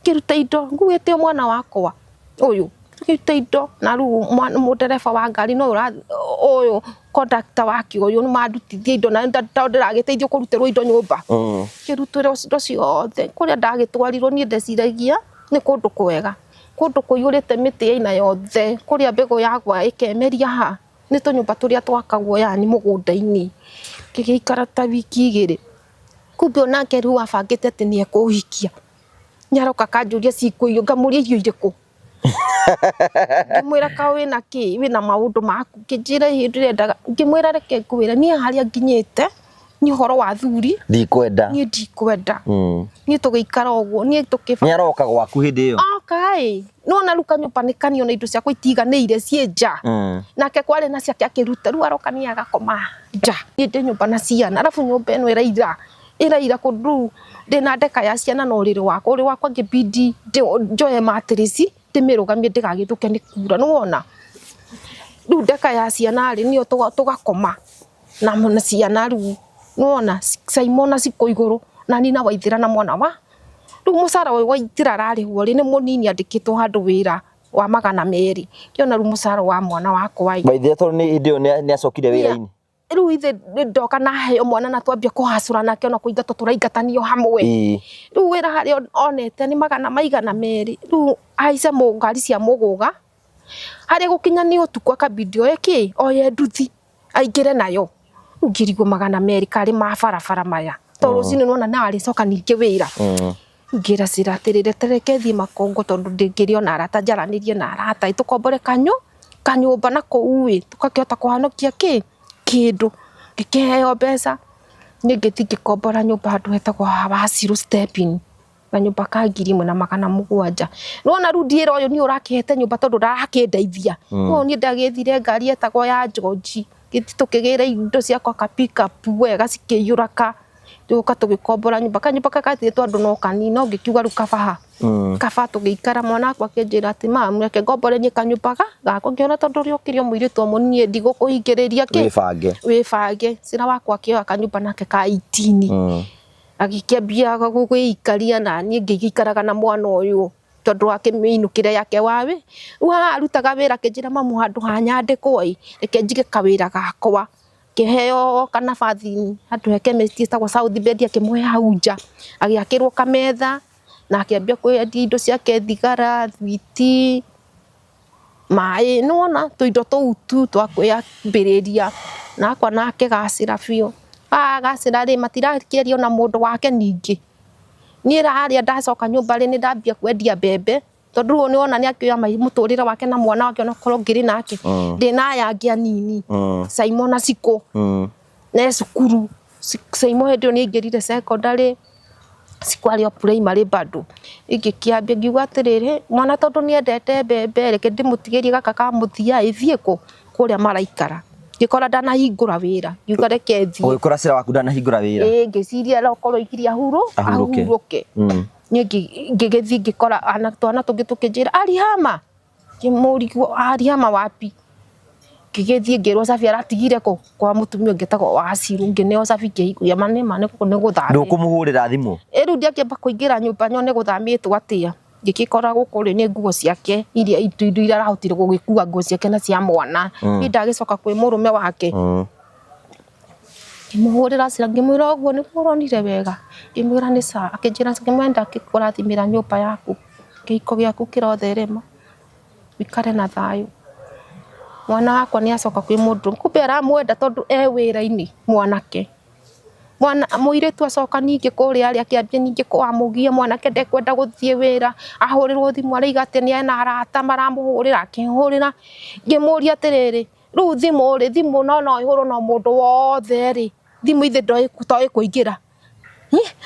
Ngĩruta indo nguĩte o mwana wakwa ũyũ, ngĩruta indo na rĩu mũndereba wa ngari no ũyũ conductor wake ũyũ nĩ mandutithia indo na tondũ ndĩragĩteithio kũrutĩrwo indo nyũmba. Ngĩrutĩrwo indo ciothe kũrĩa ndagĩtwarirwo niĩ ndeciragia nĩ kũndũ kwega, kũndũ kũiyũrĩte mĩtĩ aina yothe, kũrĩa mbegũ yagwa ĩkemeria ha, nĩ tũnyũmba tũrĩa twakagwo yani mũgũnda-inĩ. Ngĩgĩikara ta wiki igĩrĩ, kumbe onake rĩu abangĩte atĩ nĩ ekũhikia. Nĩ aroka akanjũria cikũ irio, ngamũria irio irĩkũ? Ngĩmwĩra ka wĩna kĩ, wĩna maũndũ maku, ngĩnjĩra ĩĩ ndĩrendaga, ngĩmwĩra reke ngwĩre niĩ harĩa nginyĩte nĩ ũhoro wa athuri,
Ndikwenda.
Niĩ ndikwenda. Niĩ tũgĩikara ũguo, niĩ tũkĩ
Nĩ aroka gwaku hĩndĩ ĩyo?
Oka ĩ, nĩwona rĩu kanyũmba nĩ kanini ona indo ciakwa itiganĩire ciĩ nja. Nake kwarĩ na ciake akĩruta, rĩu aroka niĩ agakoma nja. Niĩ ndĩ nyũmba na ciana, arabu nyũmba ĩno ĩraira, ĩraira kũndũ rĩu ndĩna ndeka ya ciana na ũrĩrĩ wakwa, ũrĩrĩ wakwa ngĩbidi njoe mattress ndĩmĩrũgamie ndĩgagĩthũke nĩ kura, nĩwona? Rĩu ndeka ya ciana rĩ, nĩyo tũgakoma na ciana rĩu, nĩwona? Simon na Cikũ igũrũ na niĩ na Waithĩra na mwana wa, rĩu mũcara ũyũ Waithĩra ararĩhwo rĩ, nĩ mũnini andĩkĩtwo handũ wĩra wa 200, ngĩona rĩu mũcara wa mwana wakwa ĩ.
Waithĩra tondũ nĩ hĩndĩ ĩyo nĩ acokire wĩra-inĩ.
Rĩu ithe ndoka na heo mwana na twambia kũhacũra nake ona kũingatwo tũraingatanio hamwe. Rĩu wĩra harĩa onete nĩ magana maigana merĩ, rĩu ahaice ngari cia mũgũga, harĩa gũkinya nĩ ũtukũ akabidi oye kĩ, oye nduthi aingĩre nayo. Rĩu ngĩrigwo 200 karĩ ma barabara maya, tondũ rũcinĩ nĩwona no arĩcoka ningĩ wĩra. Ngĩra Cira atĩrĩrĩ, ta reke thiĩ Makongo tondũ ndĩngĩrĩ ona arata njaranĩrie na arata ĩ, tũkombore kanyũmba na kũu ĩ, tũgakĩhota kũhonokia kĩ, kĩndũ. Ngĩkĩheo mbeca, niĩ ngĩthiĩ ngĩkombora nyũmba handũ hetagwo Wacirũ step in, kanyũmba ka 1700. Nĩwona rĩu ndiĩra ũyũ niĩ ũrakĩhete nyũmba tondũ ndarakĩndeithia. No niĩ ndagĩethire ngari yetagwo ya George, ngĩthiĩ tũkĩgĩra indo ciakwa ka pick up wega cikĩiyũra ka, tũgĩũka tũgĩkombora nyũmba. Kanyũmba kau gatigĩtwo andũ no kanini no ngĩkiuga rĩu kaba ha, kaba tũgĩikara. Mwana wakwa akĩnjĩra atĩ mamu reke ngombore niĩ kanyũmba gakwa. Ngĩona tondũ ũrĩa ũkĩrĩ o mũirĩtu o mũnini niĩ ndigũkũhingĩrĩria kĩ,
Wĩbange.
Wĩbange. Cira wakwa akĩoya kanyũmba nake ka 18. Agĩkĩambia gwĩikaria na niĩ ngĩgĩikaraga na mwana ũyũ tondũ wa kĩmĩinũkĩre yake wa wĩ. Rĩu haha arutaga wĩra akĩnjĩra mamu handũ ha nyandĩkwo ĩ, reke njige kawĩra gakwa. Ngĩheo kanabathi handũ he chemist ĩtagwo South Bend akĩmũhe hau nja, agĩakĩrwo kametha na akĩambia kwendia indo ciake thigara, thwiti, maĩ, nĩwona tũindo tũu tu twa kwĩyambĩrĩria. Na akwa nake gacĩra biũ. Agacĩra rĩ, matirakĩaria ona mũndũ wake ningĩ. Niĩ harĩa ndacoka nyũmba rĩ, nĩ ndambia kwendia mbembe. Tondu rĩu nĩwona nĩ akĩoya mũtũrĩre wake na mwana wake, onakorwo ngĩrĩ nake ndĩ na aya angĩ anini, Simon na Cikũ ne cukuru. Simon hĩndĩ ĩyo nĩ aingĩrire secondary, Cikũ arĩ o primary bado. Ingĩkĩambia ngiuga atĩrĩrĩ, mwana tondũ nĩ endete mbembe, reke ndĩmũtigĩrie gaka ka mũthia ĩthiĩ kũ kũrĩa maraikara. Ngĩkora ndanahingũra wĩra, ngiuga reke thiĩ.
Ũgĩkora cira waku ndanahingũra wĩra.
Ĩĩ, ngĩciria okorwo ikirie
Ahurũke.
Ahurũke. Niĩ ngĩgĩthiĩ ngĩkora ana twana tũngĩ tũkĩnjĩra alihama, ngĩmũrigwo alihama wapi. Ngĩgĩthiĩ ngĩrwo cabi aratigire kũ kwa mũtumia ũngĩ etagwo Wacirũ. Ngĩneo cabi, ngĩhingũria, ma nĩma nĩ gũkũ nĩ gũthamĩtwo.
Ndũkũmũhũrĩra thimũ?
Ĩ rĩu ndiakĩamba kũingĩra nyũmba nyone gũthamĩtwo atĩa. Ngĩgĩkora gũkũ rĩ nĩ nguo ciake iria indo iria arahotire gũgĩkua, nguo ciake na cia mwana. Niĩ ndagĩcoka kwĩ mũrũme wake, ngĩmũhũrĩra cira, ngĩmwĩra ũguo nĩguo ũronire wega, ngĩmwĩra nĩ sawa. Akĩnjĩra, ngĩmwĩra ndakũrathimĩra nyũmba yaku, kĩhiko gĩaku kĩrotherema, wĩikare na thayũ. Mwana wakwa nĩ acoka kwĩ mũndũ, kumbe aramwenda tondũ e wĩra-inĩ mwanake. Mwana mũirĩtu acoka ningĩ kũrĩa rĩ, akĩambia ningĩ kũamũgia mwanake ndekwenda gũthiĩ wĩra, ahũrĩrwo thimũ arauga atĩ nĩ ena arata maramũhũrĩra, akĩhũrĩra. Ngĩmũria atĩrĩrĩ, rĩu thimũ rĩ, thimũ no no ĩhũrwo no mũndũ wothe rĩ, thimũ ithe to ĩkũingĩra?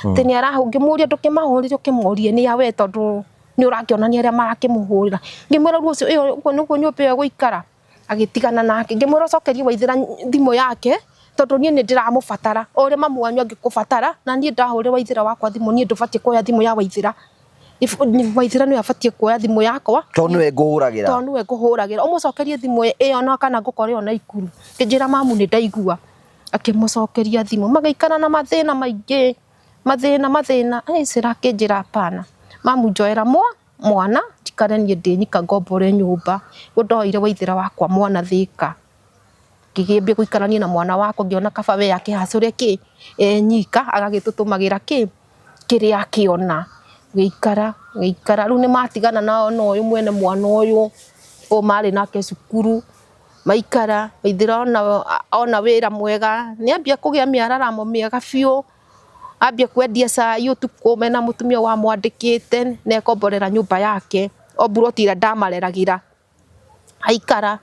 Atĩ nĩ arahũ, ngĩmũria ndũkĩmahũrĩre ũkĩmorie nĩ a we, tondũ nĩ ũrakĩonania arĩa marakĩmũhũrĩra. Ngĩmwĩra rĩu ũcio ĩyo ũguo nĩguo nyũmba ĩyo ĩgũikara. Agĩtigana nake. Ngĩmwĩra ũcokerie Waithĩra thimũ yake, tondũ niĩ nĩ ndĩramũbatara o ũrĩa mamu wanyu angĩkũbatara, na niĩ ndahũrĩra Waithĩra wakwa thimũ, niĩ ndũbatiĩ kuoya thimũ ya Waithĩra. Waithĩra nĩwe abatiĩ kuoya thimũ yakwa.
Tondũ nĩwe ngũhũragĩra.
Tondũ nĩwe ngũhũragĩra, ũmũcokerie thimũ ĩyo na kana ngũkore o Naikuru. Ngĩnjĩra mamu nĩ ndaigua. Akĩmũcokeria thimũ, magĩikara na mathĩna maingĩ, mathĩna mathĩna. Cira akĩnjĩra hapana, mamu njoera mwana njikare niĩ ndĩ nyika ngombore nyũmba. Nĩguo ndoire Waithĩra wakwa mwana Thĩka, ngĩgĩambia gũikarania na mwana wakwa, ngĩona kaba we akĩhacũre kĩ e nyika, agagĩtũtũmagĩra kĩ kĩrĩa akĩona. Ngĩikara ngĩikara, rĩu nĩ matigana na ũyũ mwene mwana ũyũ, ũyũ marĩ nake cukuru, maikara. Waithĩra ona wĩra mwega, nĩ ambia kũgĩa mĩararamo mĩega biũ, ambia kwendia cai ũtukũ mena mũtumia wamwandĩkĩte, na ekomborera nyũmba yake o mburoti ĩrĩa ndamareragĩra. Aikara,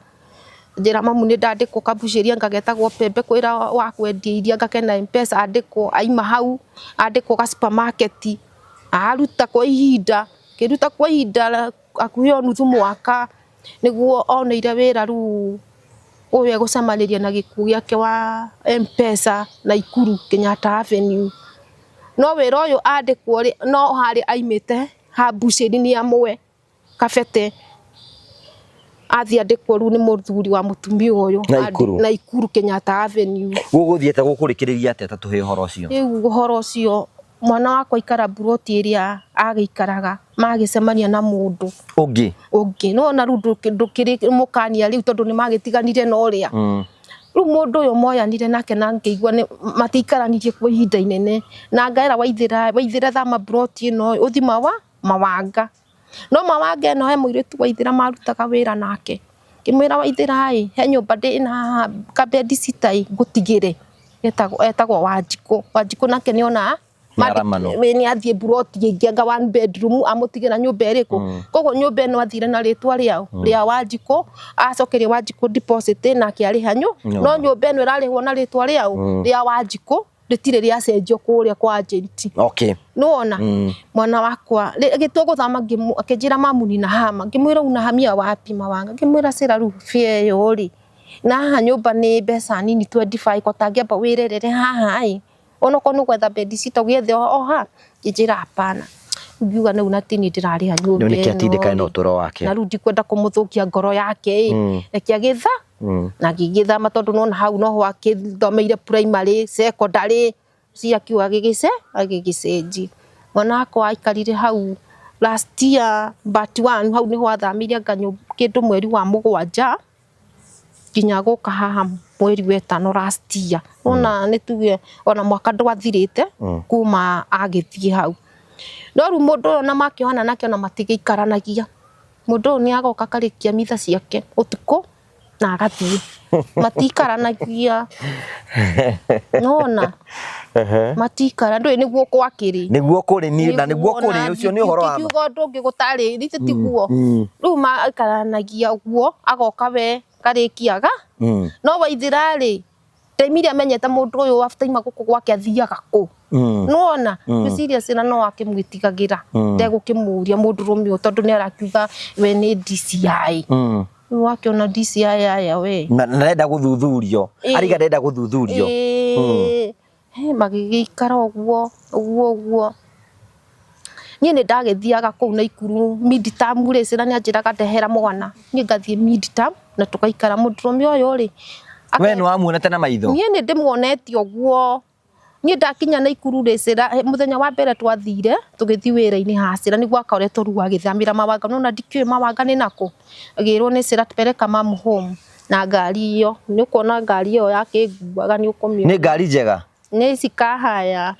njĩra mamu nĩ ndandĩkwo kambucĩria ngagetagwo Pembe kwĩra wa kwendia iria ngakena M-Pesa andĩkwo, aima hau andĩkwo ga supermarket, aruta kwa ihinda, akĩruta kwa ihinda hakuhĩ o nuthu mwaka, nĩguo oneire wĩra rĩu ũyũ egũcemanĩria na gĩkuũ gĩake wa M-Pesa Naikuru Kenyatta Avenue. No wĩra ũyũ andĩkwo rĩ, no harĩa aimĩte ha mbucĩri nĩ amwe kabete, athiĩ andĩkwo rĩu nĩ mũthuri wa mũtumia ũyũ.
Naikuru.
Naikuru Kenyatta Avenue.
Gũgũthiĩte gũkũrĩkĩrĩria atĩa? Ta tũhe ũhoro ũcio.
Rĩu ũhoro ũcio, mwana wakwa aikara mburoti ĩrĩa agĩikaraga, magĩcemania na mũndũ
ũngĩ.
Ũngĩ nĩwona rĩu ndũkĩrĩ mũkania rĩu, tondũ nĩ magĩtiganire na ũrĩa rĩu mũndũ ũyũ moyanire nake, na ngĩigua nĩ matiikaranirie kwa ihinda inene, na ngaĩra Waithĩra, Waithĩra thama mburoti ĩno ũthi Mawanga. No Mawanga ĩno he mũirĩtu Waithĩra marutaga wĩra nake. Ngĩmwĩra Waithĩra ĩ, he nyũmba ndĩna haha ka bedsitter ĩ, ngũtigĩre, etagwo Wanjikũ. Wanjikũ nake nĩona
Nĩaramano.
Nĩ athiĩ mburoti ĩngĩ anga one bedroom, amũtigĩra nyũmba ĩrĩkũ. Koguo nyũmba ĩno athire na rĩtwa rĩao rĩa Wanjikũ, acokeria Wanjikũ deposit nake arĩha no nyũmba ĩno ĩrarĩhwo na rĩtwa rĩao rĩa Wanjikũ, rĩtirĩ rĩacenjio kũrĩa kwa agent. Nĩwona mwana wakwa gĩtua gũthama, akĩnjĩra mamu nina hama. Ngĩmwĩra unahamia wapi Mawanga? Ngĩmwĩra cĩra rĩu bĩa ĩyo rĩ, na haha nyũmba nĩ mbeca nini 25, ko tangĩamba wĩrerere haha ĩ, onokorwo nĩ gwetha bedsitter ũgĩethe o ha. Ngĩnjĩra hapana. Ngiuga rĩu na ti niĩ ndĩrarĩha nyũmba
Rĩu nĩkĩ
ĩno
atindĩkane na
rĩ.
ũtũro wake.
Na rĩu ndikwenda kũmũthũkia ngoro yake ĩ, reke agĩtha na agĩgĩthama, tondũ nona hau noho akĩthomeire primary, secondary, cia akiuga agĩgĩcenji. Mwana wakwa aikarire hau last year but one, hau niho athamĩire anga kĩndũ mweri wa 7 nginya gũka haha mweri wa 5 last year. Wona nĩ tuge ona mwaka ndwathirĩte kuma agĩthiĩ hau. No rĩu mũndũ ũyũ ona makĩohana nake ona matigĩikaranagia. Mũndũ ũyũ nĩ agoka akarĩkia mitha ciake ũtukũ na agathiĩ, matiikaranagia. Nĩwona? Matikara ndũĩ nĩguo kwakĩrĩ.
Nĩguo kũrĩ niĩ na nĩguo kũrĩ ũcio nĩ ũhoro wa ma.
Ndingiuga ũndũ ũngĩ gũtarĩ githĩ tiguo? Rĩu maikaranagia ũguo agoka we karĩkiaga no Waithĩra rĩ time iria amenyete mũndũ ũyũ after ima gũkũ gwake athiaga kũ nĩwona ngwĩciria ciana no akĩmwĩtigagĩra ndegũkĩmũria mũndũrũme ũyũ tondũ nĩ arakiuga we nĩ DCI. Rĩu wakĩona DCI aya we
Na na ndenda gũthuthurio. Ariga ndenda gũthuthurio.
Ĩĩ. He, magĩgĩikara ũguo ũguo ũguo. Niĩ nĩ ndagĩthiaga kũu Naikuru mid-term rĩ, Cĩra nĩ anjĩraga ndehera mwana, niĩ ngathiĩ mid-term na tũgaikara. Mũndũrũme ũyũ rĩ,
We nĩ wamuonete na maitho?
Niĩ nĩ ndĩmuonete ũguo. Niĩ ndakinya Naikuru rĩ, Cĩra, mũthenya wa mbere twathire, tũgĩthiĩ wĩra-inĩ ha Cĩra nĩguo akoretwo rĩu agĩthamĩra Mawanga, no ona ndikĩũĩ Mawanga nĩ nakũ. Agĩrwo nĩ Cĩra peleka mum home na ngari ĩyo. Nĩ ũkuona ngari ĩyo yakĩnguaga nĩ ũkũmĩona.
Nĩ ngari njega?
Nĩ cikahaya.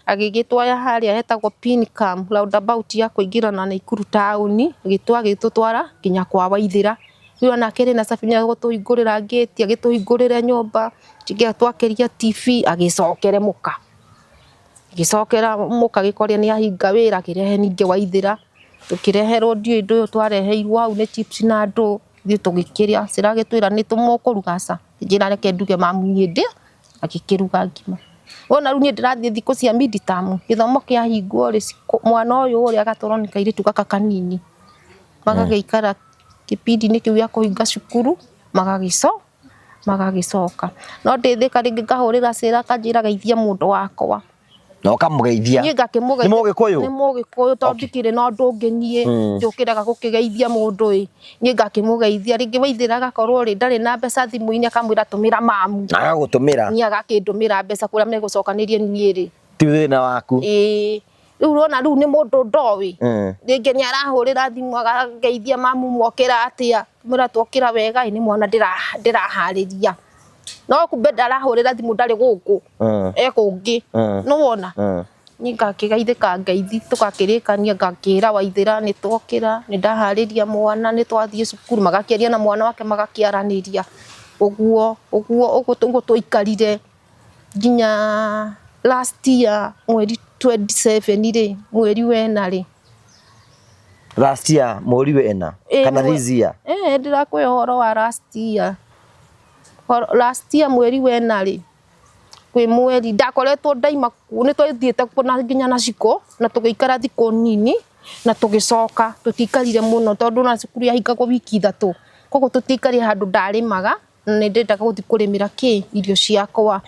Agĩgĩtwara harĩa hetagwo Pincam roundabout ya kũingĩra na Naikuru taũni, agĩtũtwara nginya kwa Waithĩra. Rĩu onake rĩ na cabi nĩ egũtũhingũrĩra ngĩti, agĩtũhingũrĩre nyũmba, twakĩria TV, agĩcokere mũka. Agĩcokera mũka agĩkoria nĩ ahinga wĩra, akĩrehe ningĩ Waithĩra. Tũkĩreherwo ndiũĩ ndũyũ twareheirwo hau nĩ chips na ndũ, ithuĩ tũgĩkĩrĩa. Cĩra agĩtwĩra nĩ mũkũruga aca? Ngĩnjĩra reke nduge mamu niĩ ndĩ agĩkĩruga ngima. Wona rĩu niĩ ndĩrathiĩ thikũ cia mid term, gĩthomo kĩahingwo rĩ, mwana ũyũ rĩ agatwarwo nĩ kairĩtu gaka kanini. Magagĩikara kĩbindi-inĩ kĩu gĩa kũhinga cukuru, magagĩcoka. No ndĩ Thĩka rĩngĩ ngahũrĩra Cĩra akanjĩra geithia mũndũ wakwa.
Na ũkamũgeithia.
Niĩ ngakĩmũgeithia.
Nĩ Mũgĩkũyũ?
Nĩ Mũgĩkũyũ tondũ ndikĩrĩ na ũndũ ũngĩ niĩ njũkĩraga gũkĩgeithia mũndũ ĩ. Niĩ ngakĩmũgeithia rĩngĩ Waithĩra agakorwo rĩ ndarĩ na mbeca thimũ-inĩ akamwĩra tũmĩra mamu.
Agagũtũmĩra.
Niĩ agakĩndũmĩra mbeca kũrĩa megũcokanĩria niĩ rĩ.
Ti thĩna waku.
Ĩĩ. Rĩu ũrona rĩu nĩ mũndũ ndoĩ. Rĩngĩ nĩ arahũrĩra thimũ akageithia mamu mwokĩra atĩa. Ngamwĩra twokĩra wega ĩ nĩ mwana ndĩraharĩria. No kumbe ndarahũrĩra thimũ ndarĩ gũkũ. E kũngĩ. Nĩwona? Niĩ ngakĩgeithĩka ngeithi tũgakĩrĩkania ngakĩra Waithĩra nĩ twokĩra, nĩ ndaharĩria mwana, nĩ twathiĩ cukuru, magakĩaria na mwana wake magakĩaranĩria. Ũguo ũguo ũguo twaikarire nginya last year mweri 27 rĩ, mweri wena rĩ.
Last year mweri wena kana this year?
Ĩĩ ndĩrakũhe ũhoro wa last year. Last year mweri wena rĩ, kwĩ mweri ndakoretwo ndaima nĩ twathiĩte na nginya na cikũ na tũgĩikara thikũ nini na tũgĩcoka, tũtiaikarire mũno tondũ ona cukuru yahingagwo wiki ithatũ, koguo tũtiaikarire handũ ndarĩmaga na nĩ ndendaga gũthiĩ kũrĩmĩra kĩ irio ciakwa,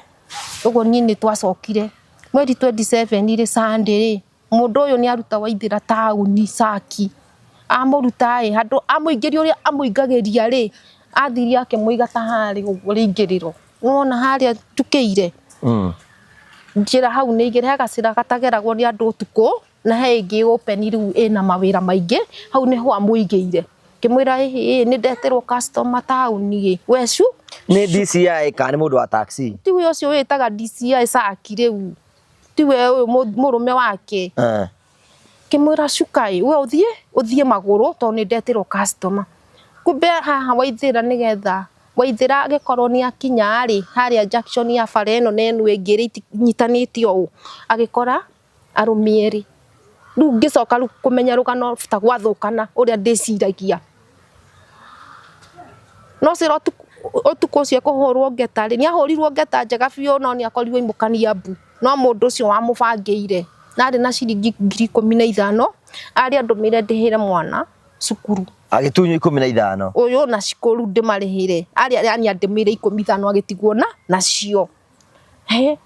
ũguo niĩ nĩ twacokire. Mweri 27 rĩ, Sunday rĩ, mũndũ ũyũ nĩ aruta Waithĩra taũni Saki, amũruta ĩ, handũ amũingĩria ũrĩa amũingagĩria rĩ, athire akĩmũiga ta harĩa ũguo rĩingĩrĩro, nĩwona harĩa njũkĩire? Njĩra hau nĩ igĩrĩ, he gacĩra gatageragwo nĩ andũ ũtukũ, na he ĩngĩ open rĩu ĩna mawĩra maingĩ, hau nĩho amũigĩire. Ngĩmwĩra ĩhĩ nĩ ndetĩrwo customer taũni ĩ, we cu.
Nĩ DCI kana nĩ mũndũ wa taxi?
Tiwe ũcio wĩtaga DCI Saki rĩu, tiwe ũyũ mũrũme wake. Ngĩmwĩra cuka ĩ, we ũthiĩ ũthiĩ magũrũ tondũ nĩ ndetĩrwo customer. Kumbe haha Waithĩra nĩgetha Waithĩra agĩkorwo nĩ akinya rĩ, harĩa junction ya bara ĩno na ĩno ĩngĩ ĩrĩa inyitanĩte ũũ, agĩkora arũme erĩ. Rĩu ngĩcoka rĩu kũmenya rũgano ta gwathũkana ũrĩa ndĩciragia. No cĩra ũtukũ ũcio kũhũrwo ngeta rĩ, nĩ ahũrirwo ngeta njega biũ no nĩ akorirwo aimũkania mbu. No mũndũ ũcio wamũbangĩire na arĩ na ciringi 15,000 arĩ andũmĩre ndĩhĩre mwana cukuru.
Agĩtunywo 15.
Ũyũ na cukuru ndĩmarĩhĩre. Arĩ yani andũmĩire 15 agĩtigwo na nacio. He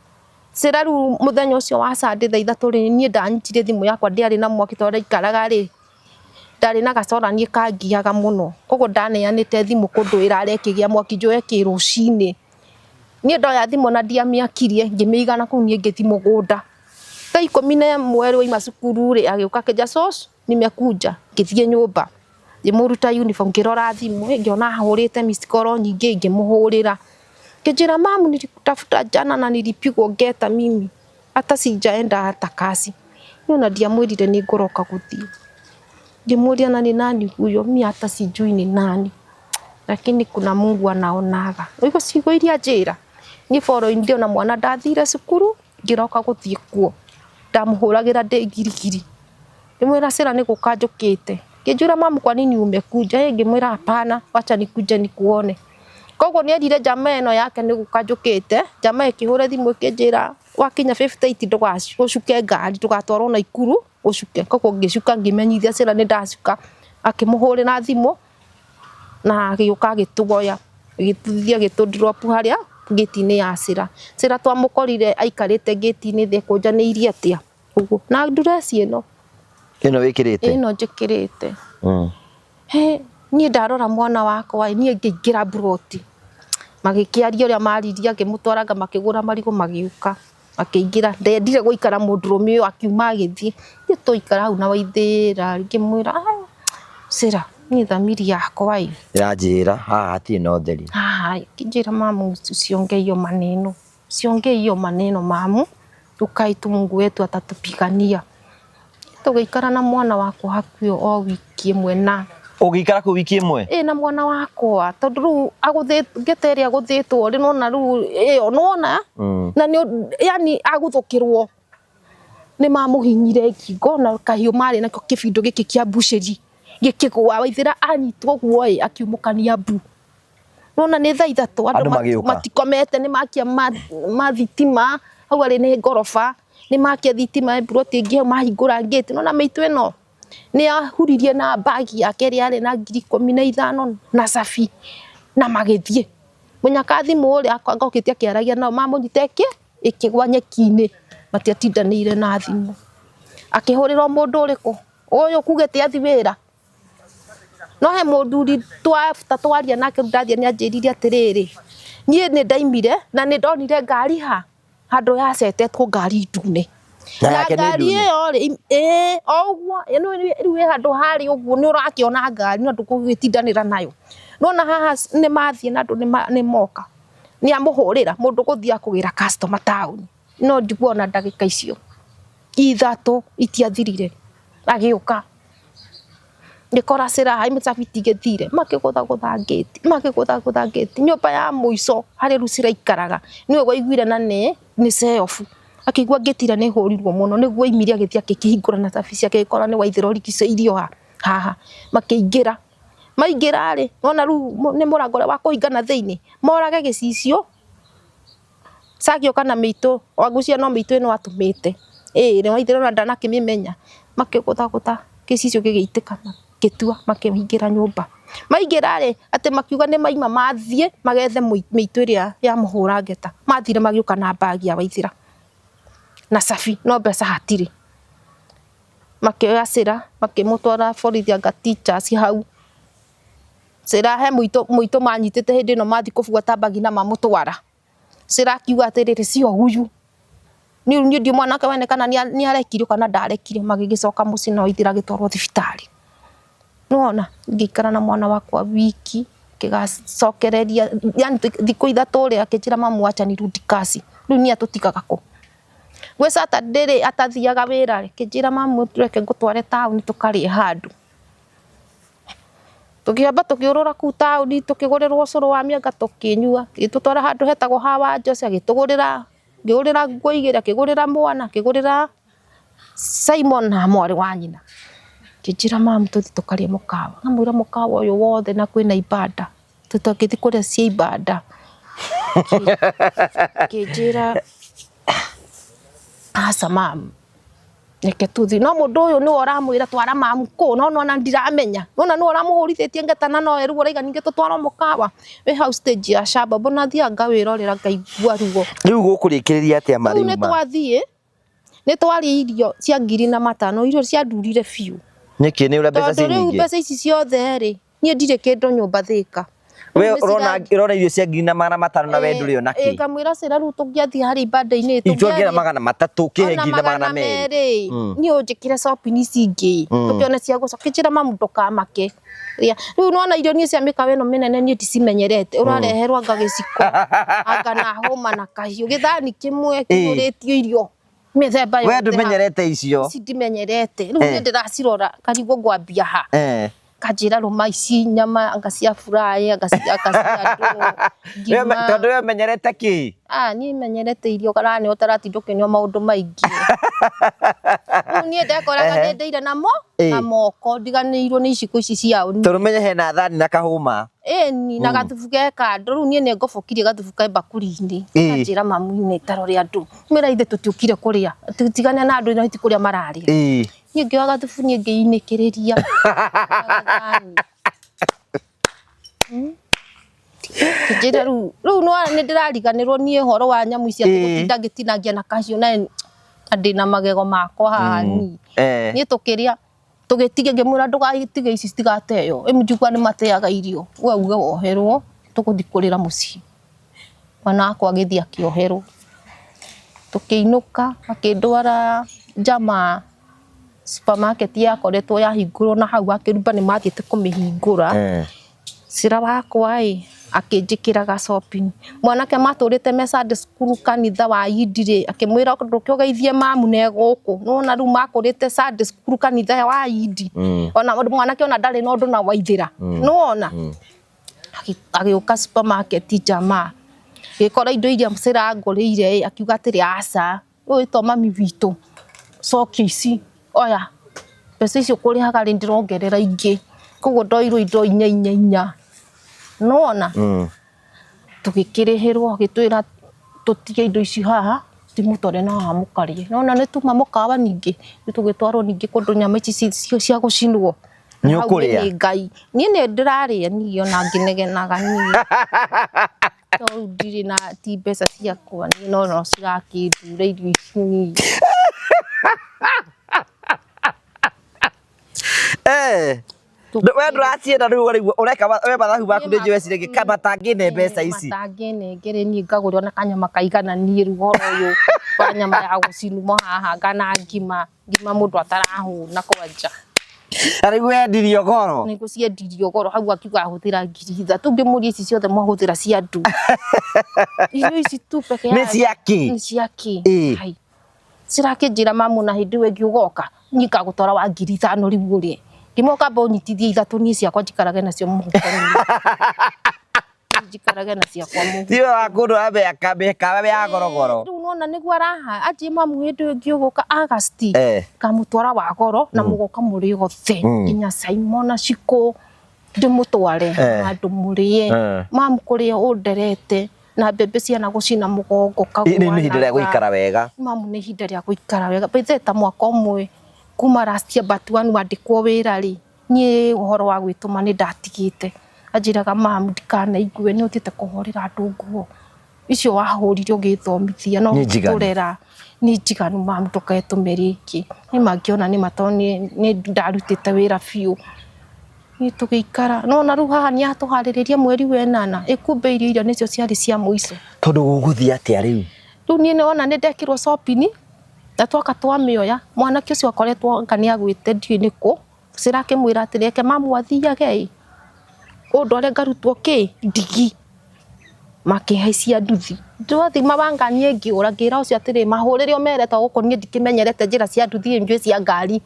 cĩra rĩu mũthenya ũcio wa Sunday thaa ithatũ rĩ, niĩ ndanyitire thimũ yakwa ndĩarĩ na mwaki tondũ ndaikaraga rĩ, ndarĩ na gacora niĩ kangiaga mũno. Koguo ndaneanĩte thimũ kũndũ ĩrare ĩkĩgĩa mwaki njoe kĩ rũcinĩ. Niĩ ndoya thimũ na ndiamĩakirie ngĩmĩiga na kũu niĩ ngĩthiĩ mũgũnda. Thaa 11 waima cukuru rĩ, agĩũka akĩnjĩra sos nimekuja, ngĩthiĩ nyũmba ngĩmũruta uniform ngĩrora thimũ ngĩona ahũrĩte missed call nyingĩ ngĩmũhũrĩra. Akĩnjĩra mamu nilikutafuta jana na nilipigwa ngeta mimi hata sijaenda hata kazi. Niĩ ona ndiamwĩrire nĩ ngũroka gũthiĩ. Ngĩmũria na ni nani huyo, mi hata sijui ni nani. Lakini kuna Mungu anaonaga. Ũigua ciugo iria anjĩra? Niĩ following day ona mwana ndathire cukuru. Ngĩroka gũthiĩ kuo ndamũhũragĩra ndĩ Girigiri, ngĩmwĩra Sera nĩ gũka njũkĩte. Ngĩnjĩra mamu kwa nini umekuja? Ĩ ngĩmwĩra hapana, wacha nikuje nikuone. Koguo nĩ erire jamaa ĩno yake nĩ gũka njũkĩte, jamaa ĩkĩhũra thimũ ĩkĩnjĩra wakinya 58 ndũgacuke ngari ndũgatwarwo Naikuru ũcuke. Koguo ngĩcuka ngĩmenyithia Sera nĩ ndacuka, akĩmũhũrĩra thimũ na agĩũka agĩtuoya, agĩtũthiĩ agĩtũ drop harĩa ngĩti-inĩ ya Sera. Sera twamũkorire aikarĩte ngĩti-inĩ thĩ ekũnjanĩirie atĩa ũguo na ndureci ĩno.
Ĩno wĩkĩrĩte?
Ĩno njĩkĩrĩte. He, niĩ ndarora mwana wakwa ĩ, niĩ ngĩingĩra mburoti, magĩkĩaria ũrĩa maririe, ngĩmũtwaranga makĩgũra marigũ magĩũka, makĩingĩra. Ndendire gũikara mũndũrũme ũyũ akiuma agĩthiĩ, niĩ twaikara hau na Waithĩra ngĩmwĩra Sera, niĩ thamiri yakwa ĩ,
Ĩranjĩra haha hatirĩ na ũtheri.
Haha ĩ, akĩnjĩra mamu usiongee hiyo maneno, usiongee hiyo maneno mamu, ukae tu Mungu wetu atatupigania. Tũgĩikara na mwana wakwa hakuhĩ o wiki ĩmwe na
Ũgĩikara kũu wiki ĩmwe?
Ĩ na mwana wakwa tondũ rĩu ngeta ĩrĩa agũthĩtwo rĩ nĩwona rĩu ĩyo nĩwona na nĩ yani agũthũkĩrwo nĩ mamũhinyire ngingo na kahiũ marĩ nako kĩbindo gĩkĩ kĩa mbucĩri gĩkĩgũa Waithĩra anyitwo ũguo ĩ akiumũkania mbu. Nĩwona nĩ thaa 3
andũ magĩũka.
Matikomete nĩ makia mathitima hau arĩ nĩ ngoroba nĩ makia thitima mburoti ĩngĩ hau mahingũra ngĩti nĩwona mĩitũ ĩno nĩ ahuririe na mbagi yake ĩrĩa yarĩ na ngiri 15 na cabi na magĩthiĩ. Mũnyaka thimũ rĩ okĩte akĩaragia nao mamũnyita ĩkĩgwa nyeki-inĩ matiatindanĩire na thimũ. Akĩhũrĩra mũndũ ũrĩkũ ũyũ kugĩte athiĩ wĩra. No he mũthuri twaria nake rĩu ndathiĩ nĩ anjĩrire atĩrĩrĩ, niĩ nĩ ndaimire na nĩ ndonire ngari ha handũ yacetetwo ngari ndune.
Na
ngari ĩyo rĩ, ĩĩ o ũguo rĩu ĩ handũ harĩa ũguo nĩ ũrakĩona ngari no ndũgũgĩtindanĩra nayo. Nĩwona haha nĩ mathiĩ na andũ nĩ moka nĩ amũhũrĩra mũndũ ũgũthiĩ kũgĩra customer taũni no ndikuona ndagĩka icio 3 itiathirire agĩũka. Ngĩkora Sera hai mũcabi tigĩthire makĩgũthagũtha ngĩti makĩgũthagũtha ngĩti nyũmba ya mũico harĩa rĩu ciraikaraga nĩwe waiguire na nĩ ceobu akĩigua ngĩti ĩrĩa nĩ ĩhũrirwo mũno nĩguo aimire agĩthiĩ akĩhingũra na cabi ciake agĩkora nĩ Waithĩra ũrigicĩirio haha makĩingĩra maingĩra rĩ nona rĩu nĩ mũrango ũrĩa wa kũhinga na thĩinĩ morage gĩcicio cagĩũka na mĩitũ wangũcia no mĩitũ ĩno atũmĩte ĩĩ nĩ Waithĩra ona ndanakĩmĩmenya makĩgũthagũtha gĩcicio gĩgĩitĩka makĩtua makĩingĩra nyũmba maingĩra rĩ atĩ makiuga nĩ maima mathiĩ magethe mĩitũ ĩrĩa ya mũhũra ngeta mathire magĩũka na mbagi ya Waithĩra na cabi no mbeca hatirĩ makĩoya Sera makĩmũtwara borithi anga teachers hau Sera he mũitũ manyitĩte hĩndĩ ĩno mathiĩ kũbuata mbagi na mamũtwara Sera akiuga atĩrĩrĩ sio huyu niĩ ndiũ mwanake wene kana nĩ arekirio kana ndarekirio magĩgĩcoka mũciĩ na Waithĩra agĩtwarwo thibitarĩ. Nĩwona ngĩikara na mwana wakwa wiki ngĩgacokereria yani thikũ 3 rĩ akĩnjĩra mamu wacha nirudi kazi rĩu niĩ atũtigaga kũ. Gwĩ Saturday rĩ atathiaga wĩra rĩ akĩnjĩra mamu reke ngũtware taũni tũkarĩe handũ. Tũkĩamba tũkĩũrũra kũu taũni tũkĩgũrĩrwo ũcũrũ wa mĩanga tũkĩnyua agĩtũtwara handũ hetagwo ha Wanjoci agĩtũgũrĩra ngĩgũrĩra nguo 2 akĩgũrĩra mwana akĩgũrĩra Simon na mwarĩ wa nyina. Akĩnjĩra mamu tũthiĩ tũkarĩe mũkawa ngamwĩra mũkawa ũyũ wothe na kwĩna ibanda tũtangĩthiĩ kũrĩa cia ibanda. Akĩnjĩra aca mamu reke tũthiĩ no mũndũ ũyũ nĩwe ũramwĩra twara mamu kũ no nĩwona ndiramenya nĩwona nĩwe ũramũhũrithĩtie ngeta na nowe rĩu ũraiga ningĩ tũtwarwo mũkawa wĩ hau stage ya shamba mbona thiaga ngawĩrorera ngaigua ruo.
Rĩu gũkũrĩkĩrĩria atĩa
Rĩu nĩ twathiĩ nĩ twarĩa irio cia 5,000 irio ciandurire biũ.
Nĩkĩ nĩ ũrĩa mbeca ci
Tondũ rĩu
nyingĩ?
mbeca ici ciothe rĩ niĩ ndirĩ kĩndũ nyũmba Thĩka.
We ũrona irio cia 4,500 na we ndũrĩ ona kĩ.
Ngamwĩra Sera rĩu tũngĩathiĩ harĩa ibanda-inĩ
Itũngĩra 300 kĩhe 200,000.
Niĩ ũnjĩkĩre shopping ici ingĩ tũkĩone cia gũcoka kĩnjĩra mamu ndũkamake. Rĩu nĩwona irio niĩ cia mĩkawa ĩno mĩnene niĩ ndicimenyerete ũrareherwo anga gĩciko anga na hũma na kahiũ gĩthani kĩmwe kĩihũrĩtio irio mĩthemba yothe.
We ndũmenyerete icio.
Ici ndimenyerete rĩu niĩ ndĩracirora ngarigwo ngwambia ha. Kanjĩra rũma ici nyama anga cia fry, anga cia andũ ngima.
Tondũ we ũmenyerete kĩ?
Ah, niĩ menyerete irio karani ũtaratinda ũkĩnyua maũndũ maingĩ. Rĩu niĩ ndekoraga nyendeire namo na moko ndiganĩirwo nĩ iciko ici ciao.
Tondũ menye hena thani na kahũma.
Ĩni na gathubu ge kando. Rĩu niĩ nĩ ngobokirie gathubu ke mbakũri-inĩ. Kanjĩra mamu nĩ tarore andũ. Mwĩra ithe tũtiũkire kũrĩa. Tigane na andũ ti kũrĩa mararĩa. Niĩ ngĩoya gathubu niĩ ngĩinĩkĩrĩria. Kĩnjĩra rĩu rĩu nĩ ndĩrariganĩrwo niĩ ũhoro wa nyamũ ici atĩ gũtinda ngĩtinangia na kahiũ na ndĩna magego makwa haha niĩ. Niĩ tũkĩrĩa tũgĩtigia ngĩmwĩra ndũgatige ici citigateo. Ĩ mjukuu nĩ mateaga irio. We uge woherwo tũgũthiĩ kũrĩra mũciĩ. Mwana wakwa agĩthiĩ akĩoherwo. Tũkĩinũka akĩndwara njamaa supermarket yakoretwo yahingũrwo na hau akĩruba nĩ mathiĩte kũmĩhingũra. Cira wakwa ĩ akĩnjĩkĩra shopping. Mwanake matũrĩte me Sunday school kanitha wa Indi rĩ, akĩmwĩra ndũke ũgeithie mamu na gũkũ. Nĩwona rĩu makũrĩte Sunday school kanitha wa Indi. Ona mwanake ona ndarĩ na ũndũ na Waithĩra. Nĩwona? Agĩũka supermarket jamaa. Agĩkora indo iria cirangũrĩire ĩ, akiuga atĩrĩ aca, ũyũ to mami witũ, cokia ici, oya mbeca icio ũkũrĩhaga rĩ ndĩrongerera ingĩ. Koguo ndoirwo indo inya inya inya. Nĩwona? Tũgĩkĩrĩhĩrwo agĩtwĩra tũtige indo ici haha timũtware na haha mũkarĩe. Nĩwona nĩ tuma mũkawa ningĩ, nĩ tũgĩtwarwo ningĩ kũndũ nyama ici cia gũcinwo.
Nĩ ũkũrĩa?
Nĩ Ngai. Niĩ nĩ ndĩrarĩa niĩ ona ngĩnegenaga niĩ. No rĩu ndirĩ na ti mbeca ciakwa niĩ no no cirakĩndura irio ici niĩ.
We ndũracienda rĩu ũraigua ũreka we mathabu maku nĩ njũĩ weciria ka matangĩne mbeca ici.
Matangĩnengere niĩ ngagũra ona kanyama kaigana niĩ rĩu ũhoro ũyũ wa nyama ya gũcinwo haha ngana ngima. Ngima mũndũ atarahũna kwanja.
Na rĩu wendirio goro.
Nĩguo ciendirio goro hau akiuga ahũthĩra 3,000. Ngĩmũria ici ciothe mwahũthĩra cia andũ. Irio ici tu peke
yake. Nĩ cia kĩ?
Nĩ cia kĩ? Hai. Cirakĩnjĩra mamu na hĩndĩ ĩyo ĩngĩ ũgoka niĩ ngagũtwara wa 5,000 rĩu ũrĩe. Ngĩmwĩra ũkamba ũnyitithie ithatũ niĩ ciakwa njikarage nacio mũhuko. Njikarage na ciakwa mũhuko.
Tiwe wa kũndũ wa mĩkawa ya gorogoro.
Rĩu nona nĩguo araha anjie mamu hĩndĩ ĩyo ĩngĩ ũgũka August ngamũtwara wa goro na mũgoka mũrĩ othe nginya Simon na Shiko ndĩmũtware handũ mũrĩe. Mamu kũrĩa ũnderete na mbembe ciana gũcina mũgongo
kagwa. Nĩ ihinda rĩa gũikara wega.
Mamu nĩ ihinda rĩa gũikara wega. By the way ta mwaka ũmwe kuma last year but one wandĩkwo wĩra rĩ, niĩ ũhoro wa gwĩtũma nĩ ndatigĩte. Anjĩraga mamu ndikanaigue nĩ ũthiĩte kũhũrĩra andũ nguo icio wahũrire ũgĩthomithia no gũtũrera nĩ njiganu mamu ndũgetũme rĩngĩ. Nĩ mangĩona nĩ ma tondũ nĩ ndarutĩte wĩra biũ. Nĩ tũgĩikara no na rĩu haha nĩ atũharĩrĩria mweri wa ĩnana ĩ kumbe irio iria nĩcio ciarĩ cia mũico.
Tondũ gũgũthiĩ atĩa rĩu?
Rĩu niĩ nĩwona nĩ ndekĩrwo shopping na twoka twamĩoya mwanake ũcio akoretwo anga nĩ agwĩte ndiũĩ nĩkũ. Cirakĩmwĩra atĩrĩ reke mamu athiage ĩ ũndware ngarutwo kĩ ndigi makĩhaicia nduthi. Twathiĩ mawanga niĩ ngĩũra ngĩra ũcio atĩrĩ mahũrĩre ũmere to gũkũ niĩ ndikĩmenyerete njĩra cia nduthi njũĩ cia ngari.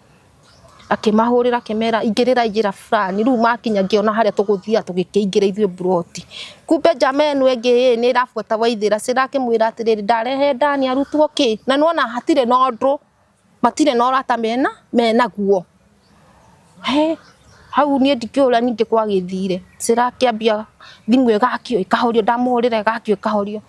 Akĩmahũrĩra akĩmera ingĩrĩra njĩra fulani rĩu makinya ngĩona harĩa tũgũthiaga tũgĩkĩingĩra ithuĩ mburoti. Kumbe njama ĩno ĩngĩ ĩ nĩ ĩrabuata Waithĩra cirakĩmwĩra atĩrĩrĩ ndarehe ndani arutwo kĩ na nĩwona hatirĩ na ũndũ matirĩ na ũrata mena menaguo. He hau niĩ ndikĩũĩ ũrĩa ningĩ gwagĩthire cirakĩambia thimũ ĩgakio ĩkahorio ndamũhũrĩra ĩgakio ĩkahorio.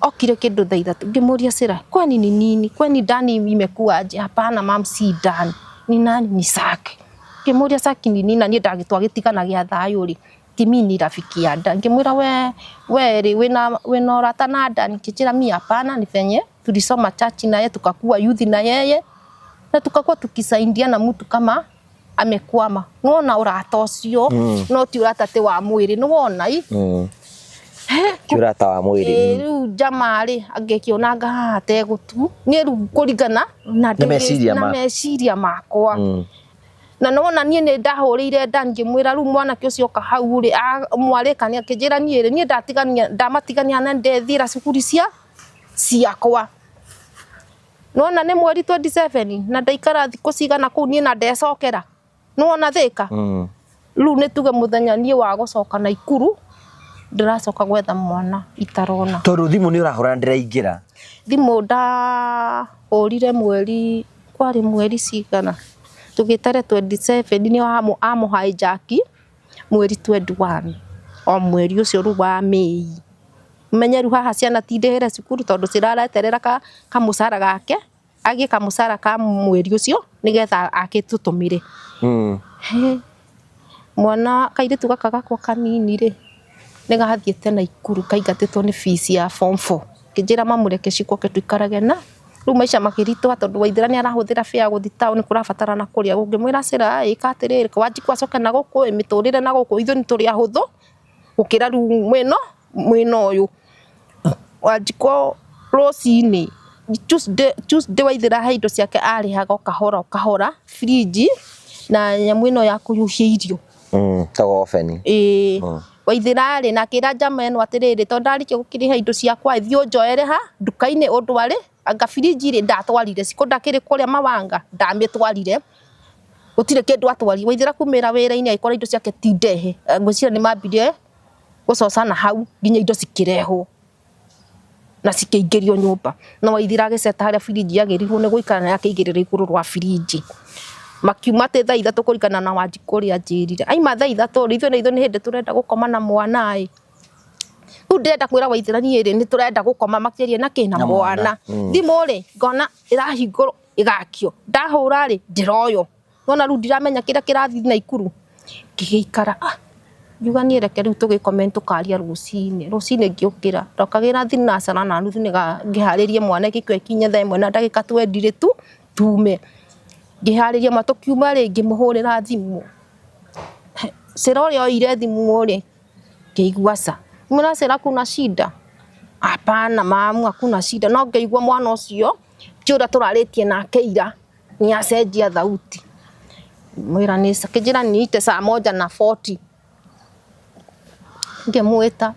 Okire kĩndũ thaa ithatũ ngĩmũria Sira kwani ni nini kwani Dani imekuwa aje? Hapana mam si Dani ni nani ni Saki. Ngĩmũria Saki ni nini na niĩ twagĩtigana gĩa thayũ rĩ ti mimi ni rafiki ya Dani. Ngĩmwĩra we rĩ wĩna ũrata na Dani? Akĩnjĩra mi hapana ni venye tulisoma church na yeye tukakuwa youth na yeye na tukakuwa tukisaidiana mtu kama amekwama. Nĩwona ũrata ũcio no ti ũrata atĩ wa mwĩrĩ nĩwona i
Ti ũrata wa mwĩrĩ.
Rĩu jamaa rĩ angĩkĩonanga haha ategũtu niĩ rĩu kũringana na meciria makwa. Na nĩwona niĩ nĩ ndahũrĩire Dan ngĩmwĩra rĩu mwanake ũcio oka hau rĩ mwarĩkania akĩnjĩra niĩ rĩ niĩ ndatigania ndamatigania na ndethiĩra cukuru ciakwa. Nĩwona nĩ mweri 27 na ndaikara thikũ cigana kũu niĩ na ndecokera. Nĩwona Thĩka? Rĩu nĩ tuge mũthenya niĩ wa gũcoka Naikuru ndĩracoka gwetha mwana itarona.
Tondũ thimũ nĩ ũrahũra na ndĩraingĩra.
Thimũ ndahũrire mweri, kwarĩ mweri cigana, tũgĩtare 27 nĩ amũ hijack mweri 21 o mweri ũcio rĩu wa May. Ũmenye rĩu haha ciana ti ndĩhĩre cukuru tondũ cirareterera kamũcara gake, agĩe kamũcara ka mweri ũcio nĩgetha agĩtũtũmĩre. He, mwana kairĩtu gaka gakwa kanini rĩ, nĩ gathiĩte Naikuru kaingatĩtwo nĩ fees ya form 4. Ngĩnjĩra mamũreke cikoke tũikarage na rĩu maica makĩritũha tondũ Waithĩra nĩ arahũthĩra fare gũthiĩ taũni kũrabatarana kũrĩa. Ũngĩmwĩra cĩra ĩka atĩrĩrĩ, Wanjikũ acoke na gũkũ ĩ, mĩtũrĩre na gũkũ, ithuĩ nĩ tũrĩ ahũthũ gũkĩra rĩu mwena mwena ũyũ. Wanjikũ rũcinĩ Tuesday Waithĩra he indo ciake arĩhaga o kahora o kahora, fridge na nyamũ ĩno ya kũhiũhia irio.
Tagwo oven.
Ĩĩ. Waithĩra rĩ, na akĩra njama ĩno atĩrĩrĩ, tondũ ndarĩkia gũkĩrĩha indo ciakwa thiĩ ũnjoere ha nduka-inĩ ũndware, anga fridge rĩ ndatwarire, Cikũ ndakĩrĩ kũrĩa Mawanga, ndamĩtwarire, gũtirĩ kĩndũ atwarire. Waithĩra kumĩra wĩra-inĩ agĩkora indo ciake ti ndehe, ngwĩciria nĩ mambire gũcocana hau nginya indo cikĩrehwo na cikĩingĩrio nyũmba. No Waithĩra agĩceta harĩa fridge yagĩrĩirwo nĩ gũikara na akĩigĩrĩra igũrũ rwa fridge. Makiuma atĩ thaa 3 kũringana na Wanjikũ ũrĩa anjĩrire. Aima thaa 3 rĩ, ithuĩ na ithuĩ nĩ hĩndĩ tũrenda gũkoma na mwana ĩ. Rĩu ndĩrenda kwĩra Waithĩra niĩ rĩ, nĩ tũrenda gũkoma makĩria na kĩ na mwana. Thimũ rĩ, ngona ĩrahingũrwo ĩgakio. Ndahũra rĩ, ndĩroywo. Nona rĩu ndiramenya kĩrĩa kĩrathiĩ Naikuru. Ngĩgĩikara, ah, ngiuga niĩ reke rĩu tũgĩkome tũkaria rũcinĩ. Rũcinĩ ngĩũkĩra, ndokagĩra thinacara na nuthu ngĩharĩrie mwana ĩgĩkua ĩkinye thaa 1 na ndagĩka 20 tu tume. Ngĩharĩria mwana tũkiuma rĩ, ngĩmũhũrĩra thimũ. Cĩra ũrĩa oire thimũ rĩ, ngĩigua ca. Ngĩmwĩra Cĩra kuna shida? Hapana mamu hakuna shida. No ngĩigua mwana ũcio ti ũrĩa tũrarĩtie nake ira, nĩ acenjia thauti. Mwĩra nĩ akĩnjĩra niite saa 1 na 40. Ngĩmwĩta,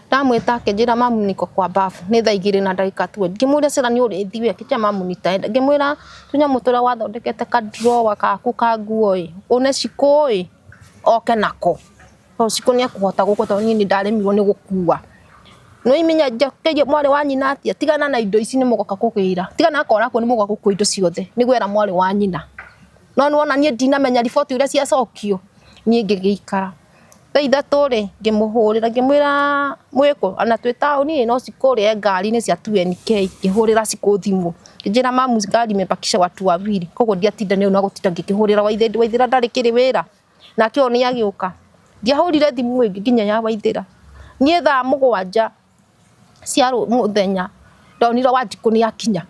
ndamwĩta akĩnjĩra mamu niko kwa bafu nĩ thaa 2 na ndagĩka 20. Ngĩmũria Cĩra nĩ ũrĩthiĩ we? Akĩnjĩra mamu nitaenda. Ngĩmwĩra tũnyamũ tũrĩa wathondekete ka drawer gaku ka nguo ĩ, une Cikũ ĩ, oke nako. Tondũ Cikũ nĩ ekũhota gũkua tondũ niĩ nĩ ndaremirwo nĩ gũkua. Nĩ ũimenya njokerie mwarĩ wa nyina atĩa? Tigana na indo ici nĩ mũgoka kũgĩra. Tigana akora kuo nĩ mũgoka gũkua indo ciothe. Nĩguo era mwarĩ wa nyina. No nĩ wona niĩ ndinamenya riboti ũrĩa ciacokio. Niĩ ngĩgĩikara. Thaa 3 rĩ, ngĩmũhũrĩra ngĩmwĩra mwĩkũ? Ona twĩ taũni ĩ, no Cikũ rĩ e ngari-inĩ cia 2NK. Ngĩhũrĩra Cikũ thimũ. Ngĩnjĩra mamu gari imebakisha watu wawili. Koguo ndiatindanĩire na gũtinda ngĩkĩhũrĩra Waithĩra, Waithĩra ndarĩ kĩrĩ wĩra. Nake ũyũ nĩ agĩũka. Ndiahũrire thimũ ĩngĩ nginya ya Waithĩra. Niĩ thaa 7 cia mũthenya ndonire Wanjikũ nĩ akinya.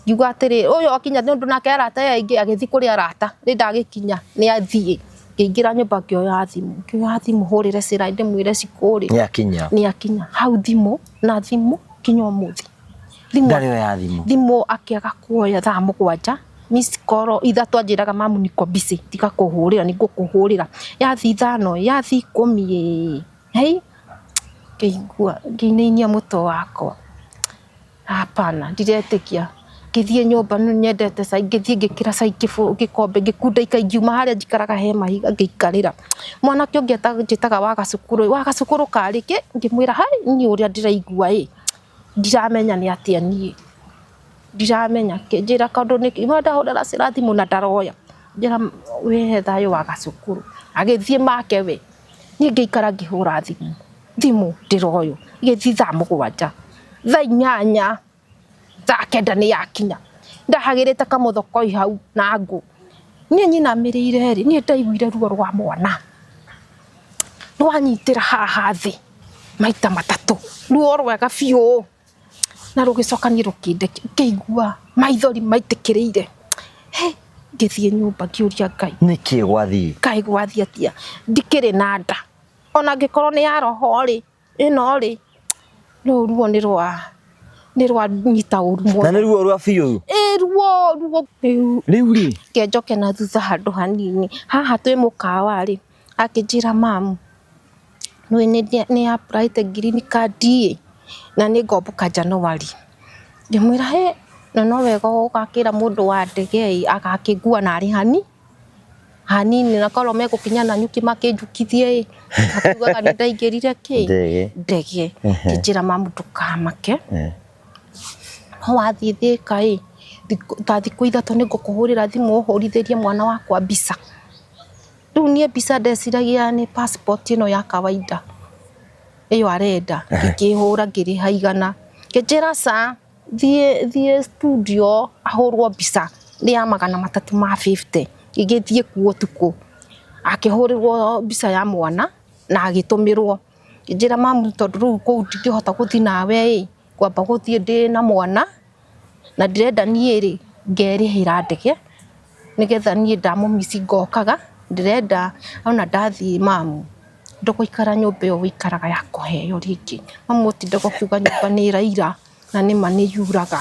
Ngiuga atĩrĩ, ũyũ akinya nĩ ũndũ nake arata aya aingĩ agĩthiĩ kũrĩ arata, nĩ ndagĩkinya nĩ athiĩ. Ngĩingĩra nyũmba ngĩoya thimũ, ngĩoya thimũ hũrĩre Cĩra ndĩmwĩre Cikũ rĩ,
Nĩ akinya.
nĩ akinya. Hau thimũ na thimũ nginya ũmũthĩ.
Ndarĩ oya thimũ.
Thimũ akĩaga kuoya thaa 7 miss call 3 anjĩraga mamu niko busy tiga kũhũrĩra nĩ ngũkũhũrĩra. Yathi 5 yathi 10 ĩ, hei ngĩigua ngĩinainia mũtwe wakwa. Hapana ndiretĩkia. Ngĩthiĩ nyũmba nĩ nyendete cai, ngĩthiĩ ngĩkĩra cai gĩkombe ngĩkunda ingiuma harĩa njikaraga he mahiga ngĩikarĩra. Mwanake ũngĩ anjĩtaga wa gacukuru, wa gacukuru karĩ kĩ? Ngĩmwĩra hai niĩ ũrĩa ndĩraigua ĩ, ndiramenya nĩ atĩa niĩ. Ndiramenya, akĩnjĩra kaũndũ nĩkĩ, ndahũrĩra Cĩra thimũ na ndaroya. Njĩra we thayũ wa gacukuru. Agĩthiĩ make we. Niĩ ngĩikara ngĩhũra thimũ, thimũ ndĩroywo, ĩgĩthiĩ thaa 7, thaa 8, thaa 9 nĩ yakinya. Ndahagĩrĩte kamũthokoi hau na ngũ. Niĩ nyinamĩrĩire rĩ, niĩ ndaiguire ruo rwa mwana. Rwanyitĩra haha thĩ maita 3, ruo rwega biũ. Na rũgĩcoka niĩ rũkĩndekia, ngĩigua maithori maitĩkĩrĩire. He, ngĩthiĩ nyũmba ngĩũria Ngai.
Nĩkĩ gwathiĩ?
Kaĩ gwathiĩ atĩa? Ndikĩrĩ na nda. Ona angĩkorwo nĩ ya roho rĩ, ĩno rĩ, rũu ruo nĩ rwa nĩ rwanyita ũru mũno.
Na nĩ ruo rwa biũ?
Ĩ ruo ruo.
Rĩu rĩ?
Reke njoke na thutha handũ hanini. Haha twĩ mũkawa rĩ, akĩnjĩra mamu, nĩ nĩ apply green card ĩ, na nĩ ngomboka January. Ngĩmwĩra hĩ, na no wega ũgakĩra mũndũ wa ndege ĩ, agakĩngua narĩ hani Hanini na korwo megũkinya na nyuki makĩnjukithie ĩ, makiugaga nĩ ndaingĩrire kĩ?
Ndege.
Ndege. Ngĩnjĩra mamu ndũkamake. No wathiĩ Thĩka ĩ, ta thikũ 3 nĩ ngũkũhũrĩra thimũ ũhũrithĩrie mwana wakwa mbica. Rĩu niĩ mbica ndeciragia nĩ passport ĩno ya kawaida ĩyo arenda. Ngĩkĩhũra ngĩrĩha 100. Ngĩnjĩra ca, thiĩ studio ahũrwo mbica nĩ ya 350. Ngĩgĩthiĩ kuo ũtukũ. Akĩhũrĩrwo mbica ya mwana na agĩtũmĩrwo. Ngĩnjĩra mamu tondũ rĩu kũu ndingĩhota gũthiĩ nawe ĩ, ngwamba gũthiĩ ndĩ na mwana na ndĩrenda niĩ rĩ ngerĩhĩra ndege nĩgetha niĩ ndamũmici ngokaga. Ndĩrenda ona ndathiĩ mamu ndũgũikara nyũmba ĩyo ũikaraga ya kũheo rĩngĩ. Mamu ũtindaga ũkiuga nyũmba nĩ ĩraira na nĩma nĩ yuraga.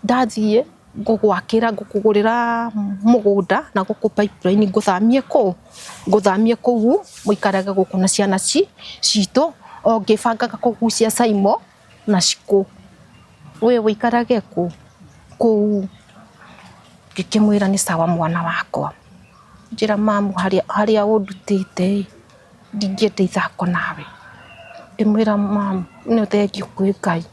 Ndathiĩ ngũgwakĩra, ngũkũgũrĩra mũgũnda na gũkũ pipeline ngũthamie kũu, ngũthamie kũu mũikarage gũkũ na ciana citũ o ngĩbangaga kũgucia Saimo na Cikũ. We ũikarage kũ? Kũu. Ngĩkĩmwĩra nĩ sawa mwana wakwa. Njĩra mamu harĩa ũndutĩte ĩ, ndingĩenda ithako nawe. Ngĩmwĩra mamu nĩ thengiũ kwĩ Ngai,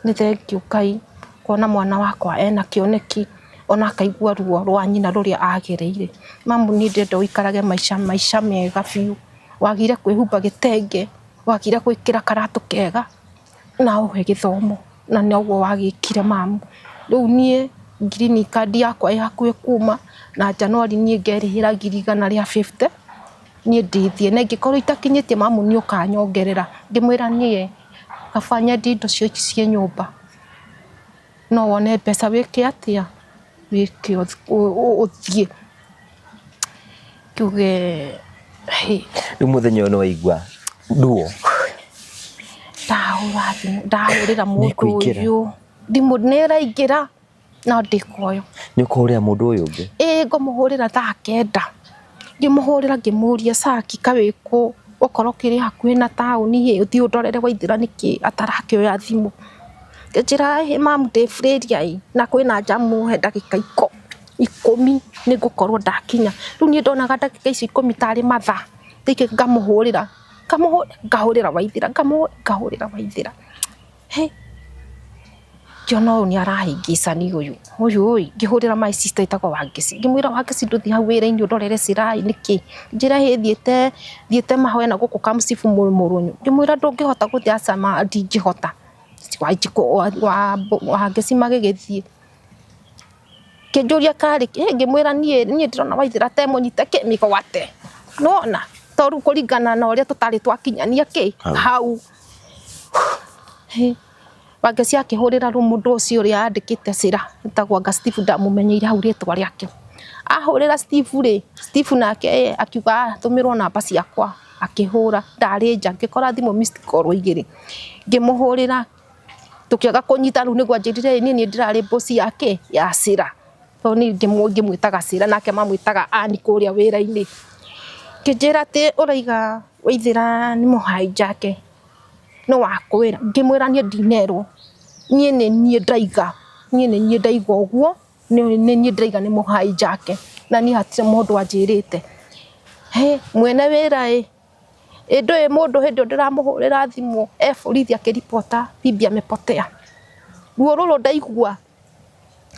nĩ thengiũ Ngai kuona mwana wakwa ena kĩoneki ona akaigua ruo rwa nyina rũrĩa agereire. Mamu niĩ ndĩrenda ũikarage maica mega biũ. Wagire kwĩhumba gĩtenge, wagire gwĩkĩra karatũ kega na ũhe gĩthomo na noguo wagĩkire mamu. Rĩu niĩ green card yakwa ĩ hakuhĩ kuma na January niĩ ngerĩhĩra 150,000 niĩ ndĩthiĩ na ingĩkorwo itakinyĩtie mamu nĩ ũkanyongerera. Ngĩmwĩra niĩ kaba nyendie indo ciĩ nyũmba no wone mbeca wĩke atĩa, wĩke ũthiĩ. Ngiuge
Rĩu mũthenya ũyũ nĩ waigua ruo?
Ndahũra thimũ, ndahũrĩra mũndũ ũyũ thimũ nĩ ĩraingĩra no ndĩkuoyo.
Nĩ ũkũhũrĩra mũndũ ũyũ ũngĩ?
Ĩĩ ngũmũhũrĩra thaa 9. Ngĩmũhũrĩra ngĩmũria Saki ka wĩkũ, okorwo ũkĩrĩ hakuhĩ na taũni ĩ, ũthiĩ ũndorere Waithĩra nĩkĩ atarakĩoya thimũ. Ngĩnjĩra ĩ mamu ndĩ Fleria ĩ, na kwĩna njamu he ndagĩka 10 nĩ ngũkorwo ndakinya. Rĩu niĩ ndonaga ndagĩka icio 10 tarĩ mathaa. Rĩngĩ ngamũhũrĩra, ngahũrĩra Waithĩra, ngahũrĩra Waithĩra. Hĩ, ngĩona ũyũ nĩ arahĩngĩcani ũyũ, ũyũ ĩ, ngĩhũrĩra my sister ĩtagwo Wangeci, ngĩmwĩra Wangeci ndũthiĩ hau wĩra-inĩ ũndorere Cirai nĩkĩ? Njĩra hĩ thiĩte mahoya na gũkũ Kamcibu Mũrũnyũ. Ngĩmwĩra ndũngĩhota gũthiĩ, aca ma ndingĩhota. Wangeci magĩgĩthiĩ. Kĩnjũria karĩ kĩ, ngĩmwĩra niĩ ndĩrona Waithĩra ta emũnyite kĩ mĩgwate. Nĩwona? Tondũ rĩu kũringana na ũrĩa tũtarĩ twakinyania kĩ hau. Wangeci akĩhũrĩra rĩu mũndũ ũcio ũrĩa andĩkĩte cira etagwo anga Steve ndamũmenyeire hau rĩtwa rĩake. Ahũrĩra Steve rĩ, Steve nake akiuga tũmĩrwo namba ciakwa, akĩhũra ndarĩ nja ngĩkora thimũ missed call 2. Ngĩmũhũrĩra tũkĩaga kũnyita rĩu nĩguo anjĩrire niĩ nĩ ndĩrarĩ boss yake ya cira. Tondũ niĩ ngĩmwĩtaga cira nake mamwĩtaga Ann kũrĩa wĩra-inĩ. Ngĩnjĩra atĩ ũraiga Waithĩra nĩ mũhai njake nĩ wakwĩra. Ngĩmwĩra niĩ ndinerwo, niĩ nĩ niĩ ndaiga, niĩ nĩ niĩ ndaiga ũguo, nĩ niĩ ndĩraiga nĩ mũhai njake na niĩ hatirĩ mũndũ anjĩrĩte. Hĩ mwene wĩra ĩ, ĩ ndũĩ mũndũ hĩndĩ ĩyo ndĩramũhũrĩra thimũ e borithi akĩribota bibi amepotea. Ruo rũrũ ndaigua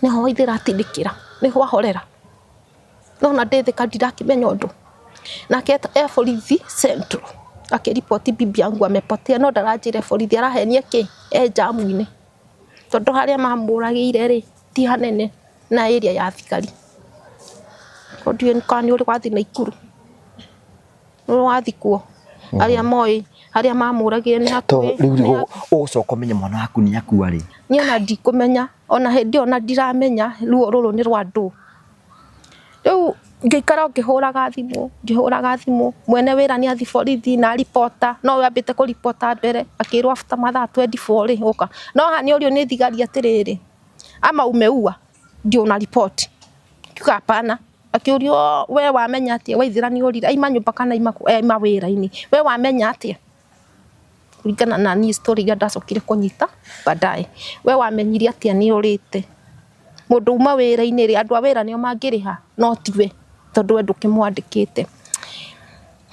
nĩho Waithĩra atindĩkĩra, nĩho ahorera. Nona ndĩthĩka ndirakĩmenya ũndũ. Nake e borithi Central akĩriboti bibi yangu amepotea no ndaranjĩra borithi arahenia kĩ e njamu-inĩ. Tondũ harĩa mamũragĩire rĩ ti hanene na area ya thigari. Tondũ ndiũĩ kana nĩ ũrĩ wathiĩ Naikuru, nĩ ũrĩ wathiĩ kuo? Arĩa moĩ harĩa mamũragĩire nĩ hakuhĩ.
Rĩu ũgũcoka ũmenye mwana waku nĩ akua rĩ?
Niĩ ona ndikũmenya, ona hĩndĩ ĩyo ona ndiramenya ruo rũrũ nĩ rwa ndũ. Rĩu ngĩikara o ngĩhũraga thimũ, ngĩhũraga thimũ, mwene wĩra nĩ athiĩ borithi na aribota, no we ambĩte kũribota mbere, akĩrwo after mathaa 24 rĩ, ũka. No haha nĩ orio nĩ thigari atĩrĩrĩ, ama umeua ndio una report? Ngiuga hapana. Akĩũrio we wamenya atĩa Waithĩra nĩ orire, aima nyũmba kana aima wĩra-inĩ, we wamenya atĩa? Kũringana na niĩ story iria ndacokire kũnyita baadaye, we wamenyire atĩa nĩ orĩte? Mũndũ uma wĩra-inĩ rĩ, andũ a wĩra nĩo mangĩrĩha no tiwe. Tondu we ndũkĩmwandĩkĩte.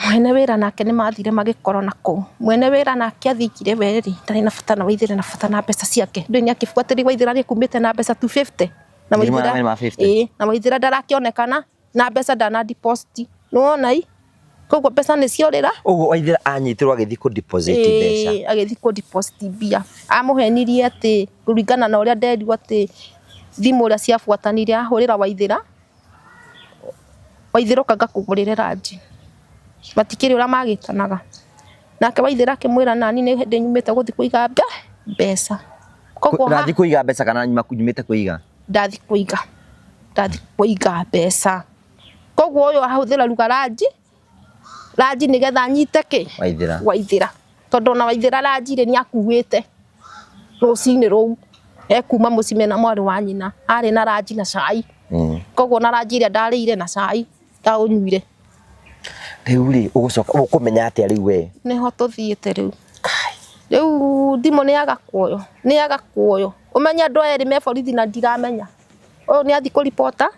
Mwene wĩra nake nĩ mathire magĩkorwo na kũu. Mwene wĩra nake athikire weri ndarĩ na bata na Waithĩra, na bata na mbeca ciake. Ndũĩ nĩ akĩbuatĩrĩria Waithĩra nĩ kumĩte na mbeca 250 na Waithĩra
250.
Ĩĩ, na Waithĩra ndarakĩonekana na mbeca ndana deposit. Nĩwona i koguo mbeca nĩ ciorĩra.
Ũguo Waithĩra anyitirwo agĩthiĩ kũ deposit mbeca.
Ĩĩ, agĩthiĩ kũ deposit mbia. Amũhenirie atĩ kũringana na ũrĩa nderirwo atĩ thimũ ũrĩa ciabuatanire ahũrĩra Waithĩra, Waithĩra ũka ngakũgũrĩre ranji. Matikĩrĩ ũrĩa magĩtanaga. Nake Waithĩra akĩmwĩra nani nĩ hĩndĩ nyumĩte gũthiĩ kũiga mbeca. Koguo
Ndathiĩ kũiga mbeca kana nyumĩte kũiga?
Ndathiĩ kũiga. Ndathiĩ kũiga mbeca. Koguo ũyũ ahũthĩra ruga ranji, ranji nĩgetha anyite kĩ?
Waithĩra.
Waithĩra. Tondũ ona Waithĩra ranji rĩ nĩ akuĩte rũcinĩ rũu. Ekuma mũciĩ mena mwarĩ wa nyina. Arĩ na ranji na cai. Koguo na ranji ĩrĩa ndarĩire na cai ndaũnyuire.
Rĩu rĩ ũgũcoka ũkũmenya atĩa rĩu we?
Nĩho tũthiĩte rĩu. Rĩu thimũ nĩ yaga kuoywo, nĩ yaga kuoywo. Ũmenye andũ aya erĩ me borithi na ndiramenya. Ũyũ nĩ athiĩ kũribota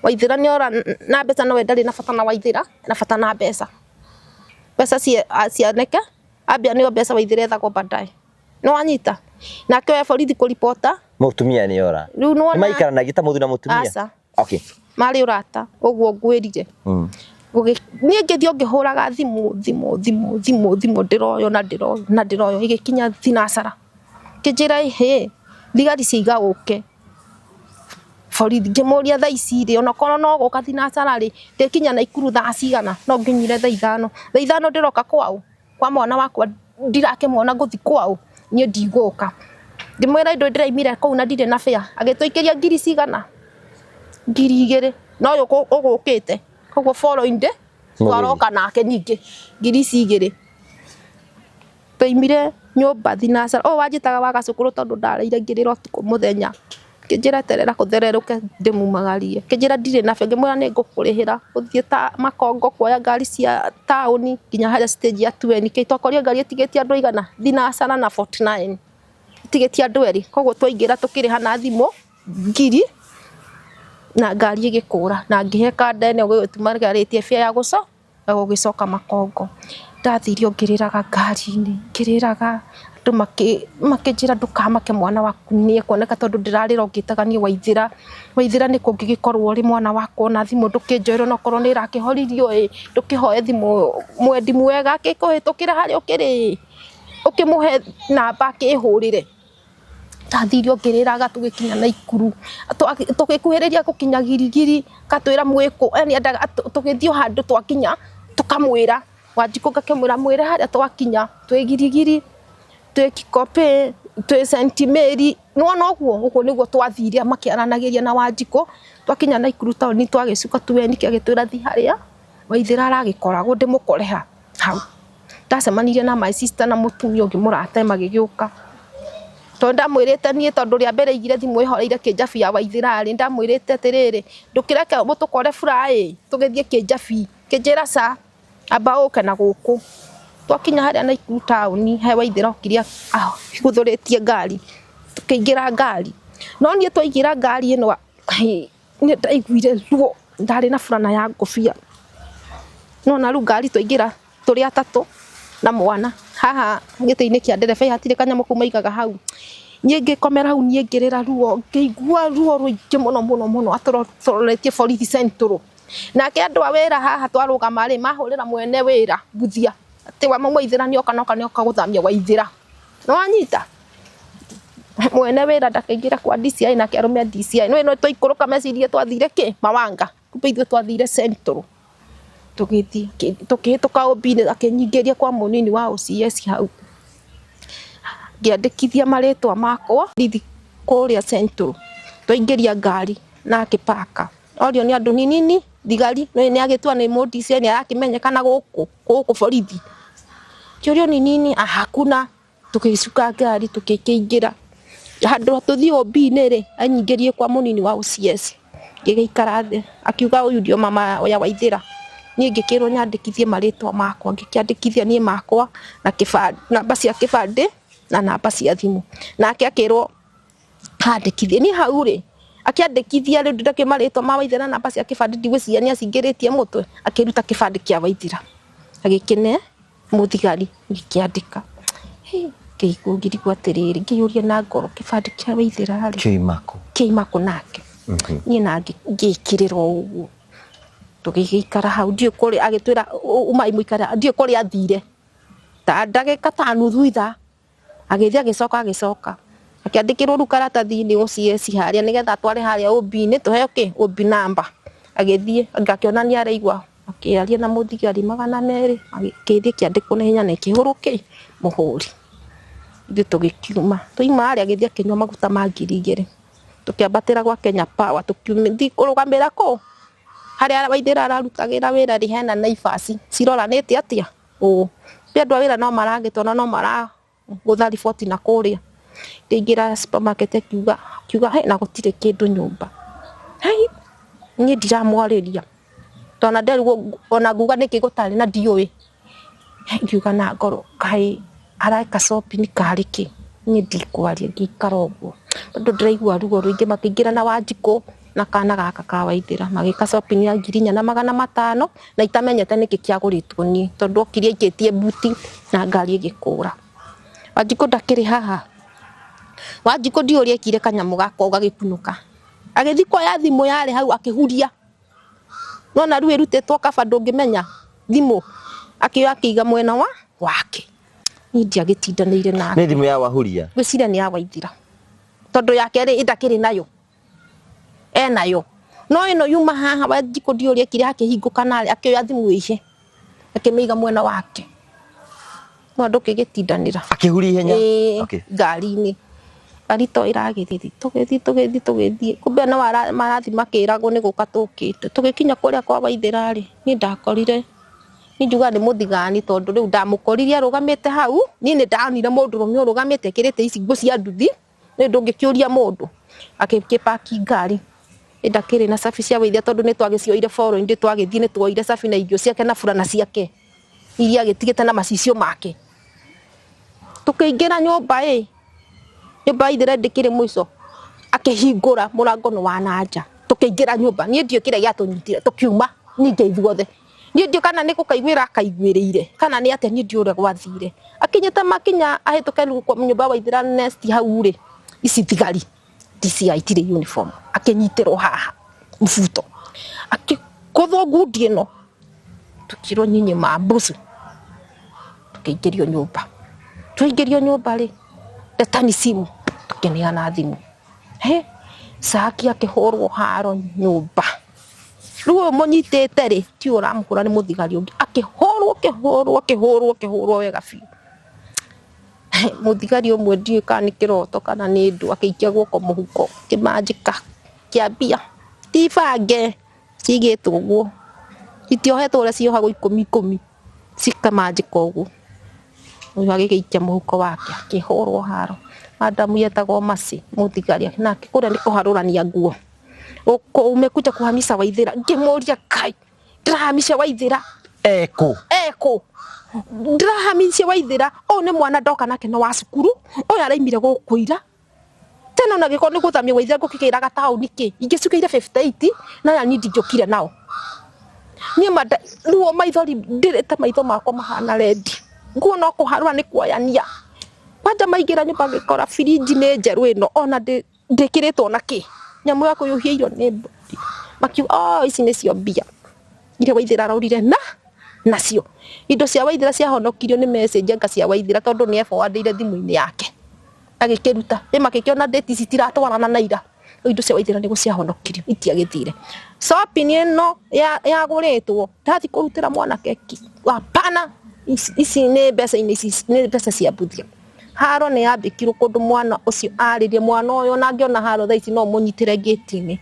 Waithĩra nĩ ora na mbeca no we ndarĩ na bata na Waithĩra, na bata na mbeca. Mbeca cianeke, ambia nĩo mbeca Waithĩra ethagwo baadaye. Nĩ wanyita? Nake we borithi kũribota.
Mũtumia nĩ ora.
Rĩu nĩ wona.
Nĩ maikaranagia ta mũthuri na mũtumia?
Aca.
Okay.
Marĩ ũrata, ũguo ngwĩrire. Niĩ ngĩthiĩ ngĩhũraga thimũ, thimũ, thimũ, thimũ, thimũ, ndĩroywo na ndĩroywo na ndĩroywo, ĩgĩkinya thinacara. Kĩnjĩra hĩ, thigari ciaiga ũke. Borithi ngĩmũria thaa ici rĩ, onakorwo no gũka thinacara rĩ, ndĩkinya Naikuru thaa cigana, no nginyire thaa ithano. Thaa ithano ndĩroka kwaũ, kwa mwana wakwa ndirakĩmuona ngũthi kwaũ, niĩ ndigũka. Ngĩmwĩra indo ndĩraimire kũu na ndirĩ na fare. Agĩtũikĩria ngiri cigana? Ngiri igĩrĩ. Na ũyũ ũgũkĩte. Koguo following day twaroka nake ningĩ ngiri ici igĩrĩ. Twaimire nyũmba thinacara. Ũyũ wanjĩtaga wa gacũkũrũ tondũ ndareire ngĩrĩra ũtukũ mũthenya. Kĩnjĩra eterera kũthererũke ndĩmumagarie. Kĩnjĩra ndirĩ na fare. Ngĩmwĩra nĩ ngũkũrĩhĩra ũthiĩ ta Makongo kuoya ngari cia taũni nginya harĩa stage ya 2NK. Twakorire ngari ĩtigĩtie andũ aigana? Thinacara na 49. Ĩtigĩtie andũ erĩ. Koguo twaingĩra tũkĩrĩha na thimũ ngiri na ngari ĩgĩkũra na ngĩhe kanda ĩno ĩgũgĩtuma fare ya gũgĩcoka Makongo. Ndathire o ngĩrĩraga ngari-inĩ, ngĩrĩraga andũ makĩnjĩra ndũkamake mwana waku nĩ ekuoneka tondũ ndĩrarĩra o ngĩtaga niĩ Waithĩra. Waithĩra nĩ kũngĩgĩkorwo ũrĩ mwana wakwa ona thimũ ndũkĩnjoere onakorwo nĩ ĩrakĩhoririo ĩ, ndũkĩhoe thimũ mwendi mwega akĩkũhĩtũkĩra harĩa ũkĩrĩ, ũkĩmũhe namba akĩhũrĩre. Ndathire o ngĩrĩraga tũgĩkinya Naikuru. Tũgĩkuhĩrĩria gũkinya Girigiri akatwĩra mwĩkũ, yani endaga tũgĩthiĩ o handũ twakinya tũkamwĩra. Wanjikũ ngakĩmwĩra mwĩre harĩa twakinya twĩ Girigiri, twĩ Kikopĩ, twĩ St Mary. Nĩwona ũguo, ũguo nĩguo twathire makĩaranagĩria na Wanjikũ. Twakinya Naikuru taũni twagĩcuka 2NK agĩtwĩra thiĩ harĩa Waithĩra aragĩkoragwo ndĩmũkore ha hau. Ndacemanirie na my sister na mũtumia ũngĩ mũrata magĩgĩũka. Tondũ ndamwĩrĩte niĩ tondũ rĩa mbere aigire thimũ ĩhoreire kĩnjabi ya Waithĩra rĩ, ndamwĩrĩte atĩrĩrĩ, ndũkĩreke mũtũkore bura ĩ, tũgĩthiĩ kĩnjabi. Kĩnjĩra ca, amba ũke na gũkũ. Twakinya harĩa Naikuru taũni he Waithĩra okire ahũthũrĩtie ngari, tũkĩingĩra ngari. No niĩ twaingĩra ngari ĩno nĩ ndaiguire ruo, ndarĩ na burana ya ngũbia. No na rĩu ngari twaingĩra tũrĩ atatũ na mwana haha gĩtĩ-inĩ kĩa ndereba hatirĩ kanyamũ kau maigaga hau. Niĩ ngĩkomera hau niĩ ngĩrĩra ruo, ngĩigua ruo rũingĩ mũno mũno mũno atũroretie borithi Central. Nake andũ a wĩra haha twarũgama rĩ, mahũrĩra mwene wĩra Mbuthia atĩ wa Waithĩra nĩoka noka nĩoka gũthamia Waithĩra. Nĩwanyita? Mwene wĩra ndakaingĩra kwa DCI nake arũme a DCI. Nĩũĩ no twaikũrũka mecirie twathire kĩ? Mawanga. Kumbe ithuĩ twathire Central. Tũgĩthiĩ tũkĩhĩtũka OB-inĩ akĩnyingĩria kwa mũnini wa OCS hau. Ngĩandĩkithia marĩtwa makwa borithi kũrĩa Central. Twaingĩria ngari na akĩpaka. Orio nĩ andũ ni nini thigari nĩ agĩtua nĩ mũ DCI nĩ arakĩmenyekana gũkũ gũkũ borithi. Kĩũrio ni nini? Hakuna. Tũgĩcuka ngari tũgĩkĩingĩra. Handũ tũthiĩ OB-inĩ rĩ, anyingĩrie kwa mũnini wa OCS. Ngĩgĩikara thĩ akiuga ũyũ ndio mama ya Waithĩra. Niĩ ngĩkĩrwo nyandĩkithie marĩtwa makwa, ngĩkĩandĩkithia niĩ makwa na kĩbandĩ, namba cia kĩbandĩ na namba cia thimũ. Nake akĩrwo andĩkithie. Niĩ hau rĩ, Akĩandĩkithia rĩu ndakĩ marĩtwa ma Waithera na namba cia kĩbandĩ, ndigwĩciria nĩ acingĩrĩtie mũtwe. Akĩruta kĩbandĩ kĩa Waithera, agĩkĩne mũthigari, gĩkĩandĩka. Hĩ, ngĩigua ngĩrigwo atĩrĩrĩ, ngĩyũria na ngoro, kĩbandĩ kĩa Waithera rĩ
kĩoimako
kĩima kũ nake? Niĩ na ngĩkĩrĩra o ũguo, tũgĩgĩikara hau, ndiũĩ kũrĩa agĩtwĩra umai mũikare, ndiũĩ kũrĩa athire, ta ndagĩka ta nuthu ithaa agĩthiĩ, agĩcoka, agĩcoka akĩandĩkĩrwo rĩu karatathi-inĩ OCS harĩa, nĩgetha atware harĩa OB-inĩ, tũheo kĩ OB number. Agĩthiĩ ngakĩona nĩ araigua akĩaria na mũthigari 200, agĩkĩthiĩ kĩandĩkwo na ihenya na ĩkĩhũrwo kĩ mũhũri. Ithuĩ tũgĩkiuma, twaima harĩa agĩthiĩ akĩnyua maguta ma 2000, tũkĩambatĩra gwa Kenya Power, tũkiuma kũrũgamĩra kũ harĩa Waithera ararutagĩra wĩra rĩ, hena Naivas ciroranĩte atĩa ũũ, nĩ andũ a wĩra no maragĩtona, no maragũtha riboti na kũrĩa. Ndĩingĩra supermarket, akiuga akiuga he na gũtirĩ kĩndũ nyũmba. Hai, niĩ ndiramwarĩria tona nderigwo ona nguga nĩkĩ gũtarĩ na ndiũĩ. Ngiuga na ngoro, kaĩ areka shopping karĩ kĩ? Niĩ ndikwaria, ngĩikara ũguo tondũ ndĩraigua ruo rũingĩ. Makĩingĩra na Wanjikũ na kana gaka ka Waithera, magĩka shopping ya 4500, na itamenyete nĩkĩ kĩagũrĩtwo niĩ, tondũ okire aikĩtie buti na ngari ĩgĩkũra. Wanjikũ ndakĩrĩ haha. Wanjikũ ndiũĩ ũrĩa ekire kanyamũ gakwa gagĩkunũka, agĩthiĩ kuoya thimũ yarĩ hau, akĩhuria, nona rĩu ĩrutĩtwo kaba, ndũngĩmenya thimũ, akĩoya akĩiga mwena wa wake. Niĩ ndiagĩtindanĩire nake.
Nĩ thimũ ya wahuria?
Ngwĩciria nĩ ya Waithira, tondũ yake rĩ ndakĩrĩ nayo, enayo, no ĩno yuma haha. Wanjikũ ndiũĩ ũrĩa ekire, hakĩhingũka narĩ, akĩoya thimũ ĩhe, akĩmĩiga mwena wake, no ndũkĩgĩtindanĩra.
Akĩhuria ihenya?
Ĩĩ.
Okay.
Ngari-inĩ, ngari to ĩragĩthiĩ, tũgĩthiĩ, tũgĩthiĩ, tũgĩthiĩ, kumbe no marathiĩ makĩragwo nĩ gũka tũkĩte. Tũgĩkinya kũrĩa kwa Waithera rĩ, niĩ ndakorire, niĩ njugaga nĩ mũthigani, tondũ rĩu ndamũkoririe arũgamĩte hau. Niĩ nĩ ndonire mũndũrũme ũrũgamĩte ekĩrĩte ici nguo cia nduthi, nĩ ndũngĩkĩũria mũndũ. Akĩpaki ngari, ndakĩrĩ na cabi cia Waithera, tondũ nĩ twagĩcioire boro-inĩ, twagĩthiĩ nĩ tuoire cabi na irio ciake na burana ciake iria agĩtigĩte na macicio make. Tũkĩingĩra nyũmba ĩ, nyũmba ya Waithera ndĩkĩrĩ mũico, akĩhingũra mũrango nĩ wa na nja, tũkĩingĩra nyũmba. Niĩ ndiũĩ kĩrĩa gĩatũnyitire, tũkiuma ningĩ ithuothe. Niĩ ndiũĩ kana nĩ gũkaiguĩra akaiguĩrĩire kana nĩ atĩa, niĩ ndiũĩ ũrĩa gwathire. Akinyĩte makinya ahĩtũke rĩu kwa nyũmba ya Waithera next hau rĩ, ici thigari DCI itirĩ uniform, akĩnyitĩrwo haha mbuto, akĩgũthwo ngundi ĩno, tukirwo nyinyi mambucu, tukĩingĩrio nyũmba. Twaingĩrio nyũmba rĩ, letani simu, tukĩneana thimũ. He Saki akĩhũrwo haro nyũmba. Rĩu ũyũ mũnyitĩte rĩ, ti ũyũ ũramũhũra, nĩ mũthigari ũngĩ, akĩhũrwo, akĩhũrwo, akĩhũrwo, akĩhũrwo wega biũ. Mũthigari ũmwe, ndiũĩ kana nĩ kĩroto kana nĩ ndũ, akĩikia guoko mũhuko, kĩmanjĩka kĩa mbia, ti bange, cigĩtwo ũguo, itiohetwo ũrĩa ciohagwo ikũmi ikũmi, cikamanjĩka ũguo. Ũyũ agĩgĩikia mũhuko wake, akĩhũrwo haro. Madamu yetagwo Mercy, mũthigari nake kũrĩa nĩ kũharũrania nguo. Uko umekuja kuhamisha Waithera? Ngĩmũria, kai ndĩrahamisha Waithera?
Eko.
Eko ndĩrahamisha Waithera? Ũyũ nĩ mwana ndoka nake, no wa cukuru ũyũ, araimire gũkũ ira tena, ona gĩkorwo nĩ gũthamia Waithera, ngũkĩgĩraga taũni kĩ ingĩcukĩire 58 na aya niĩ ndingĩũkire nao. Niĩ manda ruo maithori, ndĩrĩte maitho makwa mahana rendi, nguo no kũharũra nĩ kuoyania. Kwanja maingĩra nyũmba, ngĩkora birinji nĩ njerũ ĩno, ona ndĩkĩrĩtwo na kĩ nyamũ ya kũhiũhia irio nĩ makiuga, oh, ici nĩcio mbia iria Waithera araurire na nacio indo cia Waithera ciahonokirio nĩ message anga cia Waithera, tondũ nĩ eforwardĩire thimũ-inĩ yake, agĩkĩruta ĩ, makĩkĩona date ici itiratwarana na ira. Rĩu indo cia Waithera nĩguo ciahonokirio, itiagĩthire. Shopping ĩno yagũrĩtwo, ndathi kũrutĩra mwana keki, hapana, ici nĩ mbeca-inĩ, ici nĩ mbeca cia mbuthia. Haro nĩ yambĩkirwo kũndũ mwana ũcio arĩrie, mwana ũyũ ona angĩona haro thaa ici no mũnyitĩre ngĩti-inĩ.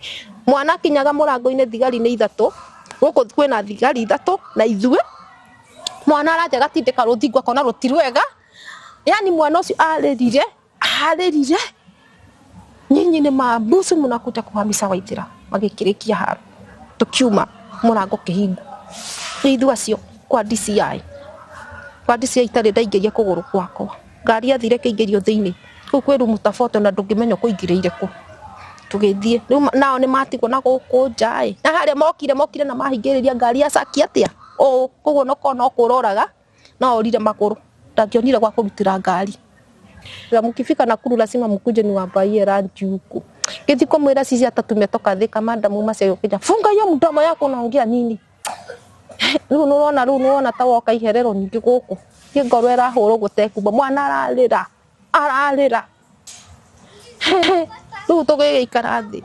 Mwana akinyaga mũrango-inĩ, thigari nĩ ithatũ gũkũ, kwĩna thigari ithatũ na ithuĩ. Mwana arathiĩ agatindĩka rũthingo, akona rũti rwega, yani mwana ũcio arĩrire, arĩrire, nyinyi nĩ mambucu, mnakuja kuhamisha Waithera. Magĩkĩrĩkia haro, tukiuma, mũrango kĩhingo, nĩ ithuĩ acio kwa DCI. Kwa DCI itarĩ ndaingĩria kũgũrũ gwakwa, ngari yathire kĩingĩrio thĩinĩ kũu kwĩ rumu ta 40, na ndũngĩmenya ũkũingĩrĩire kũ. Tũgĩthiĩ rĩu nao nĩ matigwo na gũkũ nja ĩ, na harĩa mokire mokire na mahingĩrĩria ngari ya caki atĩa ũũ, koguo nokorwo no kũroraga no orire magũrũ, ndangĩonire gwa kũrutĩra ngari. Na mkifika Nakuru lazima mkuje niwabaie lunch huku. Ngĩthiĩ kũmwĩra sisi hata tumetoka Thika, madam Mercy agĩũkĩra, funga hiyo mdomo yako unaongea nini? Rĩu nĩũrona rĩu nĩwona ta woka iherero ningĩ gũkũ. Niĩ ngoro ĩrahũra ũguo tekuma, mwana ararĩra ararĩra. Rĩu tũgĩgĩikara thĩ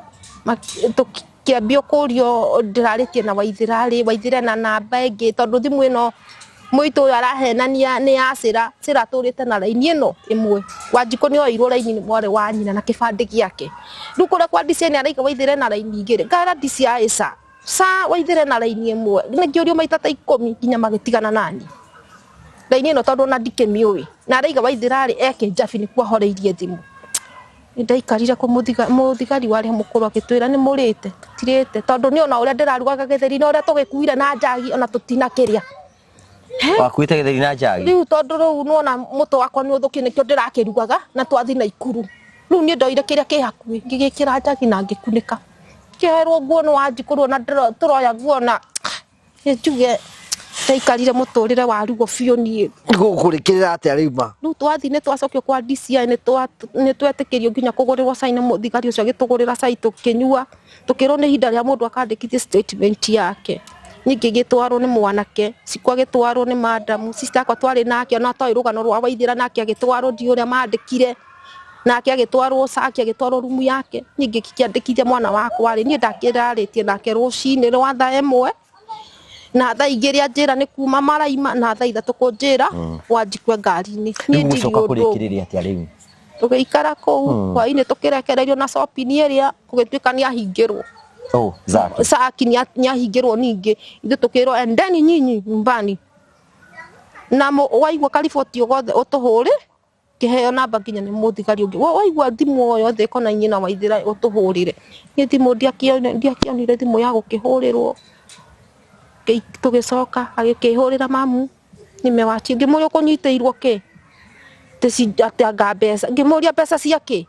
tũkĩambio kũrio ndĩrarĩtie na Waithĩra rĩ, Waithĩra na namba ĩngĩ tondũ thimũ ĩno mũitũ ũyũ arahenania nĩ ya Cĩra, Cĩra atũrĩte na raini ĩno ĩmwe. Wanjikũ nĩ oirwo raini nĩ mwarĩ wa nyina na kĩbandĩ gĩake. Rĩu kũrĩa kwa DCI nĩ araiga Waithĩra ena raini igĩrĩ, ngara DCI ca ca Waithĩra ena raini ĩmwe, nĩngĩũrio maita ta 10 nginya magĩtigana nani. Raini ĩno tondũ ona ndikĩmĩũĩ, na araiga Waithĩra rĩ eke njabi nĩkuo ahoreirie thimũ. Nĩndaikarire kũ mũthigari warĩ mũkũrũ agĩtwĩra nĩ mũrĩte, tũtirĩte tondũ niĩ ona ũrĩa ndĩrarugaga gĩtheri na ũrĩa tũgĩkuire na njagi ona tũtinakĩrĩa.
Wakuĩte gĩtheri na njagi?
Rĩu tondũ rĩu nĩwona mũtwe wakwa nĩ ũthũkire nĩkĩo ndĩrakĩrugaga na twathi Naikuru. Rĩu niĩ ndoire kĩrĩa kĩ hakuhĩ ngĩgĩkĩra njagi na ngĩkunĩka. Ngĩherwo nguo nĩ Wanjikũ rĩu ona tũroya nguo na njuge ndaikarire mũtũrĩre wa ruo biũ niĩ.
Gũkũrĩkĩrĩra atĩa rĩu ma?
Rĩu twathi nĩ twacokio kwa DCI nĩ twetĩkĩrio nginya kũgũrĩrwo cai nĩ mũthigari ũcio agĩtũgũrĩra cai tũkĩnyua, tũkĩrwo nĩ ihinda rĩa mũndũ akandĩkithia statement yake. Niĩ ngĩgĩtwarwo nĩ mwanake, Cikũ agĩtwarwo nĩ madamu, sister yakwa twarĩ nake ona atoĩ rũgano rwa Waithĩra nake agĩtwarwo ndiũĩ ũrĩa mandĩkire, nake agĩtwarwo Saki agĩtwarwo rumu yake. Niĩ ngĩkĩandĩkithia mwana wakwa rĩ, niĩ ndakĩrarĩtie nake rũcinĩ rwa thaa 1 na thaa 2 anjĩra nĩ kuma maraima na thaa 3 kũnjĩra Wanjikũ ngari-inĩ. Niĩ
Rĩu
ndirĩ
mũcoka
ũndũ.
kũrĩkĩrĩria atĩa rĩu?
Tũgĩikara kũu hwainĩ tũkĩrekererio na shopping ĩrĩa gũgĩtuĩka nĩ ahingĩrwo.
Oh, Zaki.
Zaki nĩ ahingĩrwo ningĩ. Ithuĩ tũkĩrwo endeni nyinyi nyumbani. Na waigua kariboti gothe ũtũhũre, kĩheo namba nginya nĩ mũthigari ũngĩ. Waigua thimũ o yothe ĩkonainie na Waithĩra ũtũhũrĩre. Niĩ thimũ ndiakĩonire thimũ ya gũkĩhũrĩrwo. Tũgĩcoka agĩkĩhũrĩra mamu nimewachia, ngĩmũria ũkũnyitĩirwo kĩ? Atĩ anga mbeca, ngĩmũria mbeca cia kĩ?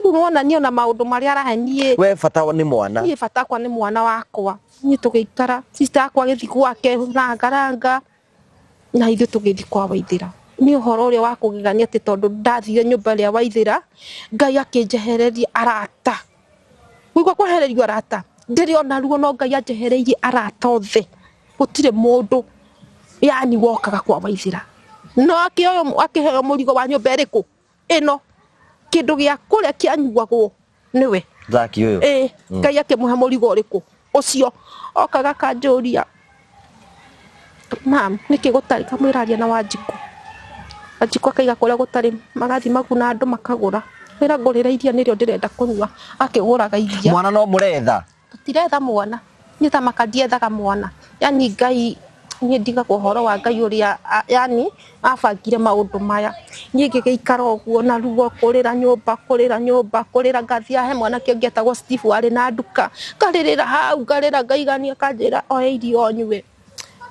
Rĩu nĩwona niĩ ona maũndũ marĩa arahe niĩ.
We bata nĩ mwana.
Niĩ bata wakwa nĩ mwana wakwa. Niĩ tũgĩikara, sister yakwa agĩthiĩ gwake rangaranga na ithuĩ tũgĩthiĩ kwa Waithĩra. Nĩ ũhoro ũrĩa wa kũgegania atĩ tondũ ndathire nyũmba ĩrĩa Waithĩra, Ngai akĩnjehereria arata. Gũigua kwehererio arata, ndĩrĩ ona ruo no Ngai anjehereirie arata othe. Gũtirĩ mũndũ yani wokaga kwa Waithĩra. No akĩheo mũrigo wa nyũmba ĩrĩkũ? Ĩno. Kĩndũ gĩa kũrĩa kĩanyuagwo nĩwe.
Zaki ũyũ.
Ĩĩ, Ngai akĩmũhe mũrigo ũrĩkũ? Ũcio. Okaga akanjũria, mam, nĩkĩ gũtarĩ? Kamwĩra aria na Wanjikũ. Wanjikũ akaiga kũrĩa gũtarĩ, magathiĩ maguna andũ makagũra. Wĩra ngũrĩra iria nĩrĩo ndĩrenda kũnyua. Akĩgũraga iria.
Mwana no mũretha?
Tũtiretha mwana. Niĩ ta maka ndiethaga mwana. Yani Ngai, niĩ ndigaga ũhoro wa Ngai ũrĩa, yani abangire maũndũ maya. Niĩ ngĩgĩikara ũguo na ruo, kũrĩra nyũmba, kũrĩra nyũmba, kũrĩra, ngathiĩ he mwanake ũngĩ etagwo Steve warĩ na nduka. Ngarĩrĩra hau, ngarĩra, ngaigania, akanjĩra oya iria ũnyue.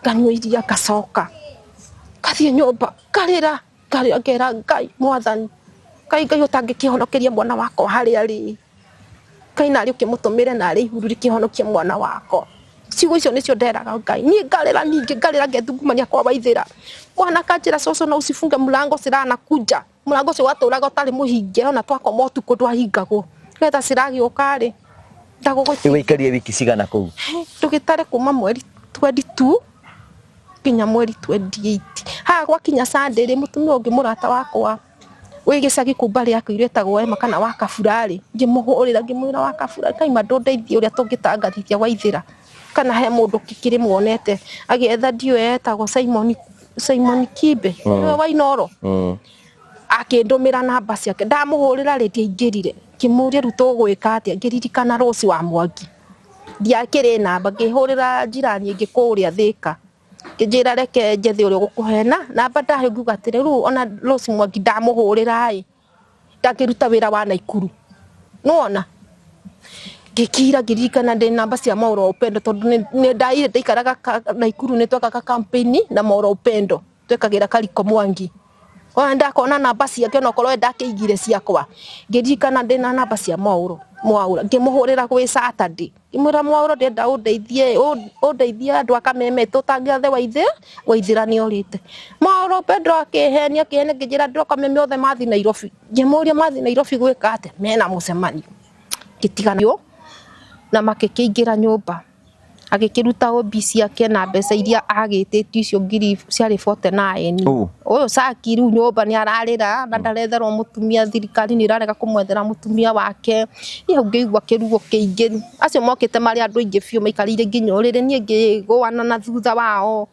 Nganyua iria ngacoka. Ngathiĩ nyũmba, ngarĩra, ngarĩra, ngera Ngai mwathani. Ngai, Ngai ũtangĩkĩhonokeria mwana wakwa harĩa arĩ. Ngai narĩ ũkĩmũtũmĩre narĩ ihuru rĩkĩhonokia mwana wakwa. Ciugo icio nĩcio nderaga Ngai. Niĩ ngarĩra ningĩ, ngarĩra ngethungumania kwa Waithĩra. Mwana akanjĩra cũcũ no usifunge mlango Sira anakuja. Mlango ũcio watũraga ũtarĩ mũhinge ona twakoma ũtukũ ndwahingagwo. Nĩgetha Sira agĩũka rĩ, ndagũgũtiga.
Rĩu waikarire wiki cigana kũu?
Tũgĩtare kuma mweri 22 nginya mweri 28. Haha gwakinya Sunday rĩ, mũtumia ũngĩ mũrata wakwa wĩ gĩcagi kũu mbarĩ yake ĩrĩa ĩtagwo Emma kana wa Kabura rĩ, ngĩmũhũrĩra ngĩmwĩra wa Kabura kaima ndũndeithie ũrĩa tũngĩtangathithia Waithĩra kana he mũndũ kĩkĩrĩ muonete agĩetha ndiũĩ etagwo Simon, Simon Kibe nĩwe wa Inooro. Akĩndũmĩra namba ciake, ndamũhũrĩra rĩ ndiaingĩrire, ngĩmũria rĩu tũgwĩka atĩa, ngĩririkana Rose wa Mwangi ndiakĩrĩ namba, ngĩhũrĩra jirani ĩngĩ kũrĩa Thĩka, ngĩnjĩra reke njethe ũrĩa ũgũkũhe na namba ndaheo, ngiuga atĩrĩ rĩu ona Rose Mwangi ndamũhũrĩra ĩ ndangĩruta wĩra wa Naikuru, nĩwona. Ngĩkira ngĩririkana ndĩ namba cia Maũro Upendo tondũ nĩ ndaire ndaikaraga Naikuru nĩ twekaga campaign na Maũro Upendo twekagĩra Kariko Mwangi. Ona ndakona namba ciake onokorwo ndakĩigire ciakwa, ngĩririkana ndĩ na namba cia Maũro. Mwaura ngĩmũhũrĩra gwĩ Saturday, ngĩmwĩra Mwaura ndĩrenda ũndeithie, ũndeithie andũ a Kameme tũtangĩathe Waithĩra nĩorĩte. Mwaura Pedro akĩhenia akĩhenia akĩnjĩra andũ a Kameme othe mathiĩ Nairobi. Ngĩmũria mathiĩ Nairobi gwĩka atĩa? Mena mũcemanio. Ngĩtigana na makĩkĩingĩra nyũmba, agĩkĩruta OB ciake na mbeca iria agĩtĩtio icio ngiri ciarĩ 49.
Ũ?
Ũyũ Saki rĩu nyũmba nĩ ararĩra na ndaretherwo mũtumia, thirikari nĩ ĩrarega kũmwethera mũtumia wake. Niĩ hau ngĩigua kĩruo kĩingĩ, acio mokĩte marĩ andũ aingĩ biũ maikarĩire nginya ũrĩrĩ, niĩ ngĩgũana na thutha wao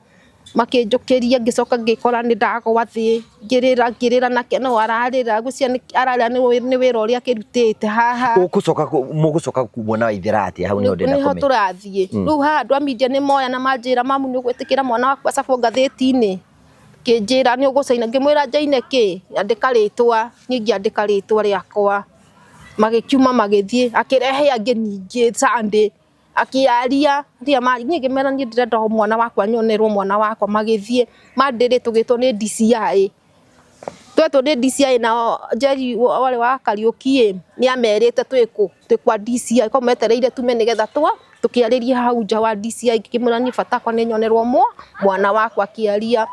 makĩnjũkĩria, ngĩcoka ngĩkora nĩ ndagwa thĩ, ngĩrĩra ngĩrĩra nake no ararĩra, ngwĩciria ararĩra nĩ wĩra ũrĩa akĩrutĩte haha.
Ũgũcoka mũgũcoka kuona Waithĩra atĩa hau nĩho ndĩrenda
Nĩho
kũmenya.
tũrathiĩ rĩu haha andũ a media nĩ moya na manjĩra mamu nĩ ũgwĩtĩkĩra mwana waku acabwo ngathĩti-inĩ, kĩnjĩra nĩ ũgũcaina, ngĩmwĩra njaine kĩ, andĩka rĩtwa, niĩ ngĩandĩka rĩtwa rĩakwa, magĩkiuma magĩthiĩ, akĩrehe angĩ ningĩ Sunday akĩaria ria niĩ ngĩmera niĩ ndĩrenda o mwana wakwa nyonerwo mwana wakwa, magĩthiĩ Monday rĩ tũgĩtwo nĩ DCI, twetwo nĩ DCI nao Njeri warĩ wa Kariũki ĩ nĩ amerite twĩ kũ, twĩ kwa DCI ko metereire tume nĩgetha tũkĩarĩria hau nja wa DCI, ngĩmwĩra niĩ bata wakwa nĩ nyonerwo mwana wakwa, akĩaria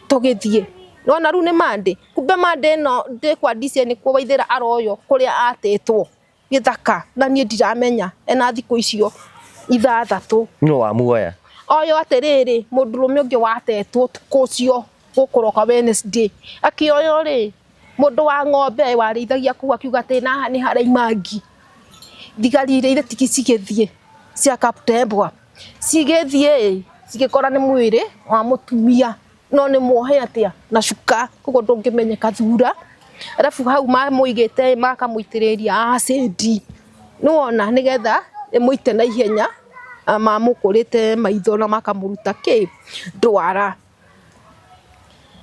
tũgĩthiĩ. Nĩwona rĩu nĩ Monday, kumbe Monday ĩno ndĩ kwa DCI nĩkuo Waithĩra aroywo kũrĩa atetwo gĩthaka na niĩ ndiramenya ena thikũ icio 6.
No wamuoya?
Oyo atĩrĩrĩ, mũndũrũme ũngĩ watetwo ũtukũ ũcio gũkũroka Wednesday akĩoywo rĩ, mũndũ wa ng'ombe warĩithagia kũu akiuga atĩ naha nĩ haraima ngi, thigari iria ithe cigĩthiĩ cia Kaptembwa cigĩthiĩ cigĩkora nĩ mwĩrĩ wa mũtumia no nĩ muohe atĩa na cuka, koguo ndũngĩmenyeka thura, arabu hau mamũigĩte makamũitĩrĩria acid nĩwona, nĩgetha ĩmũite na ihenya, mamũkũrĩte maitho na makamũruta kĩ ndwara.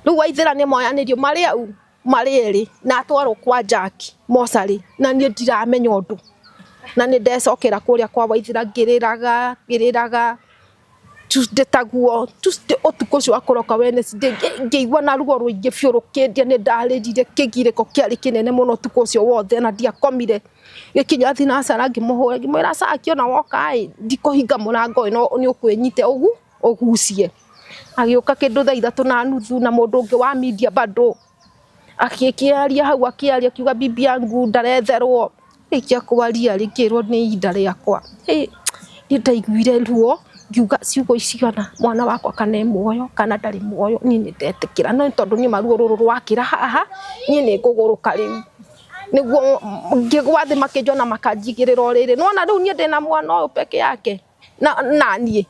Rĩu Waithĩra nĩ moyanĩrio marĩ au marĩ erĩ na atwarwo kwa Jack mocarĩ na niĩ ndiramenya ũndũ, na nĩ ndecokera kũrĩa kwa Waithĩra ngĩrĩraga ngĩrĩraga Tuesday taguo, Tuesday ũtukũ ũcio wa kũroka Wednesday ngĩigua na ruo rũingĩ biũ rũkĩndia, nĩ ndarĩrire kĩgirĩko kĩarĩ kĩnene mũno ũtukũ ũcio wothe na ndiakomire. Gĩkinya thinacara ngĩmũhũra ngĩmwĩra Saki ona woka ĩ ndikũhinga mũrango ĩ no nĩ ũkwĩnyita ũgu ũgucie. Agĩũka kĩndũ thaa 3:30 na mũndũ ũngĩ wa media bado akĩaria hau akĩaria akiuga bibi yangu ndaretherwo. Rĩkia kwaria rĩ ngĩrwo nĩ ihinda rĩakwa, niĩ ndaiguire ruo ngiuga ciugo icigana mwana wakwa kana e muoyo kana ndarĩ muoyo niĩ nĩ ndetĩkĩra, no tondũ niĩ maruo rũrũ rwakĩra haha niĩ nĩ ngũgũrũka rĩu. Nĩguo ngĩgwa thĩ makĩnjona makanjigĩrĩra ũrĩrĩ, nĩwona rĩu niĩ ndĩna mwana ũyũ peke yake na niĩ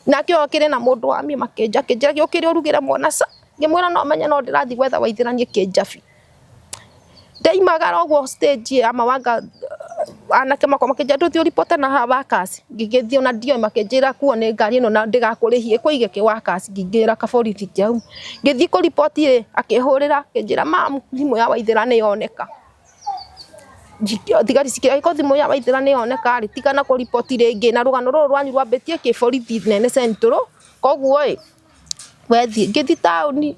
nake ũyũ akĩrĩ na mũndũ wa niĩ makĩnja akĩnjĩra gĩũkĩre ũrugĩre mwana ca, ngĩmwĩra no menye no ndĩrathiĩ gwetha Waithĩra niĩ kĩnjabi. Ndaimagara ũguo stage ya mawanga anake makwa makĩnjĩra ndũthiĩ ũripote na haha workers, ngĩgĩthiĩ ona ndioĩ makĩnjĩra kuo nĩ ngari ĩno na ndĩgakũrĩhie ĩkũige kĩ workers, ngĩingĩra kaborithi kĩau, ngĩthiĩ kũriboti rĩ akĩhũrĩra akĩnjĩra mam thimũ ya Waithĩra nĩ yoneka. Thigari cikĩra angĩkorwo thimũ ya Waithĩra nĩ yoneka rĩ tigana kũriboti rĩngĩ na rũgano rũrũ rwanyu rwambĩtie kĩ borithi nene Central, koguo ĩ wethiĩ. Ngĩthiĩ taũni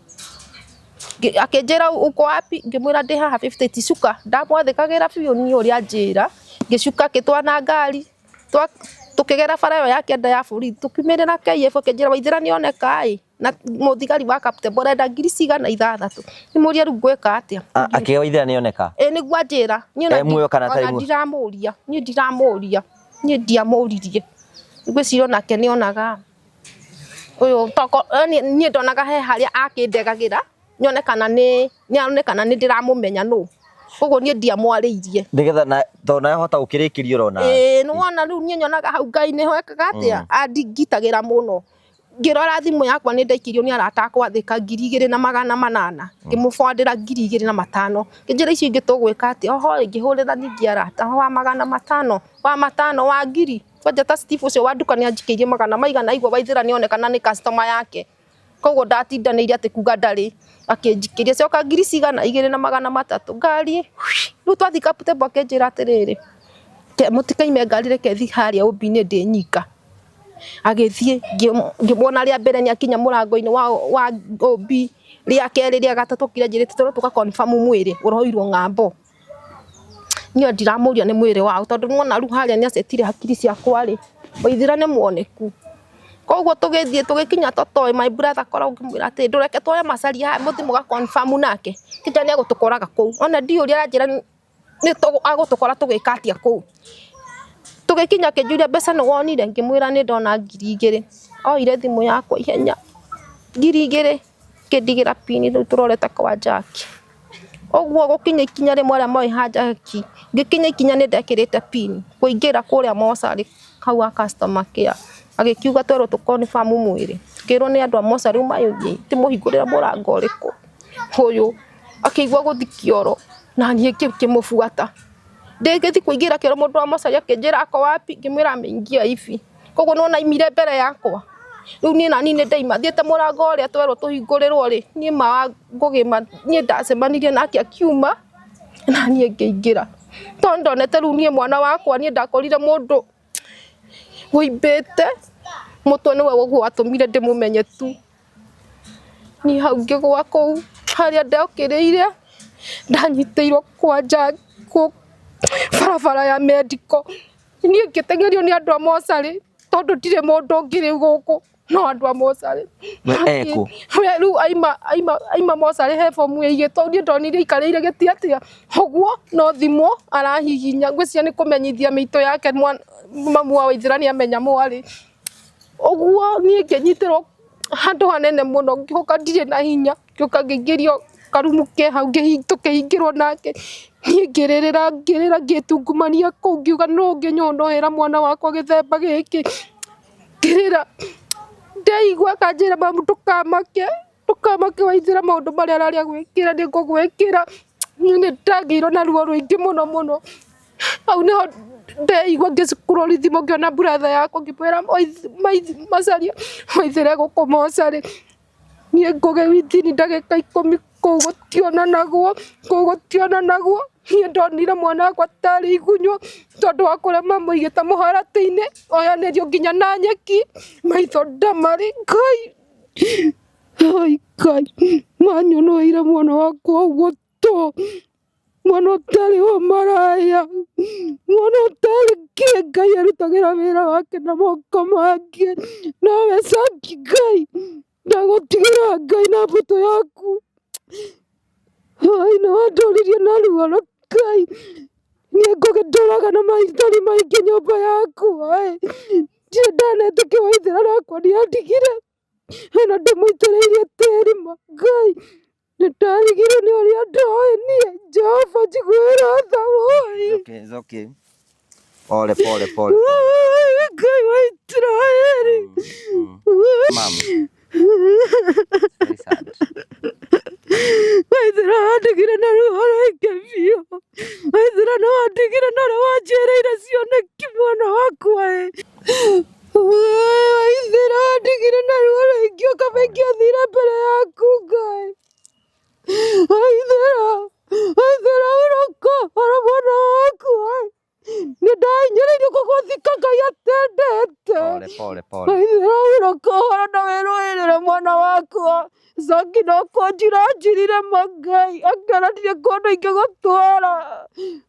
akĩnjĩra uko wapi, ngĩmwĩra ndĩ haha 50 cuka, ndamwathĩkagĩra biũ niĩ ũrĩa anjĩra, ngĩcuka akĩtwara ngari tũkĩgera bara ĩyo ya kĩanda ya borithi tũkiumĩrĩra KF akĩnjĩra Waithĩra nĩ oneka ĩ na mũthigari wa Kaptembwo arenda ngiri cigana 6, ngĩmũria rĩu ngwĩka atĩa.
Akĩga Waithĩra nĩ oneka?
Ĩ nĩguo anjĩra, niĩ
E muoyo kana atarĩ
ona
muoyo?
ndiramũria, niĩ ndiramũria, niĩ ndiamũririe, ngwĩciria onake nĩ onaga ũyũ toko niĩ ndonaga he harĩa akĩndegagĩra nyone kana nĩ nĩonekana nĩ ndĩramũmenya nũ, koguo niĩ ndiamwarĩirie.
Nĩgetha na tondũ nawe hota gũkĩrĩkĩria ũrona.
Ĩĩ nĩwona rĩu niĩ nyonaga hau Ngai nĩho ekaga atĩa, andingitagĩra mũno. Ngĩrora thimũ yakwa nĩ ndaikirio nĩ arata akwa Thĩka 2800, ngĩmũbandĩra 2500, ngĩnjĩra icio ingĩ tũgwĩka atĩa, oho ĩ ngĩhũrĩra ningĩ arata wa 500, wa 500, wa 1000, kwanja ta Steve ũcio wa nduka nĩ anjikĩirie magana maigana aigua Waithĩra nĩonekana nĩ customer yake, koguo ndatindanĩire atĩ kuga ndarĩ, akĩnjikĩria coka ngiri cigana 2300 ngari, rĩu twathiĩ Kaptembwo akĩnjĩra atĩrĩrĩ, mũtikaime ngari reke thiĩ harĩa ũmbi-inĩ ndĩ nyika. Agĩthiĩ ngĩmuona rĩa mbere nĩ akinya mũrango-inĩ wa OB, rĩa kerĩ rĩa gatatũ okire anjĩrĩte tũrĩa tũka confirm mwĩrĩ ũroirwo ng'ambo. Niĩ ndiramũria nĩ mwĩrĩ wao tondũ nĩwona rĩu harĩa nĩacetire hakiri ciakwa rĩ, Waithĩra nĩ muoneku. Koguo tũgĩthiĩ tũgĩkinya Totoĩ, my brother korwo ngĩmwĩra atĩ ndũreke twoe macari haya mũthiĩ mũga confirm nake kĩnja nĩ egũtũkoraga kũu. Ona ndiũĩ ũrĩa aranjĩra nĩ agũtũkora tũgĩka atĩa kũu. Tũgĩkinya akĩnjũria mbeca nĩ wonire, ngĩmwĩra nĩ ndona 2,000. Oire thimũ yakwa ihenya 2,000 akĩndigĩra pini rĩu tũrorete kwa Jackie. Ũguo gũkinya ikinya rĩmwe arĩa moĩ ha Jackie, ngĩkinya ikinya nĩ ndekĩrĩte pini kũingĩra kũrĩa mocarĩ hau ha customer care. Agĩkiuga twerwo tũ confirm mwĩrĩ, ngĩrwo nĩ andũ a mocarĩ mayũrie ndĩmũhingũrĩre mũrango ũrĩkũ ũyũ. Akĩigua gũthiĩ kĩoro na niĩ ngĩkĩmũbuata. Ndĩgĩthiĩ kũingĩra kĩoro mũndũ wa mocarĩ akĩnjĩra ako wapi, ngĩmwĩra ameingia hivi. Koguo nĩwona aimire mbere yakwa. Rĩu niĩ nani nĩ ndaima thiĩte mũrango ũrĩa twerwo tũhingũrĩrwo rĩ, niĩ ma ngũgĩma niĩ ndacemanirie nake akiuma na niĩ ngĩingĩra. Tondũ ndonete rĩu niĩ mwana wakwa niĩ ndakorire mũndũ wũimbĩte mũtwe nĩwe ũguo watũmire ndĩmũmenye tu. Niĩ hau ngĩgũa kũu harĩa ndokĩrĩire ndanyitĩirwo kwanja barabara ya medical. Niĩ ngĩteng'erio nĩ andũ a mocarĩ tondũ ndirĩ mũndũ ũngĩ rĩu gũkũ no andũ a mocarĩ.
We ekũ?
We rĩu aima mocarĩ he bomu ĩigĩtwo niĩ ndonire aikarĩire gĩtĩ atĩa ũguo no thimũ arahihinya ngwĩciria nĩ kũmenyithia mĩitũ yake mamu wa Waithĩra nĩ amenya mwarĩ. Ũguo niĩ ngĩnyitĩrwo handũ hanene mũno ngĩũka ndirĩ na hinya ngĩũka ngĩingĩrio karumu ke hau tũkĩhingĩrwo nake. Niĩ ngĩrĩrĩra ngĩrĩra ngĩtungumania kũu ngiuga nũ ũngĩnyũnũhĩra mwana wakwa gĩthemba gĩkĩ. Ngĩrĩra ndeigua akanjĩra mamu ndũkamake ndũkamake Waithĩra maũndũ marĩa ararĩ agwĩkĩra nĩ ngũgwĩkĩra. Niĩ nĩ ndagĩirwo na ruo rũingĩ mũno mũno. Hau nĩho ndeigua ngĩcukũrwo thimũ ngĩona brother yakwa ngĩmwĩra Macharia Waithĩra gũkũ mocarĩ. Niĩ ngũgĩ within ndagĩka 10 kũu gũtionanagwo kũu gũtionanagwo. Niĩ ndonire mwana wakwa tarĩ igunyũ tondũ wa kũrĩa mamũigĩte mũharatĩ-inĩ oyanĩrio nginya na nyeki maitho ndamarĩ. Ngai oi Ngai manyũnũhĩire mwana wakwa ũguo tũ mwana ũtarĩ wa maraya mwana ũtarĩ kĩ Ngai arutagĩra wĩra wake na moko make nawe Saki Ngai ndagũtigĩra Ngai na mbũtũ yaku. Oi nĩ wandũririe na ruo Ngai niĩ Ngũgĩ ndũraga na maithori maingĩ nyũmba yaku ĩ ndirĩ ndanetĩkia Waithĩra nakwa nĩ andigire ona ndĩmũitĩrĩirie tĩri ma Ngai nĩ ndarigirwo nĩ ũrĩa ndoĩ niĩ Jehova njiguĩra tha woi.
Okay, it's okay. Pole pole pole.
Oi, Ngai wa Isiraeli.
Mom. Very sad.
Waithĩra wandigire na ruo rũingĩ biũ. Waithĩra nĩ wandigire na ũrĩa wanjĩrĩire cioneki mwana wakwa ĩ. Waithĩra wandigire na ruo rũingĩ ũkaba ingĩathire mbere yaku Ngai. Waithĩra, Waithĩra ũroka oro mwana wakwa ĩ. Nĩ ndahinyĩrĩirio gũgũthika Ngai atendete.
Pole pole pole.
Waithĩra ũroka ũhoro na wĩrũĩrĩre mwana wakwa. Zaki no kũnjira anjirire ma Ngai akĩona ndirĩ kũndũ ingĩgũtwara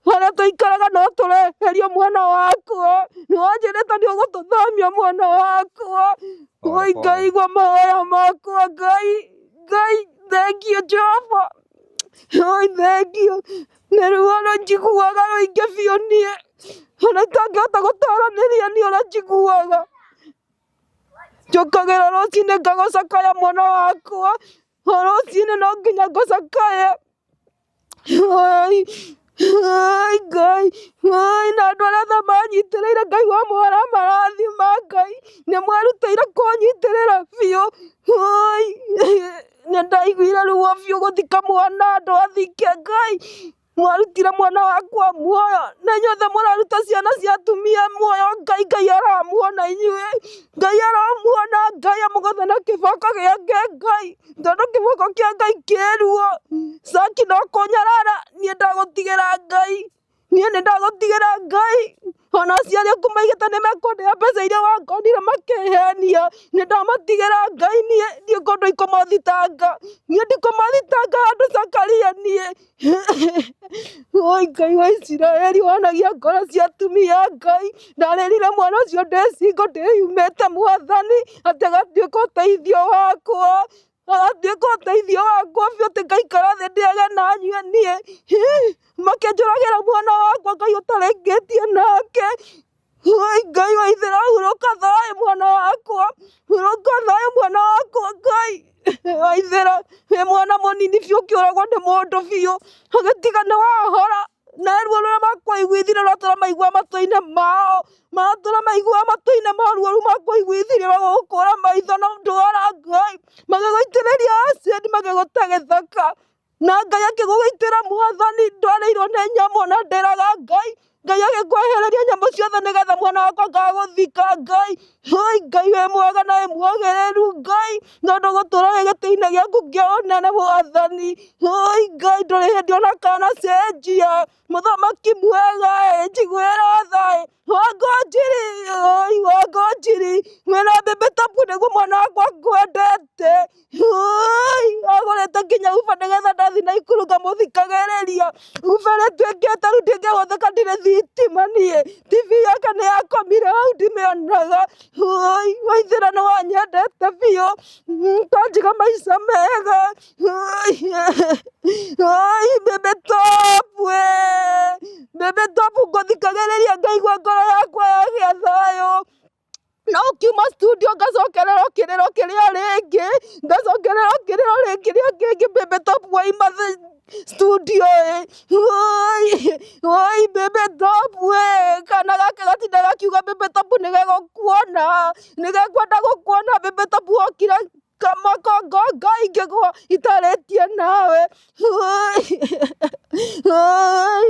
harĩa tũikaraga no tũreherio mwana wakwa. Nĩ wanjĩrĩte nĩ ũgũtũthamia mwana wakwa.
Pole,
Oi
pole.
Ngai igua mahoya makwa Ngai Ngai thengiũ Jehova. Oi thengiũ nĩ ruo njiguaga rũingĩ biũ niĩ ona itangĩhota gũtaranĩria niĩ ũrĩa njiguaga. Njũkagĩra rũcinĩ ngagũcakaya mwana wakwa o rũcinĩ no nginya ngũcakaye. Oi oi Ngai oi na andũ arĩa othe manyitĩrĩire Ngai wa mwara marathima Ngai nĩ mwerutĩire kũnyitĩrĩra biũ. Oi nĩ ndaiguire ruo biũ gũthika mwana andũ athike Ngai mwarutire mwana wakwa muoyo na inyuothe mũraruta ciana cia atumia muoyo Ngai Ngai aramuona inyuĩ Ngai aramuona Ngai amũgũthe na kĩboko gĩake Ngai tondũ kĩboko kĩa Ngai kĩ ruo. Saki no kũnyarara niĩ ndagũtigĩra Ngai. Niĩ nĩ ndagũtigĩra Ngai, ona aciari aku maigĩte nĩ mekũndĩha mbeca iria wangonire makĩhenia. Nĩ ndamatigĩra Ngai, niĩ ndiĩ kũndũ ikũmathitanga, niĩ ndikũmathitanga handũ Zakaria niĩ. Oi Ngai wa Isiraeli, wonagia ngoro cia atumia Ngai, ndarĩrire mwana ũcio ndĩ single ndĩyumĩte Mwathani, atĩ agatuĩka ũteithio wakwa, agatuĩka ũteithio wakwa biũ, atĩ ngaikara thĩ ndĩage na nyue niĩ. Makĩnjũragĩra mwana wakwa Ngai ũtarĩkĩtie nake. Oi Ngai wa Ithĩra, hurũka thayũ mwana wakwa, hurũka thayũ mwana wakwa Ngai wa Ithĩra, wĩ mwana mũnini biũ ũkĩũragwo nĩ mũndũ biũ, ũgĩtiga nĩ wahora na ruo rũrĩa makũiguithirie rũratũra maigua matũ-inĩ mao, maratũra maigua matũ-inĩ mao ruo rũu makũiguithirie rwa gũgũkũra maitho na ndwara Ngai, magĩgũitĩrĩria acid magĩgũte gĩthaka. Na Ngai akĩgũgitĩra Mwathani, ndwarĩirwo nĩ nyamũ na ndĩraga Ngai, Ngai agĩkwehereria nyamũ ciothe nĩgetha mwana wakwa ngagũthika Ngai. Oi Ngai wĩ mwega na wĩ mwagĩrĩru Ngai, na ndũgũtũra wĩ gĩtĩ-inĩ gĩaku kĩa ũnene Mwathani. Oi Ngai ndũrĩ hĩndĩ ona kana cenjia, mũthamaki mwega ĩ, njiguĩra tha ĩ. Wangonjiri, oi Wangonjiri, wĩna mbembe tabu nĩguo mwana wakwa ngwendete. Oi, agũrĩte nginya uba nĩgetha ndathiĩ Naikuru ngamũthikagĩrĩria. Uba ĩrĩa ĩtuĩkĩte rĩu ndĩngĩhũthĩka ndirĩ thitima niĩ. TV yake nĩ yakomire hau ndimĩonaga. Oi, Waithĩra nĩ wanyendete biũ, ũkanjiga maica mega. Oi, oi, Baby Top we, Baby Top ngũthikagĩrĩria ngaigua ngoro yakwa yagĩa thayũ. No ũkiuma studio ngacokererwo kĩrĩro kĩrĩa rĩngĩ, ngacokererwo kĩrĩro rĩngĩ kĩrĩa kĩngĩ Baby Top wauma studio ĩ. Oi, oi Baby Top we, kana gaka gatinda gakiuga Baby Top nĩ gegũkuona, nĩ gekwenda gũkuona Baby Top wokire kamakongo Ngai ngĩgwa itarĩtie nawe. Oi, oi,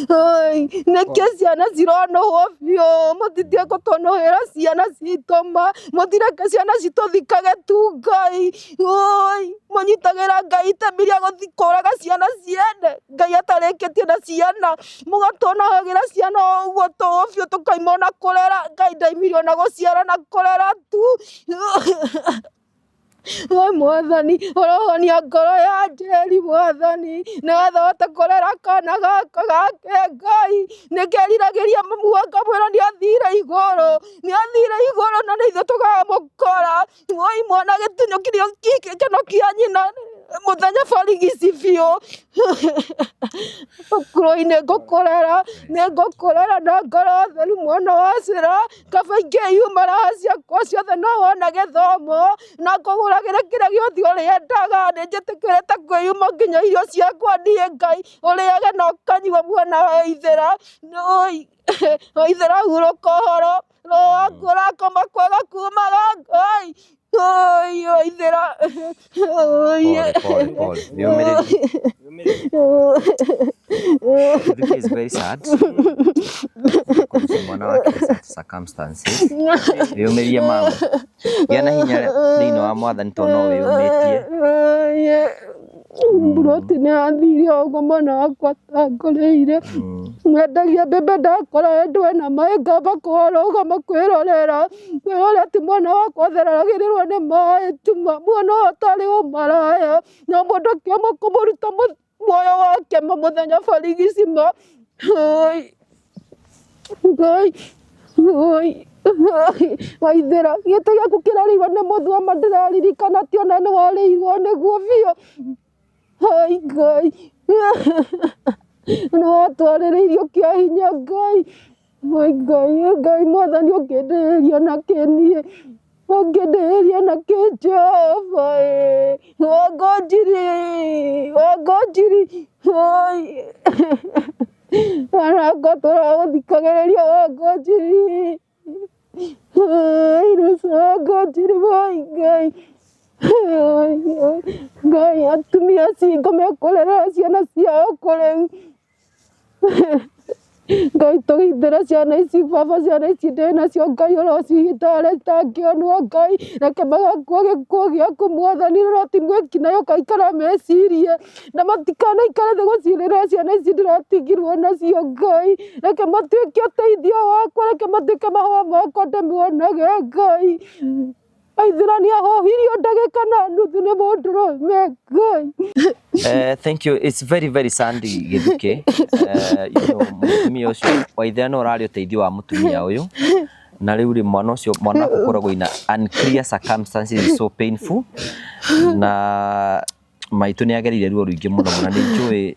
oi, nĩkĩ ciana cironũhwo biũ, mũtitige gũtũnũhĩra ciana citũ ma, mũtireke ciana citũ thikage tu Ngai. Oi, mũnyitagĩra Ngai itemi rĩa gũthiĩ kũraga ciana ciene, Ngai atarĩkĩtie na ciana, mũgatũnũhagĩra ciana o ũguo tũhũ biũ tũkaima ona kũrera, Ngai ndaimire ona gũciara na kũrera tu. Oi Mwathani, ũrohonia ngoro ya Njeri Mwathani, nĩgetha ahote kũrera kana gaka gake Ngai. Nĩkeriragĩria mamu akamwĩra nĩathire igũrũ, nĩathire igũrũ na nĩ ithuĩ tũkamũkora. Oi mwana gĩtunyũkirio gĩkeno kĩa nyina mũthenya borigici biũ. Thukuru-inĩ ngũkũrera, nĩngũkũrera na ngoro theru mwana wa cĩra. Kaba ingĩyuma raha ciakwa ciothe no wona gĩthomo na ngũgũragĩre kĩrĩa gĩothe ũrĩendaga. Nĩ njĩtĩkĩrĩte kwĩyuma nginya irio ciakwa niĩ Ngai, ũrĩage na ũkanyua mwana wa Ithĩra. Waithĩra hurũka ũhoro, roho waku ũrakoma kwega kumaga Ngai. Oi, Waithĩra.
Pole, pole, pole. Wĩũmĩrĩrie. Vicky is very sad. Kũruta mwana wake in such circumstances. Wĩũmĩrĩrie mama. Gĩa na hinya thĩinĩ wa mwathani tondũ no wĩyũmĩtie.
Mburoti nĩ yathire ũguo mwana wakwa atangũrĩire. Mwendagia mbembe ndakora ĩndũ ĩna maĩ ngamba kũharũgama kwĩrorera. Kwĩrorera ti mwana wakwa athereragĩrĩrwo nĩ maĩ ti mwana ũyũ atarĩ ũmaraya. Na mũndũ akĩama kũmũruta muoyo wake ma mũthenya barigici ma. Ngai, Ngai, Waithĩra, gĩtĩ gĩaku kĩrarĩirwo nĩ mũthua ma ndĩraririkana atĩ ona nĩ warĩirwo nĩguo biũ. Ai Ngai, nĩ watwarĩrĩirio kĩa hinya Ngai. Ai Ngai, Ngai mwathani ũngĩndĩhĩria na kĩ niĩ, ũngĩndĩhĩria na kĩ Jehova ĩ. Wangonjiri, Wangonjiri, oi. Aranga tũragũthikagĩrĩria Wangonjiri. Oi, Wangonjiri, oi Ngai. Ngai, atumia acio mekũrerera ciana ciao kũ rĩu? Ngai tũgitĩre ciana ici baba, ciana ici ndĩ nacio Ngai ũrocihitha harĩa itangĩonwo Ngai, reke magakua gĩkuũ gĩaku Mwathani, rora ti mwĩki nayo ũkaikara mecirie na matikanaikare thĩ gũcirĩra ciana ici ndĩratigirwo nacio Ngai, reke matuĩke ũteithio wakwa, reke matuĩke mahũa makwa ndĩmuonage Ngai. Aithĩrania ahohirio ndagĩka na nuthu nĩ mũndũrũme Ngai.
Thank you. It's very very sad Githuki. You know, mũtumia ũcio waithera no ũrarĩ ũteithio wa mũtumia ũyũ na rĩu rĩ mwana ũcio mwana gũkoragwo ina unclear circumstances is so painful na maitũ nĩ agereire ruo rũingĩ mũno mũno nĩ njũĩ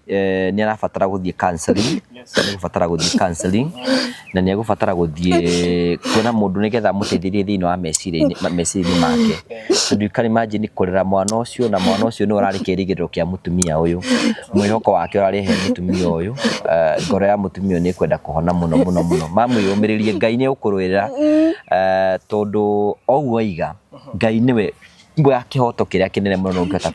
nĩ arabatara gũthiĩ counseling, nĩ egũbatara gũthiĩ counseling na nĩ egũbatara gũthiĩ kuona mũndũ nĩgetha amũteithĩrĩrie thĩinĩ wa meciria-inĩ make, tondũ you can imagine kũrera mwana ũcio na mwana ũcio nĩwe ũrarĩ kĩrĩgĩrĩro kĩa mũtumia ũyũ, mwĩhoko wake ũrarĩ he mũtumia ũyũ, ngoro ya mũtumia ũyũ nĩ ĩkwenda kũhona mũno mũno mũno, mamwĩyũmĩrĩrie Ngai nĩ egũkũrũĩrĩra, tondũ o ũguo waiga Ngai nĩwe wa kĩhoto kĩrĩa kĩnene mũno ũngĩhota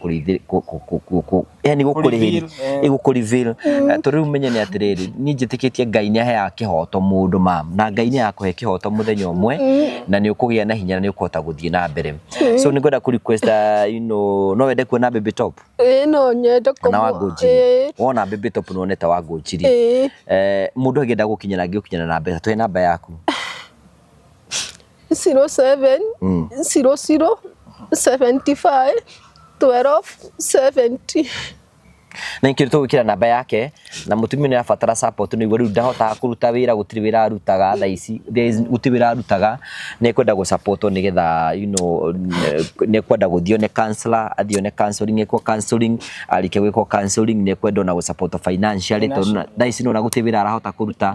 yani gũkũrĩhĩria gũkũ-reveal. Tondũ rĩu menye nĩ atĩrĩrĩ, niĩ njĩtĩkĩtie Ngai nĩ aheaga kĩhoto mũndũ mam, na Ngai nĩ agakũhe kĩhoto mũthenya ũmwe na nĩ ũkũgĩa na hinya na nĩ ũkũhota gũthiĩ na mbere. So nĩ ngwenda kũ request you know, no wende kuona Baby Top?
Ĩĩ no nyende.
Kana Wangũnjiri? Wona Baby Top nĩ wonete Wangũnjiri. Mũndũ angĩenda gũkinyĩra angĩgũkinyĩra na mbeca, tũhe namba yaku.
07 00 75 12 70.
Na nikio tũgwĩkĩra namba yake na mũtumia nĩ arabatara support nĩguo rĩu ndahotaga kũruta wĩra, gũtirĩ wĩra arutaga thaa ici, gũtirĩ wĩra arutaga, nĩ ekwenda gũ-supportwo nĩgetha you know, nĩ ekwenda gũthiĩ one counselor, athiĩ one counseling, ekwo counseling, arĩkia gwĩkwo counseling nĩ ekwenda ona gũ-supportwo financially tondũ thaa ici nĩwona gũtirĩ wĩra arahota kũruta,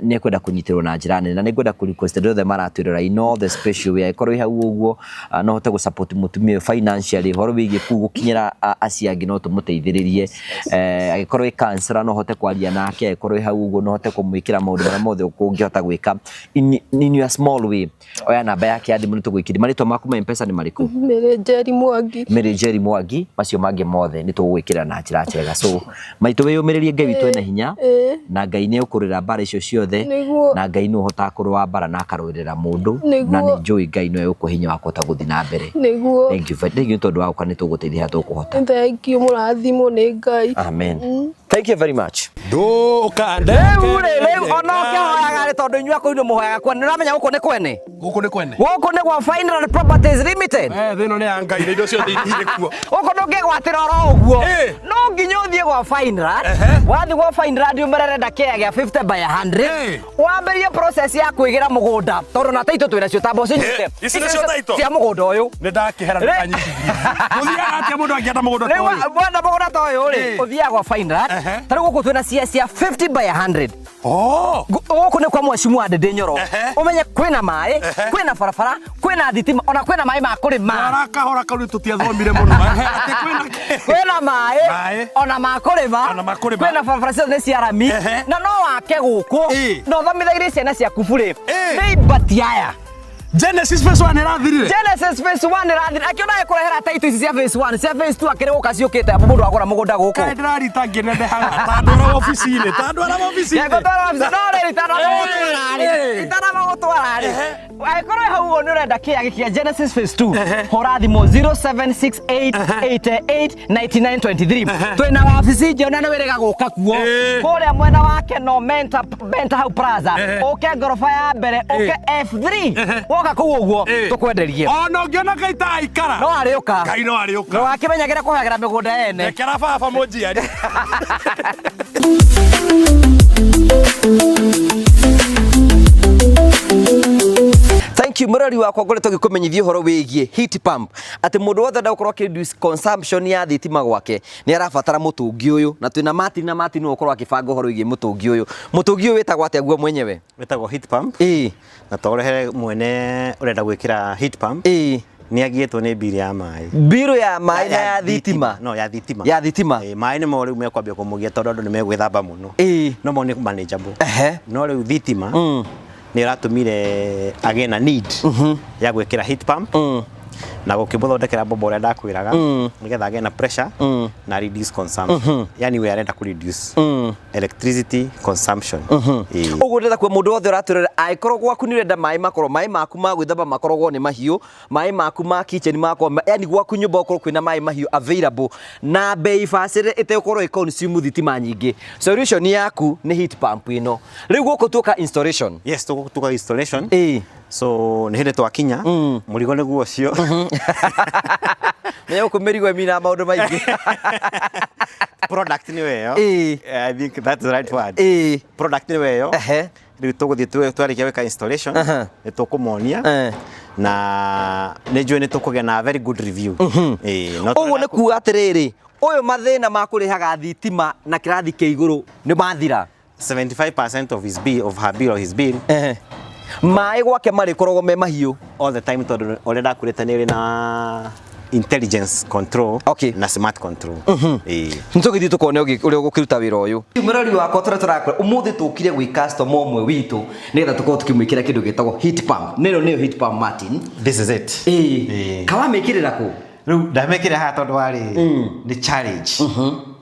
nĩ ekwenda kũnyitĩrĩrwo na njĩra nene na nĩ ngwenda kũ request andũ othe maratwĩrora in all the special way, angĩkorwo wĩ hau ũguo no hote gũ support mũtumia ũyũ financially, ũhoro wĩgiĩ kũu gũkinyĩra acio angĩ no tũmũteithĩrĩrie, angĩkorwo wĩ counselor no hote kwaria nake, angĩkorwo wĩ hau ũguo no hote kũmwĩkĩra maũndũ marĩa mothe ũngĩhota gwĩka in your small way. Oya namba yake ya thimũ nĩ tũgwĩkĩria. Marĩtwa maku ma M-Pesa nĩ marĩkũ?
Mary Njeri Mwangi.
Mary Njeri Mwangi, macio mangĩ mothe nĩ tũgũgwĩkĩra na njĩra njega. So maitũ wĩyũmĩrĩrie, Ngai witũ ena hinya na Ngai nĩ egũkũrũĩrĩra mbara icio ciothe na Ngai nĩ ũhotaga kũrũa mbara na akarũĩrĩra mũndũ na nĩ njũĩ Ngai no egũkũhe hinya wa kũhota gũthiĩ na mbere. Thank you very, thank you tondũ wa gũka, nĩ tũgũteithia harĩa tũkũhota.
Thank you, mũrathimwo nĩ Ngai.
Amen. Thank you very much.
Ndũkandeke.
Rĩu rĩ, rĩu ona ũkĩhoyaga rĩ, tondũ inyuĩ akũu nĩ mũhoyaga kwene, nĩ ũramenya gũkũ nĩ kwene?
Gũkũ nĩ kwene.
Gũkũ nĩ gwa Fineland Properties Limited.
Thĩ ĩno nĩ ya Ngai na indo ciothe irĩ kuo.
Gũkũ ndũngĩgwatĩra oro ũguo. No nginya ũthiĩ gwa Fineland. Wathiĩ gwa Fineland ũmerere kĩaya gĩa 50 by 100. Wambĩrĩrie process ya kwĩgĩra mũgũnda tondũ na taitũ twĩna cio tamba ũcinyite.
Ici nĩcio title?
Cia mũgũnda ũyũ.
Nĩ ndakĩhera ndũkanyitithie. Gũthiaga atĩa mũndũ angĩenda mũgũnda ta
Rĩu
ũyũ?
wenda mũgũnda ta ũyũ rĩ, ũthiaga gwa Fineland. Ta rĩu gũkũ twĩna cia 50 by 100. Gũkũ nĩ kwa mheshimiwa Ndindi Nyoro. Ũmenye kwĩna maĩ, kwĩna barabara, kwĩna thitima, ona kwĩna maĩ ma kũrĩma.
Twara kahora kau nĩ tũtiathomire mũno. Atĩ kwĩna kĩ?
Kwĩna maĩ, ona ma kũrĩma,
Ona ma kũrĩma.
kwĩna barabara ciothe nĩ cia rami, na no wake gũkũ, na ũthomithagĩrie ciana ciaku burĩ. Nĩ ibati aya.
Genesis phase 1 ĩrathirire.
Genesis phase 1 ĩrathirire. Akĩona ĩkũrehera title ici cia phase 1, cia phase 2 akĩrĩ gũka ciũkĩte mũndũ agũra mũgũnda gũkũ.
Kaĩ ndĩrarita ngĩnenehaga ta ndwara obici-inĩ, ta ndwara obici-inĩ.
Ngũtwara obici, no rĩrĩ itanamagũtwara rĩ, itanamagũtwara rĩ. Angĩkorwo hau ũguo nĩ ũrenda kĩaya gĩkĩ kĩa Genesis phase 2, hũra thimũ 0768889923. Twĩna wabici njerũ na nĩ wĩrĩga gũka kuo. Kũrĩa mwena wa Keno Menta, Menta hau Plaza, ũke ngoroba ya mbere, ũke F3. Woka kũu ũguo tũkwenderie.
Ona ũngĩona Ngai ta aikara.
No arĩũka.
Ngai no arĩũka.
No akĩmenyagĩra kũhagĩra mĩgũnda ene.
Rekera baba mũnjiari.
Thank you mũrori wakwa, ngoretwo ngĩkũmenyithia ũhoro wĩgiĩ heat pump, atĩ mũndũ wothe enda gũkorwo akĩ reduce consumption ya thitima gwake nĩ arabatara mũtũngi ũyũ, na twĩna Martin, na Martin nĩwe ũkorwo akĩbanga ũhoro wĩgiĩ mũtũngi ũyũ. Mũtũngi ũyũ wĩtagwo atĩa guo mwenyewe?
Wĩtagwo heat pump. Na to ũrehere mwene ũrenda gwĩkĩra heat pump nĩ agiĩtwo nĩ mbiri ya maĩ.
Mbirũ ya maĩ na ya thitima?
No, ya thitima.
Ya thitima.
Maĩ nĩmo rĩu mekwambia kũmũgia tondũ andũ nĩ megwĩthamba mũno. No mo nĩ manageable. No rĩu thitima nĩ ĩratũmire agĩe na need ya gwĩkĩra heat pump. Na gũkĩmũthondekera bomba ũrĩa ndakwĩraga, nĩgetha agĩe na pressure na reduce consumption, yani we arenda kũ reduce electricity consumption. Ĩĩ.
Ũguo ndĩrenda kuo mũndũ wothe ũratwĩrora, angĩkorwo gwaku nĩ ũrenda maĩ makorwo maĩ maku ma gwĩthamba makoragwo nĩ mahiũ, maĩ maku ma kitchen makorwo, yani gwaku nyũmba gũkorwo kwĩna maĩ mahiũ available na bei bacĩrĩre, ĩtegũkorwo ĩ consume thitima nyingĩ, solution yaku nĩ heat pump ĩno. Rĩu gũkũ tuoka installation.
Yes, tũgũtuka installation. So nĩ hĩndĩ twakinya mũrigo nĩguo ũcio.
Menya gũkũ mĩrigo ĩmina maũndũ maingĩ.
Product nĩyo ĩyo. I think that's the right word. Product nĩyo ĩyo. Rĩu tũgũthiĩ twarĩkia gwĩka installation, nĩ tũkũmonia na nĩ njũĩ nĩ tũkũgĩa na very good review. Ĩĩ, no
Ũguo nĩ kuga atĩrĩrĩ, ũyũ mathĩna ma kũrĩhaga thitima na kĩrathi kĩa igũrũ nĩ mathira.
75% of his bill, of her bill or his bill.
Maĩ gwake marĩkoragwo me mahiũ
all the time, tondũ ũrĩa ndakwĩrĩte nĩ ĩrĩ na intelligence control na smart control. Ĩĩ.
Nĩtũgĩthiĩ tũkone ũrĩa ũgũkĩruta wĩra ũyũ. Mũrori wakwa, tũrĩa tũrakora ũmũthĩ, tũkire gwĩ customer ũmwe witũ nĩgetha tũkorwo tũkĩmwĩkĩra kĩndũ gĩtagwo heat pump. Nĩno nĩyo heat pump, Martin?
This is it.
Ĩĩ. Kawamĩkĩrĩra kũ?
Rĩu ndamĩkĩra haha tondũ warĩ nĩ challenge,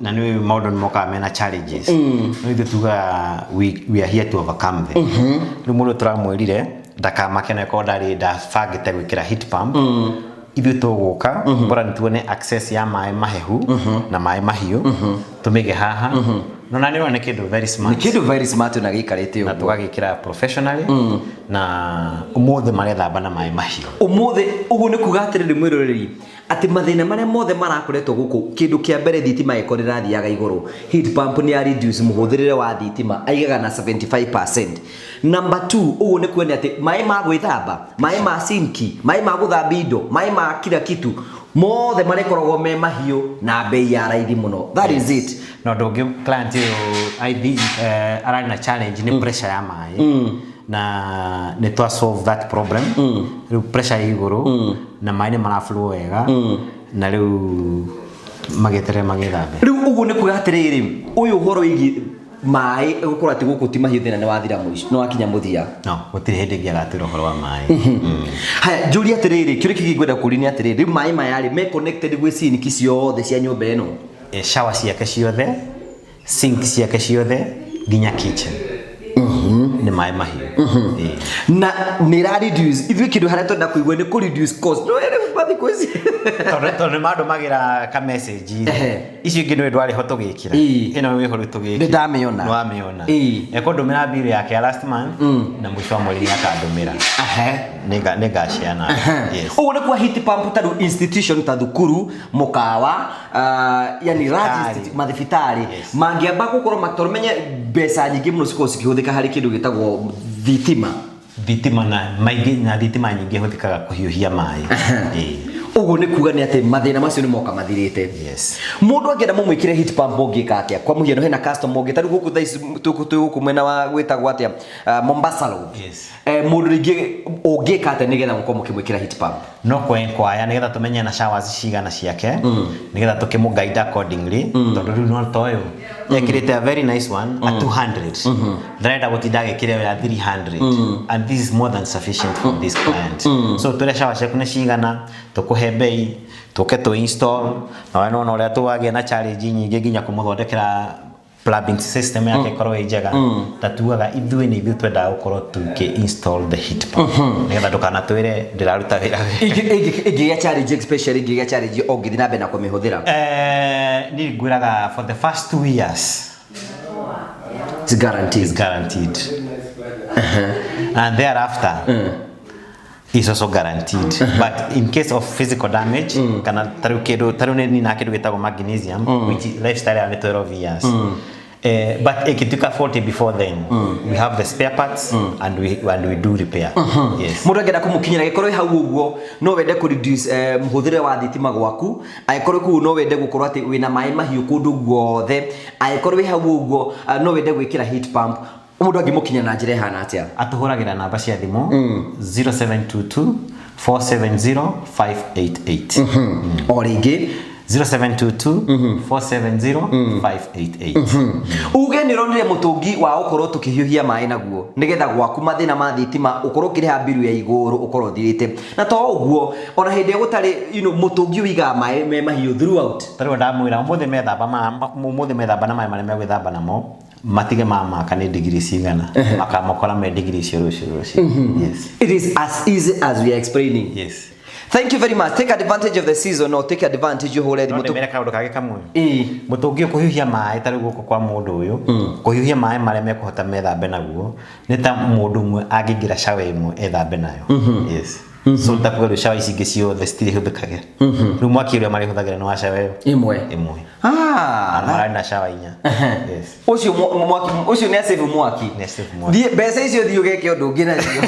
na nĩ maũndũ nĩ mokaga mena challenges, no ithuĩ tugaga we are here to overcome them. Rĩu mũndũ tũramwĩrire ndakamake, na korwo ndarĩ ndabangĩte gwĩkĩra heat pump, ithuĩ tũgũka bora nĩ tuone access ya maĩ mahehu na maĩ mahiũ, tũmĩige haha. No na nĩ ũrona nĩ kĩndũ very smart.
Nĩ kĩndũ very smart na gĩikarĩte
na
ũguo.
Tũgagĩkĩra professionally, na ũmũthĩ marethamba na maĩ mahiũ.
Ũmũthĩ. Ũguo nĩ kuga atĩrĩrĩ, mwĩroreri, atĩ mathĩna marĩa mothe marakoretwo gũkũ, kĩndũ kĩa mbere, thitima ĩkorwo ĩrathiaga igũrũ, heat pump nĩ ya reduce mũhũthĩrĩre wa thitima, aigaga na 75%. Number 2, ũguo nĩ kuonia atĩ maĩ ma gwĩthamba, maĩ ma sinki, maĩ ma gũthambia indo, maĩ ma kila kitu mothe marĩkoragwo me mahiũ na bei ya raithi mũno. That is it.
Na ũndũ ũngĩ, client ũyũ, I think, ararĩ na challenge nĩ pressure ya maĩ, na nĩ twa solve that problem. Rĩu pressure ĩ igũrũ na maĩ nĩ maraflow wega, na rĩu magĩeterere magĩthambe.
Rĩu ũguo nĩ kuga atĩrĩrĩ, ũyũ ũhoro wĩgiĩ maĩ gũkorwo atĩ gũkũ ti mahiũ, thĩna nĩ wathira mũico, nĩ wakinya mũthia.
No gũtirĩ hĩndĩ ĩngĩ agatwĩra ũhoro wa maĩ.
Haya, njũria atĩrĩrĩ, kĩũria kĩngĩ ngwenda kũũria nĩ atĩrĩrĩ, rĩu maĩ maya rĩ, me connected gwĩ sinki ciothe cia nyũmba ĩno?
Shower ciake ciothe, sink ciake ciothe, nginya kitchen nĩ maĩ mahiũ. Ĩĩ.
Na nĩ ĩra reduce, ithuĩ kĩndũ harĩa twenda kũigua nĩ kũ reduce cost, no rĩu mathikũ ici
Tondũ nĩ mandũmagĩra ka message. Icio ingĩ nĩ ndwarĩ ho tũgĩkĩra. Ĩno wĩho rĩu tũgĩkĩra.
Nĩ ndamĩona.
Nĩ wamĩona. Ekũndũmĩra bill yake ya last month, na mũico wa mweri nĩ akandũmĩra. Nĩngaciana, yes.
Ũguo nĩ kwa heat pump, ta rĩu institution ta thukuru, mũkawa, yani large
Thibitarĩ.
Mathibitarĩ mangĩamba gũkorwo tondũ menye mbeca nyingĩ mũno cikorwo cikĩhũthĩka harĩ kĩndũ gĩtagwo thitima.
Thitima na maingĩ, na thitima nyingĩ ĩhũthĩkaga kũhiũhia maĩ. Ĩĩ.
Ũguo nĩ kuga nĩ atĩ mathĩna macio nĩ moka mathirĩte.
Yes.
Mũndũ angĩenda mũmwĩkĩre heat pump, ũngĩka atĩa? Kwa mũhiano, hena customer ũngĩ tarĩu gũkũ thaa ici twĩ gũkũ mwena wa gwĩtagwo atĩa, Mombasa Road.
Yes.
Mũndũ rĩngĩ ũngĩka atĩa nĩgetha mũkorwo mũkĩmwĩkĩra heat pump?
No kwenkwaya nĩgetha tũmenye na showers cigana ciake, nĩgetha tũkĩmũ guide accordingly, tondũ rĩu no ta ũyũ ekĩrĩte a very nice one a 200, ndarenda gũtinda agĩkĩra ĩyo ya 300, and this is more than sufficient for this client. So tũrĩa shower ciaku nĩ cigana, tũkũhe bei, tũke tũ install. Na we nĩwona ũrĩa tũwagĩa na challenge nyingĩ nginya kũmũthondekera plumbing system yake ĩkorwo ĩ njega. Ta tugaga ithuĩ nĩ ithuĩ twendaga gũkorwo tũkĩ install the heat pump, nĩgetha ndũkanatwĩre ndĩraruta wĩra wega.
Ĩngĩgĩa challenge, especially ĩngĩgĩa challenge ũngĩthiĩ na mbere na kũmĩhũthĩra?
Niĩ ngwĩraga for the first 2 years
It's guaranteed.
Is guaranteed, and thereafter is also guaranteed, but in case of physical damage, kana tarĩu kĩndũ tarĩu nĩ nina kĩndũ gĩtagwo magnesium, which is lifestyle ya nĩ 12 years. But ikituka 40 before then, we have the spare parts and we do repair. Yes.
Mũndũ angĩenda kũmũkinyĩra, gĩkorwo ĩ hau ũguo no wende kũ reduce mũhũthĩre wa thitima gwaku, angĩkorwo kũu no wende gũkorwo atĩ wĩna maĩ mahiũ kũndũ guothe, angĩkorwo wĩ hau ũguo no wende gwĩkĩra heat pump, mũndũ angĩmũkinya na njĩra ĩhana atĩa?
Atũhũragĩra namba cia thimũ 0722 470 588.
O rĩngĩ?
0722 470 588.
Uge nä ronire må tå ngi wa gå korwo tå kä hiå hia maä naguo nä getha gwaku mathä na ma thitima å korwo å kä rä ha mbiru ya igå rå å korwo å thirä te na to å guo ona hä ndä ä gå tarä må tå ngi å igaga maä me mahiå throughout.
Tarĩu ndamwĩra ũmũthĩ methamba ũmũthĩ methamba na maĩ marĩa megwĩthamba namo matige mamaka nĩ digiri cigana, makamakora me digiri icio rũciũ rũciũ. Yes.
It is as easy as we are explaining.
Yes.
Thank you very much. Take advantage of the season or take advantage ũhũre
No
thimũ.
ndĩmere kaũndũ kangĩ kamwe.
Ĩĩ.
Mũtũngi ũkũhiũhia maĩ ta rĩu gũkũ kwa mũndũ ũyũ, kũhiũhia maĩ marĩa mekũhota methambe naguo nĩ ta mũndũ ũmwe angĩingĩra shower ĩmwe ethambe nayo. Yes. So ta kuga rĩu shower ici ingĩ ciothe citirĩhũthĩkage. Rĩu mwaki ũrĩa marĩhũthagĩra nĩ wa shower ĩyo
Ĩmwe.
Ĩmwe.
Ah,
Na mararĩ na shower inya. Yes.
Ũcio mwaki ũcio nĩ asave mwaki.
Nĩ asave mwaki.
Thiĩ mbeca icio thiĩ ũgeke ũndũ ũngĩ nacio.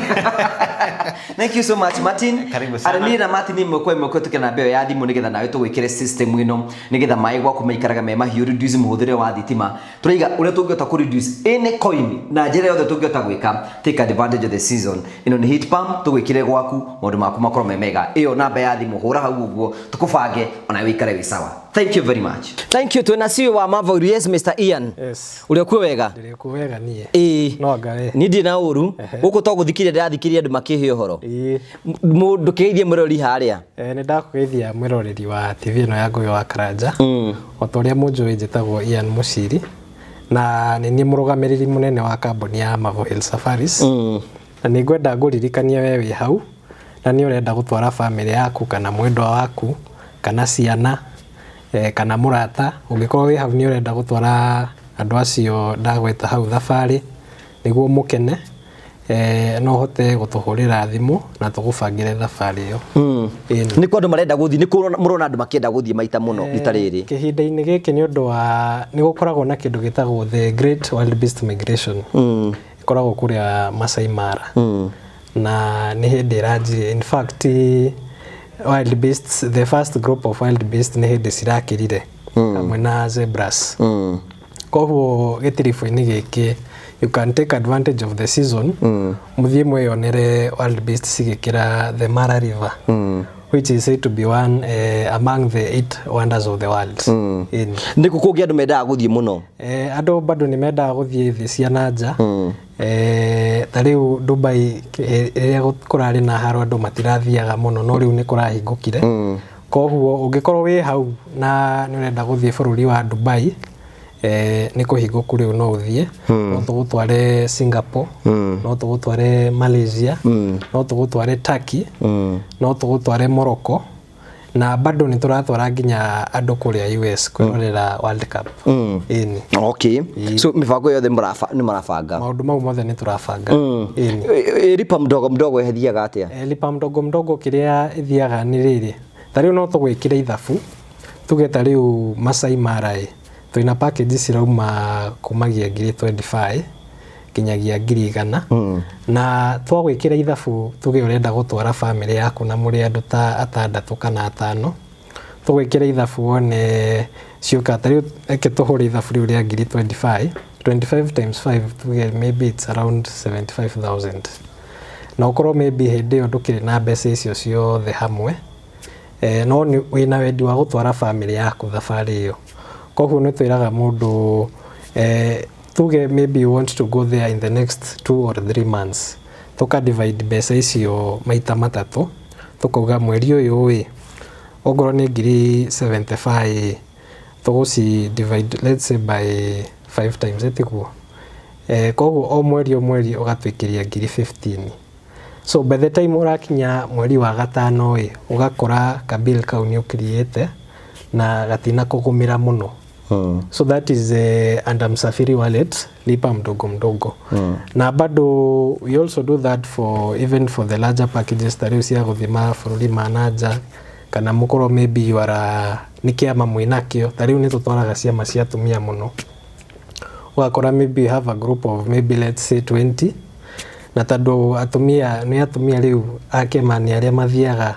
Thank you so much, Martin.
Karibu sana.
Arĩ niĩ na Martin ĩmwe kwa ĩmwe kũhetũkĩra namba ĩyo ya thimũ nĩgetha nawe tũgwĩkĩre system ĩno nĩgetha maĩ gwaku maikaraga me mahiũ, reduce mũhũthĩre wa thitima. Tũraiga ũrĩa tũngĩhota kũ reduce any coin na njĩra yothe tũngĩhota gwĩka. Take advantage of the season. Ĩno nĩ heat pump tũgwĩkĩre gwaku maũndũ maku makorwo me mega. Ĩyo namba ya thimũ hũra hau ũguo tũkũbange ona wĩikare wĩ sawa. Thank you very much. Thank you. Twĩna CEO wa Marvel. Yes, Mr. Ian.
Yes.
Ũrĩa kuo wega?
Ndĩrĩ kuo wega niĩ.
Ĩĩ.
No anga we.
Niĩ ndirĩ na ũru. Gũkũ to gũthikĩrĩria ndĩrathikĩrĩria andũ makĩhe ũhoro.
Ĩĩ.
Mũndũ kĩgeithie mũrori harĩa.
Nĩ ndakũgeithia mwĩroreri wa TV ĩno ya Ngũgĩ wa Karanja. O ta ũrĩa mũnjũĩ njĩtagwo Ian Mũciri na nĩ niĩ mũrũgamĩrĩri mũnene wa kambuni ya Marvel Hill Safaris. Na nĩ ngwenda ngũririkanie we wĩ hau na nĩ ũrenda gũtwara bamĩrĩ yaku kana mwendwa waku kana ciana kana mũrata, ũngĩkorwo wĩ hau nĩ ũrenda gũtwara andũ acio ndagweta hau thabarĩ nĩguo mũkene, no ũhote gũtũhũrĩra thimũ na tũgũbangĩre thabarĩ ĩyo. Ĩni.
Nĩ kũ andũ marenda gũthiĩ? Nĩ kũ mũrona andũ makĩenda gũthiĩ maita mũno rita rĩrĩ?
Kĩhinda-inĩ gĩkĩ nĩ ũndũ wa nĩ gũkoragwo na kĩndũ gĩtagwo the Great Wildebeest Migration, ĩkoragwo kũrĩa Masai Mara, na nĩ hĩndĩ ĩranjirie. In fact, wildebeests, the first group of wildebeest nĩ hĩndĩ cirakĩrire hamwe na zebras. Koguo gĩtiribũ-inĩ gĩkĩ you can take advantage of the season, mũthiĩ mwĩyonere wildebeest cigĩkĩra the Mara River, which is said to be one among the eight wonders of the world. Ĩni.
Nĩ kũ kũngĩ andũ mendaga gũthiĩ mũno?
Andũ bado nĩ mendaga gũthiĩ thĩ cia na nja. Ta rĩu Dubai, rĩrĩa kũrarĩ na haro andũ matirathiaga mũno, no rĩu nĩ kũrahingũkire. Koguo ũngĩkorwo wĩ hau na nĩ ũrenda gũthiĩ bũrũri wa Dubai, nĩ kũhingũku rĩu, no ũthiĩ. No tũgũtware Singapore, no tũgũtware Malaysia, no tũgũtware Turkey, no tũgũtware Morocco, na bado nĩ tũratwara nginya andũ kũrĩa US kwĩrorera World Cup. Ĩni.
Okay, so mĩbango yothe nĩ marabanga?
Maũndũ mau mothe nĩ tũrabanga. Ĩni.
Lipa mdogo mdogo ĩthiaga atĩa?
Lipa mdogo mdogo kĩrĩa ĩthiaga nĩ rĩrĩ, ta rĩu no tũgwĩkĩre ithabu tuge ta rĩu Masai Mara ĩ twĩna package cirauma kumagia ngiri 25 nginyagia 100,000, na twagwĩkĩra ithabu tuge ũrenda gũtwara bamĩrĩ yaku na mũrĩ andũ ta atandatũ kana atano, tũgwĩkĩra ithabu wone ciũka. Ta rĩu reke tũhũre ithabu rĩu rĩa ngiri 25, 25 times 5, tuge maybe it's around 75,000, na ũkorwo maybe hĩndĩ ĩyo ndũkĩrĩ na mbeca icio ciothe hamwe, no nĩ wĩna wendi wa gũtwara bamĩrĩ yaku thabarĩ ĩyo. Koguo nĩ twĩraga mũndũ, tuge maybe you want to go there in the next 2 or 3 months, tũka divide mbeca icio maita matatũ, tũkauga mweri ũyũ ĩ ongorwo nĩ ngiri 75, tũgũci divide, let's say, by 5 times, ĩtiguo? Koguo o mweri ũgatwĩkĩria ngiri 15. So by the time ũrakinya mweri wa gatano ĩ ũgakora kabill kau nĩ ũkiriĩte na gatina kũgũmĩra mũno. So that is under Msafiri Wallet lipa mdogo mdogo. Na bado we also do that for even for the larger packages, ta rĩu cia gũthiĩ mabũrũri ma na nja, kana mũkorwo maybe you are nĩ kĩama mwĩnakĩo. Ta rĩu nĩ tũtwaraga ciama cia atumia mũno, ũgakora maybe you have a group of maybe, let's say, 20, na tondũ atumia nĩ atumia rĩu a kĩama nĩ arĩa mathiaga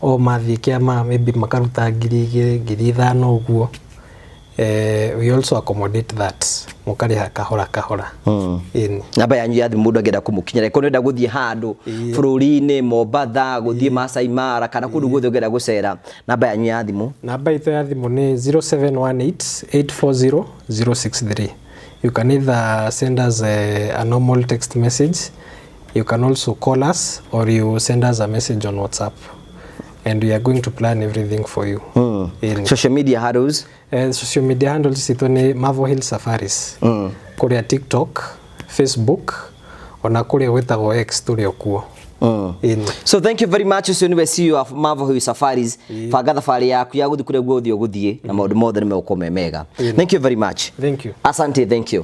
o mathiĩ kĩama maybe makaruta 2,000, 5,000 ũguo.
We also accommodate that, mũkarĩha kahora kahora. Ĩni.
Namba yanyu ya thimũ, mũndũ angĩenda kũmũkinyĩra, ĩkorwo nĩenda gũthiĩ handũ bũrũri-inĩ, Mombatha, gũthiĩ Masai Mara, kana kũndũ guothe ũngĩenda gũcera, namba yanyu ya thimũ?
Namba itũ ya thimũ nĩ 0718 840 063. You can either send us a normal text message, you can also call us, or you send us a message on WhatsApp, and we are going to plan everything for you. Ĩni.
Social media handles?
Social media handles citũ nĩ Marvel Hill Safaris, kũrĩa TikTok, Facebook, ona kũrĩa gwĩtagwo X, tũrĩ o kuo. Ĩni.
So thank you very much. Ũcio nĩwe CEO of Marvel Hill Safaris. Banga thabarĩ yaku ya gũthiĩ kũrĩa guothe ũgũthiĩ, na maũndũ mothe nĩ megũkorwo me mega. Thank you very much.
Thank you.
Asante, thank you.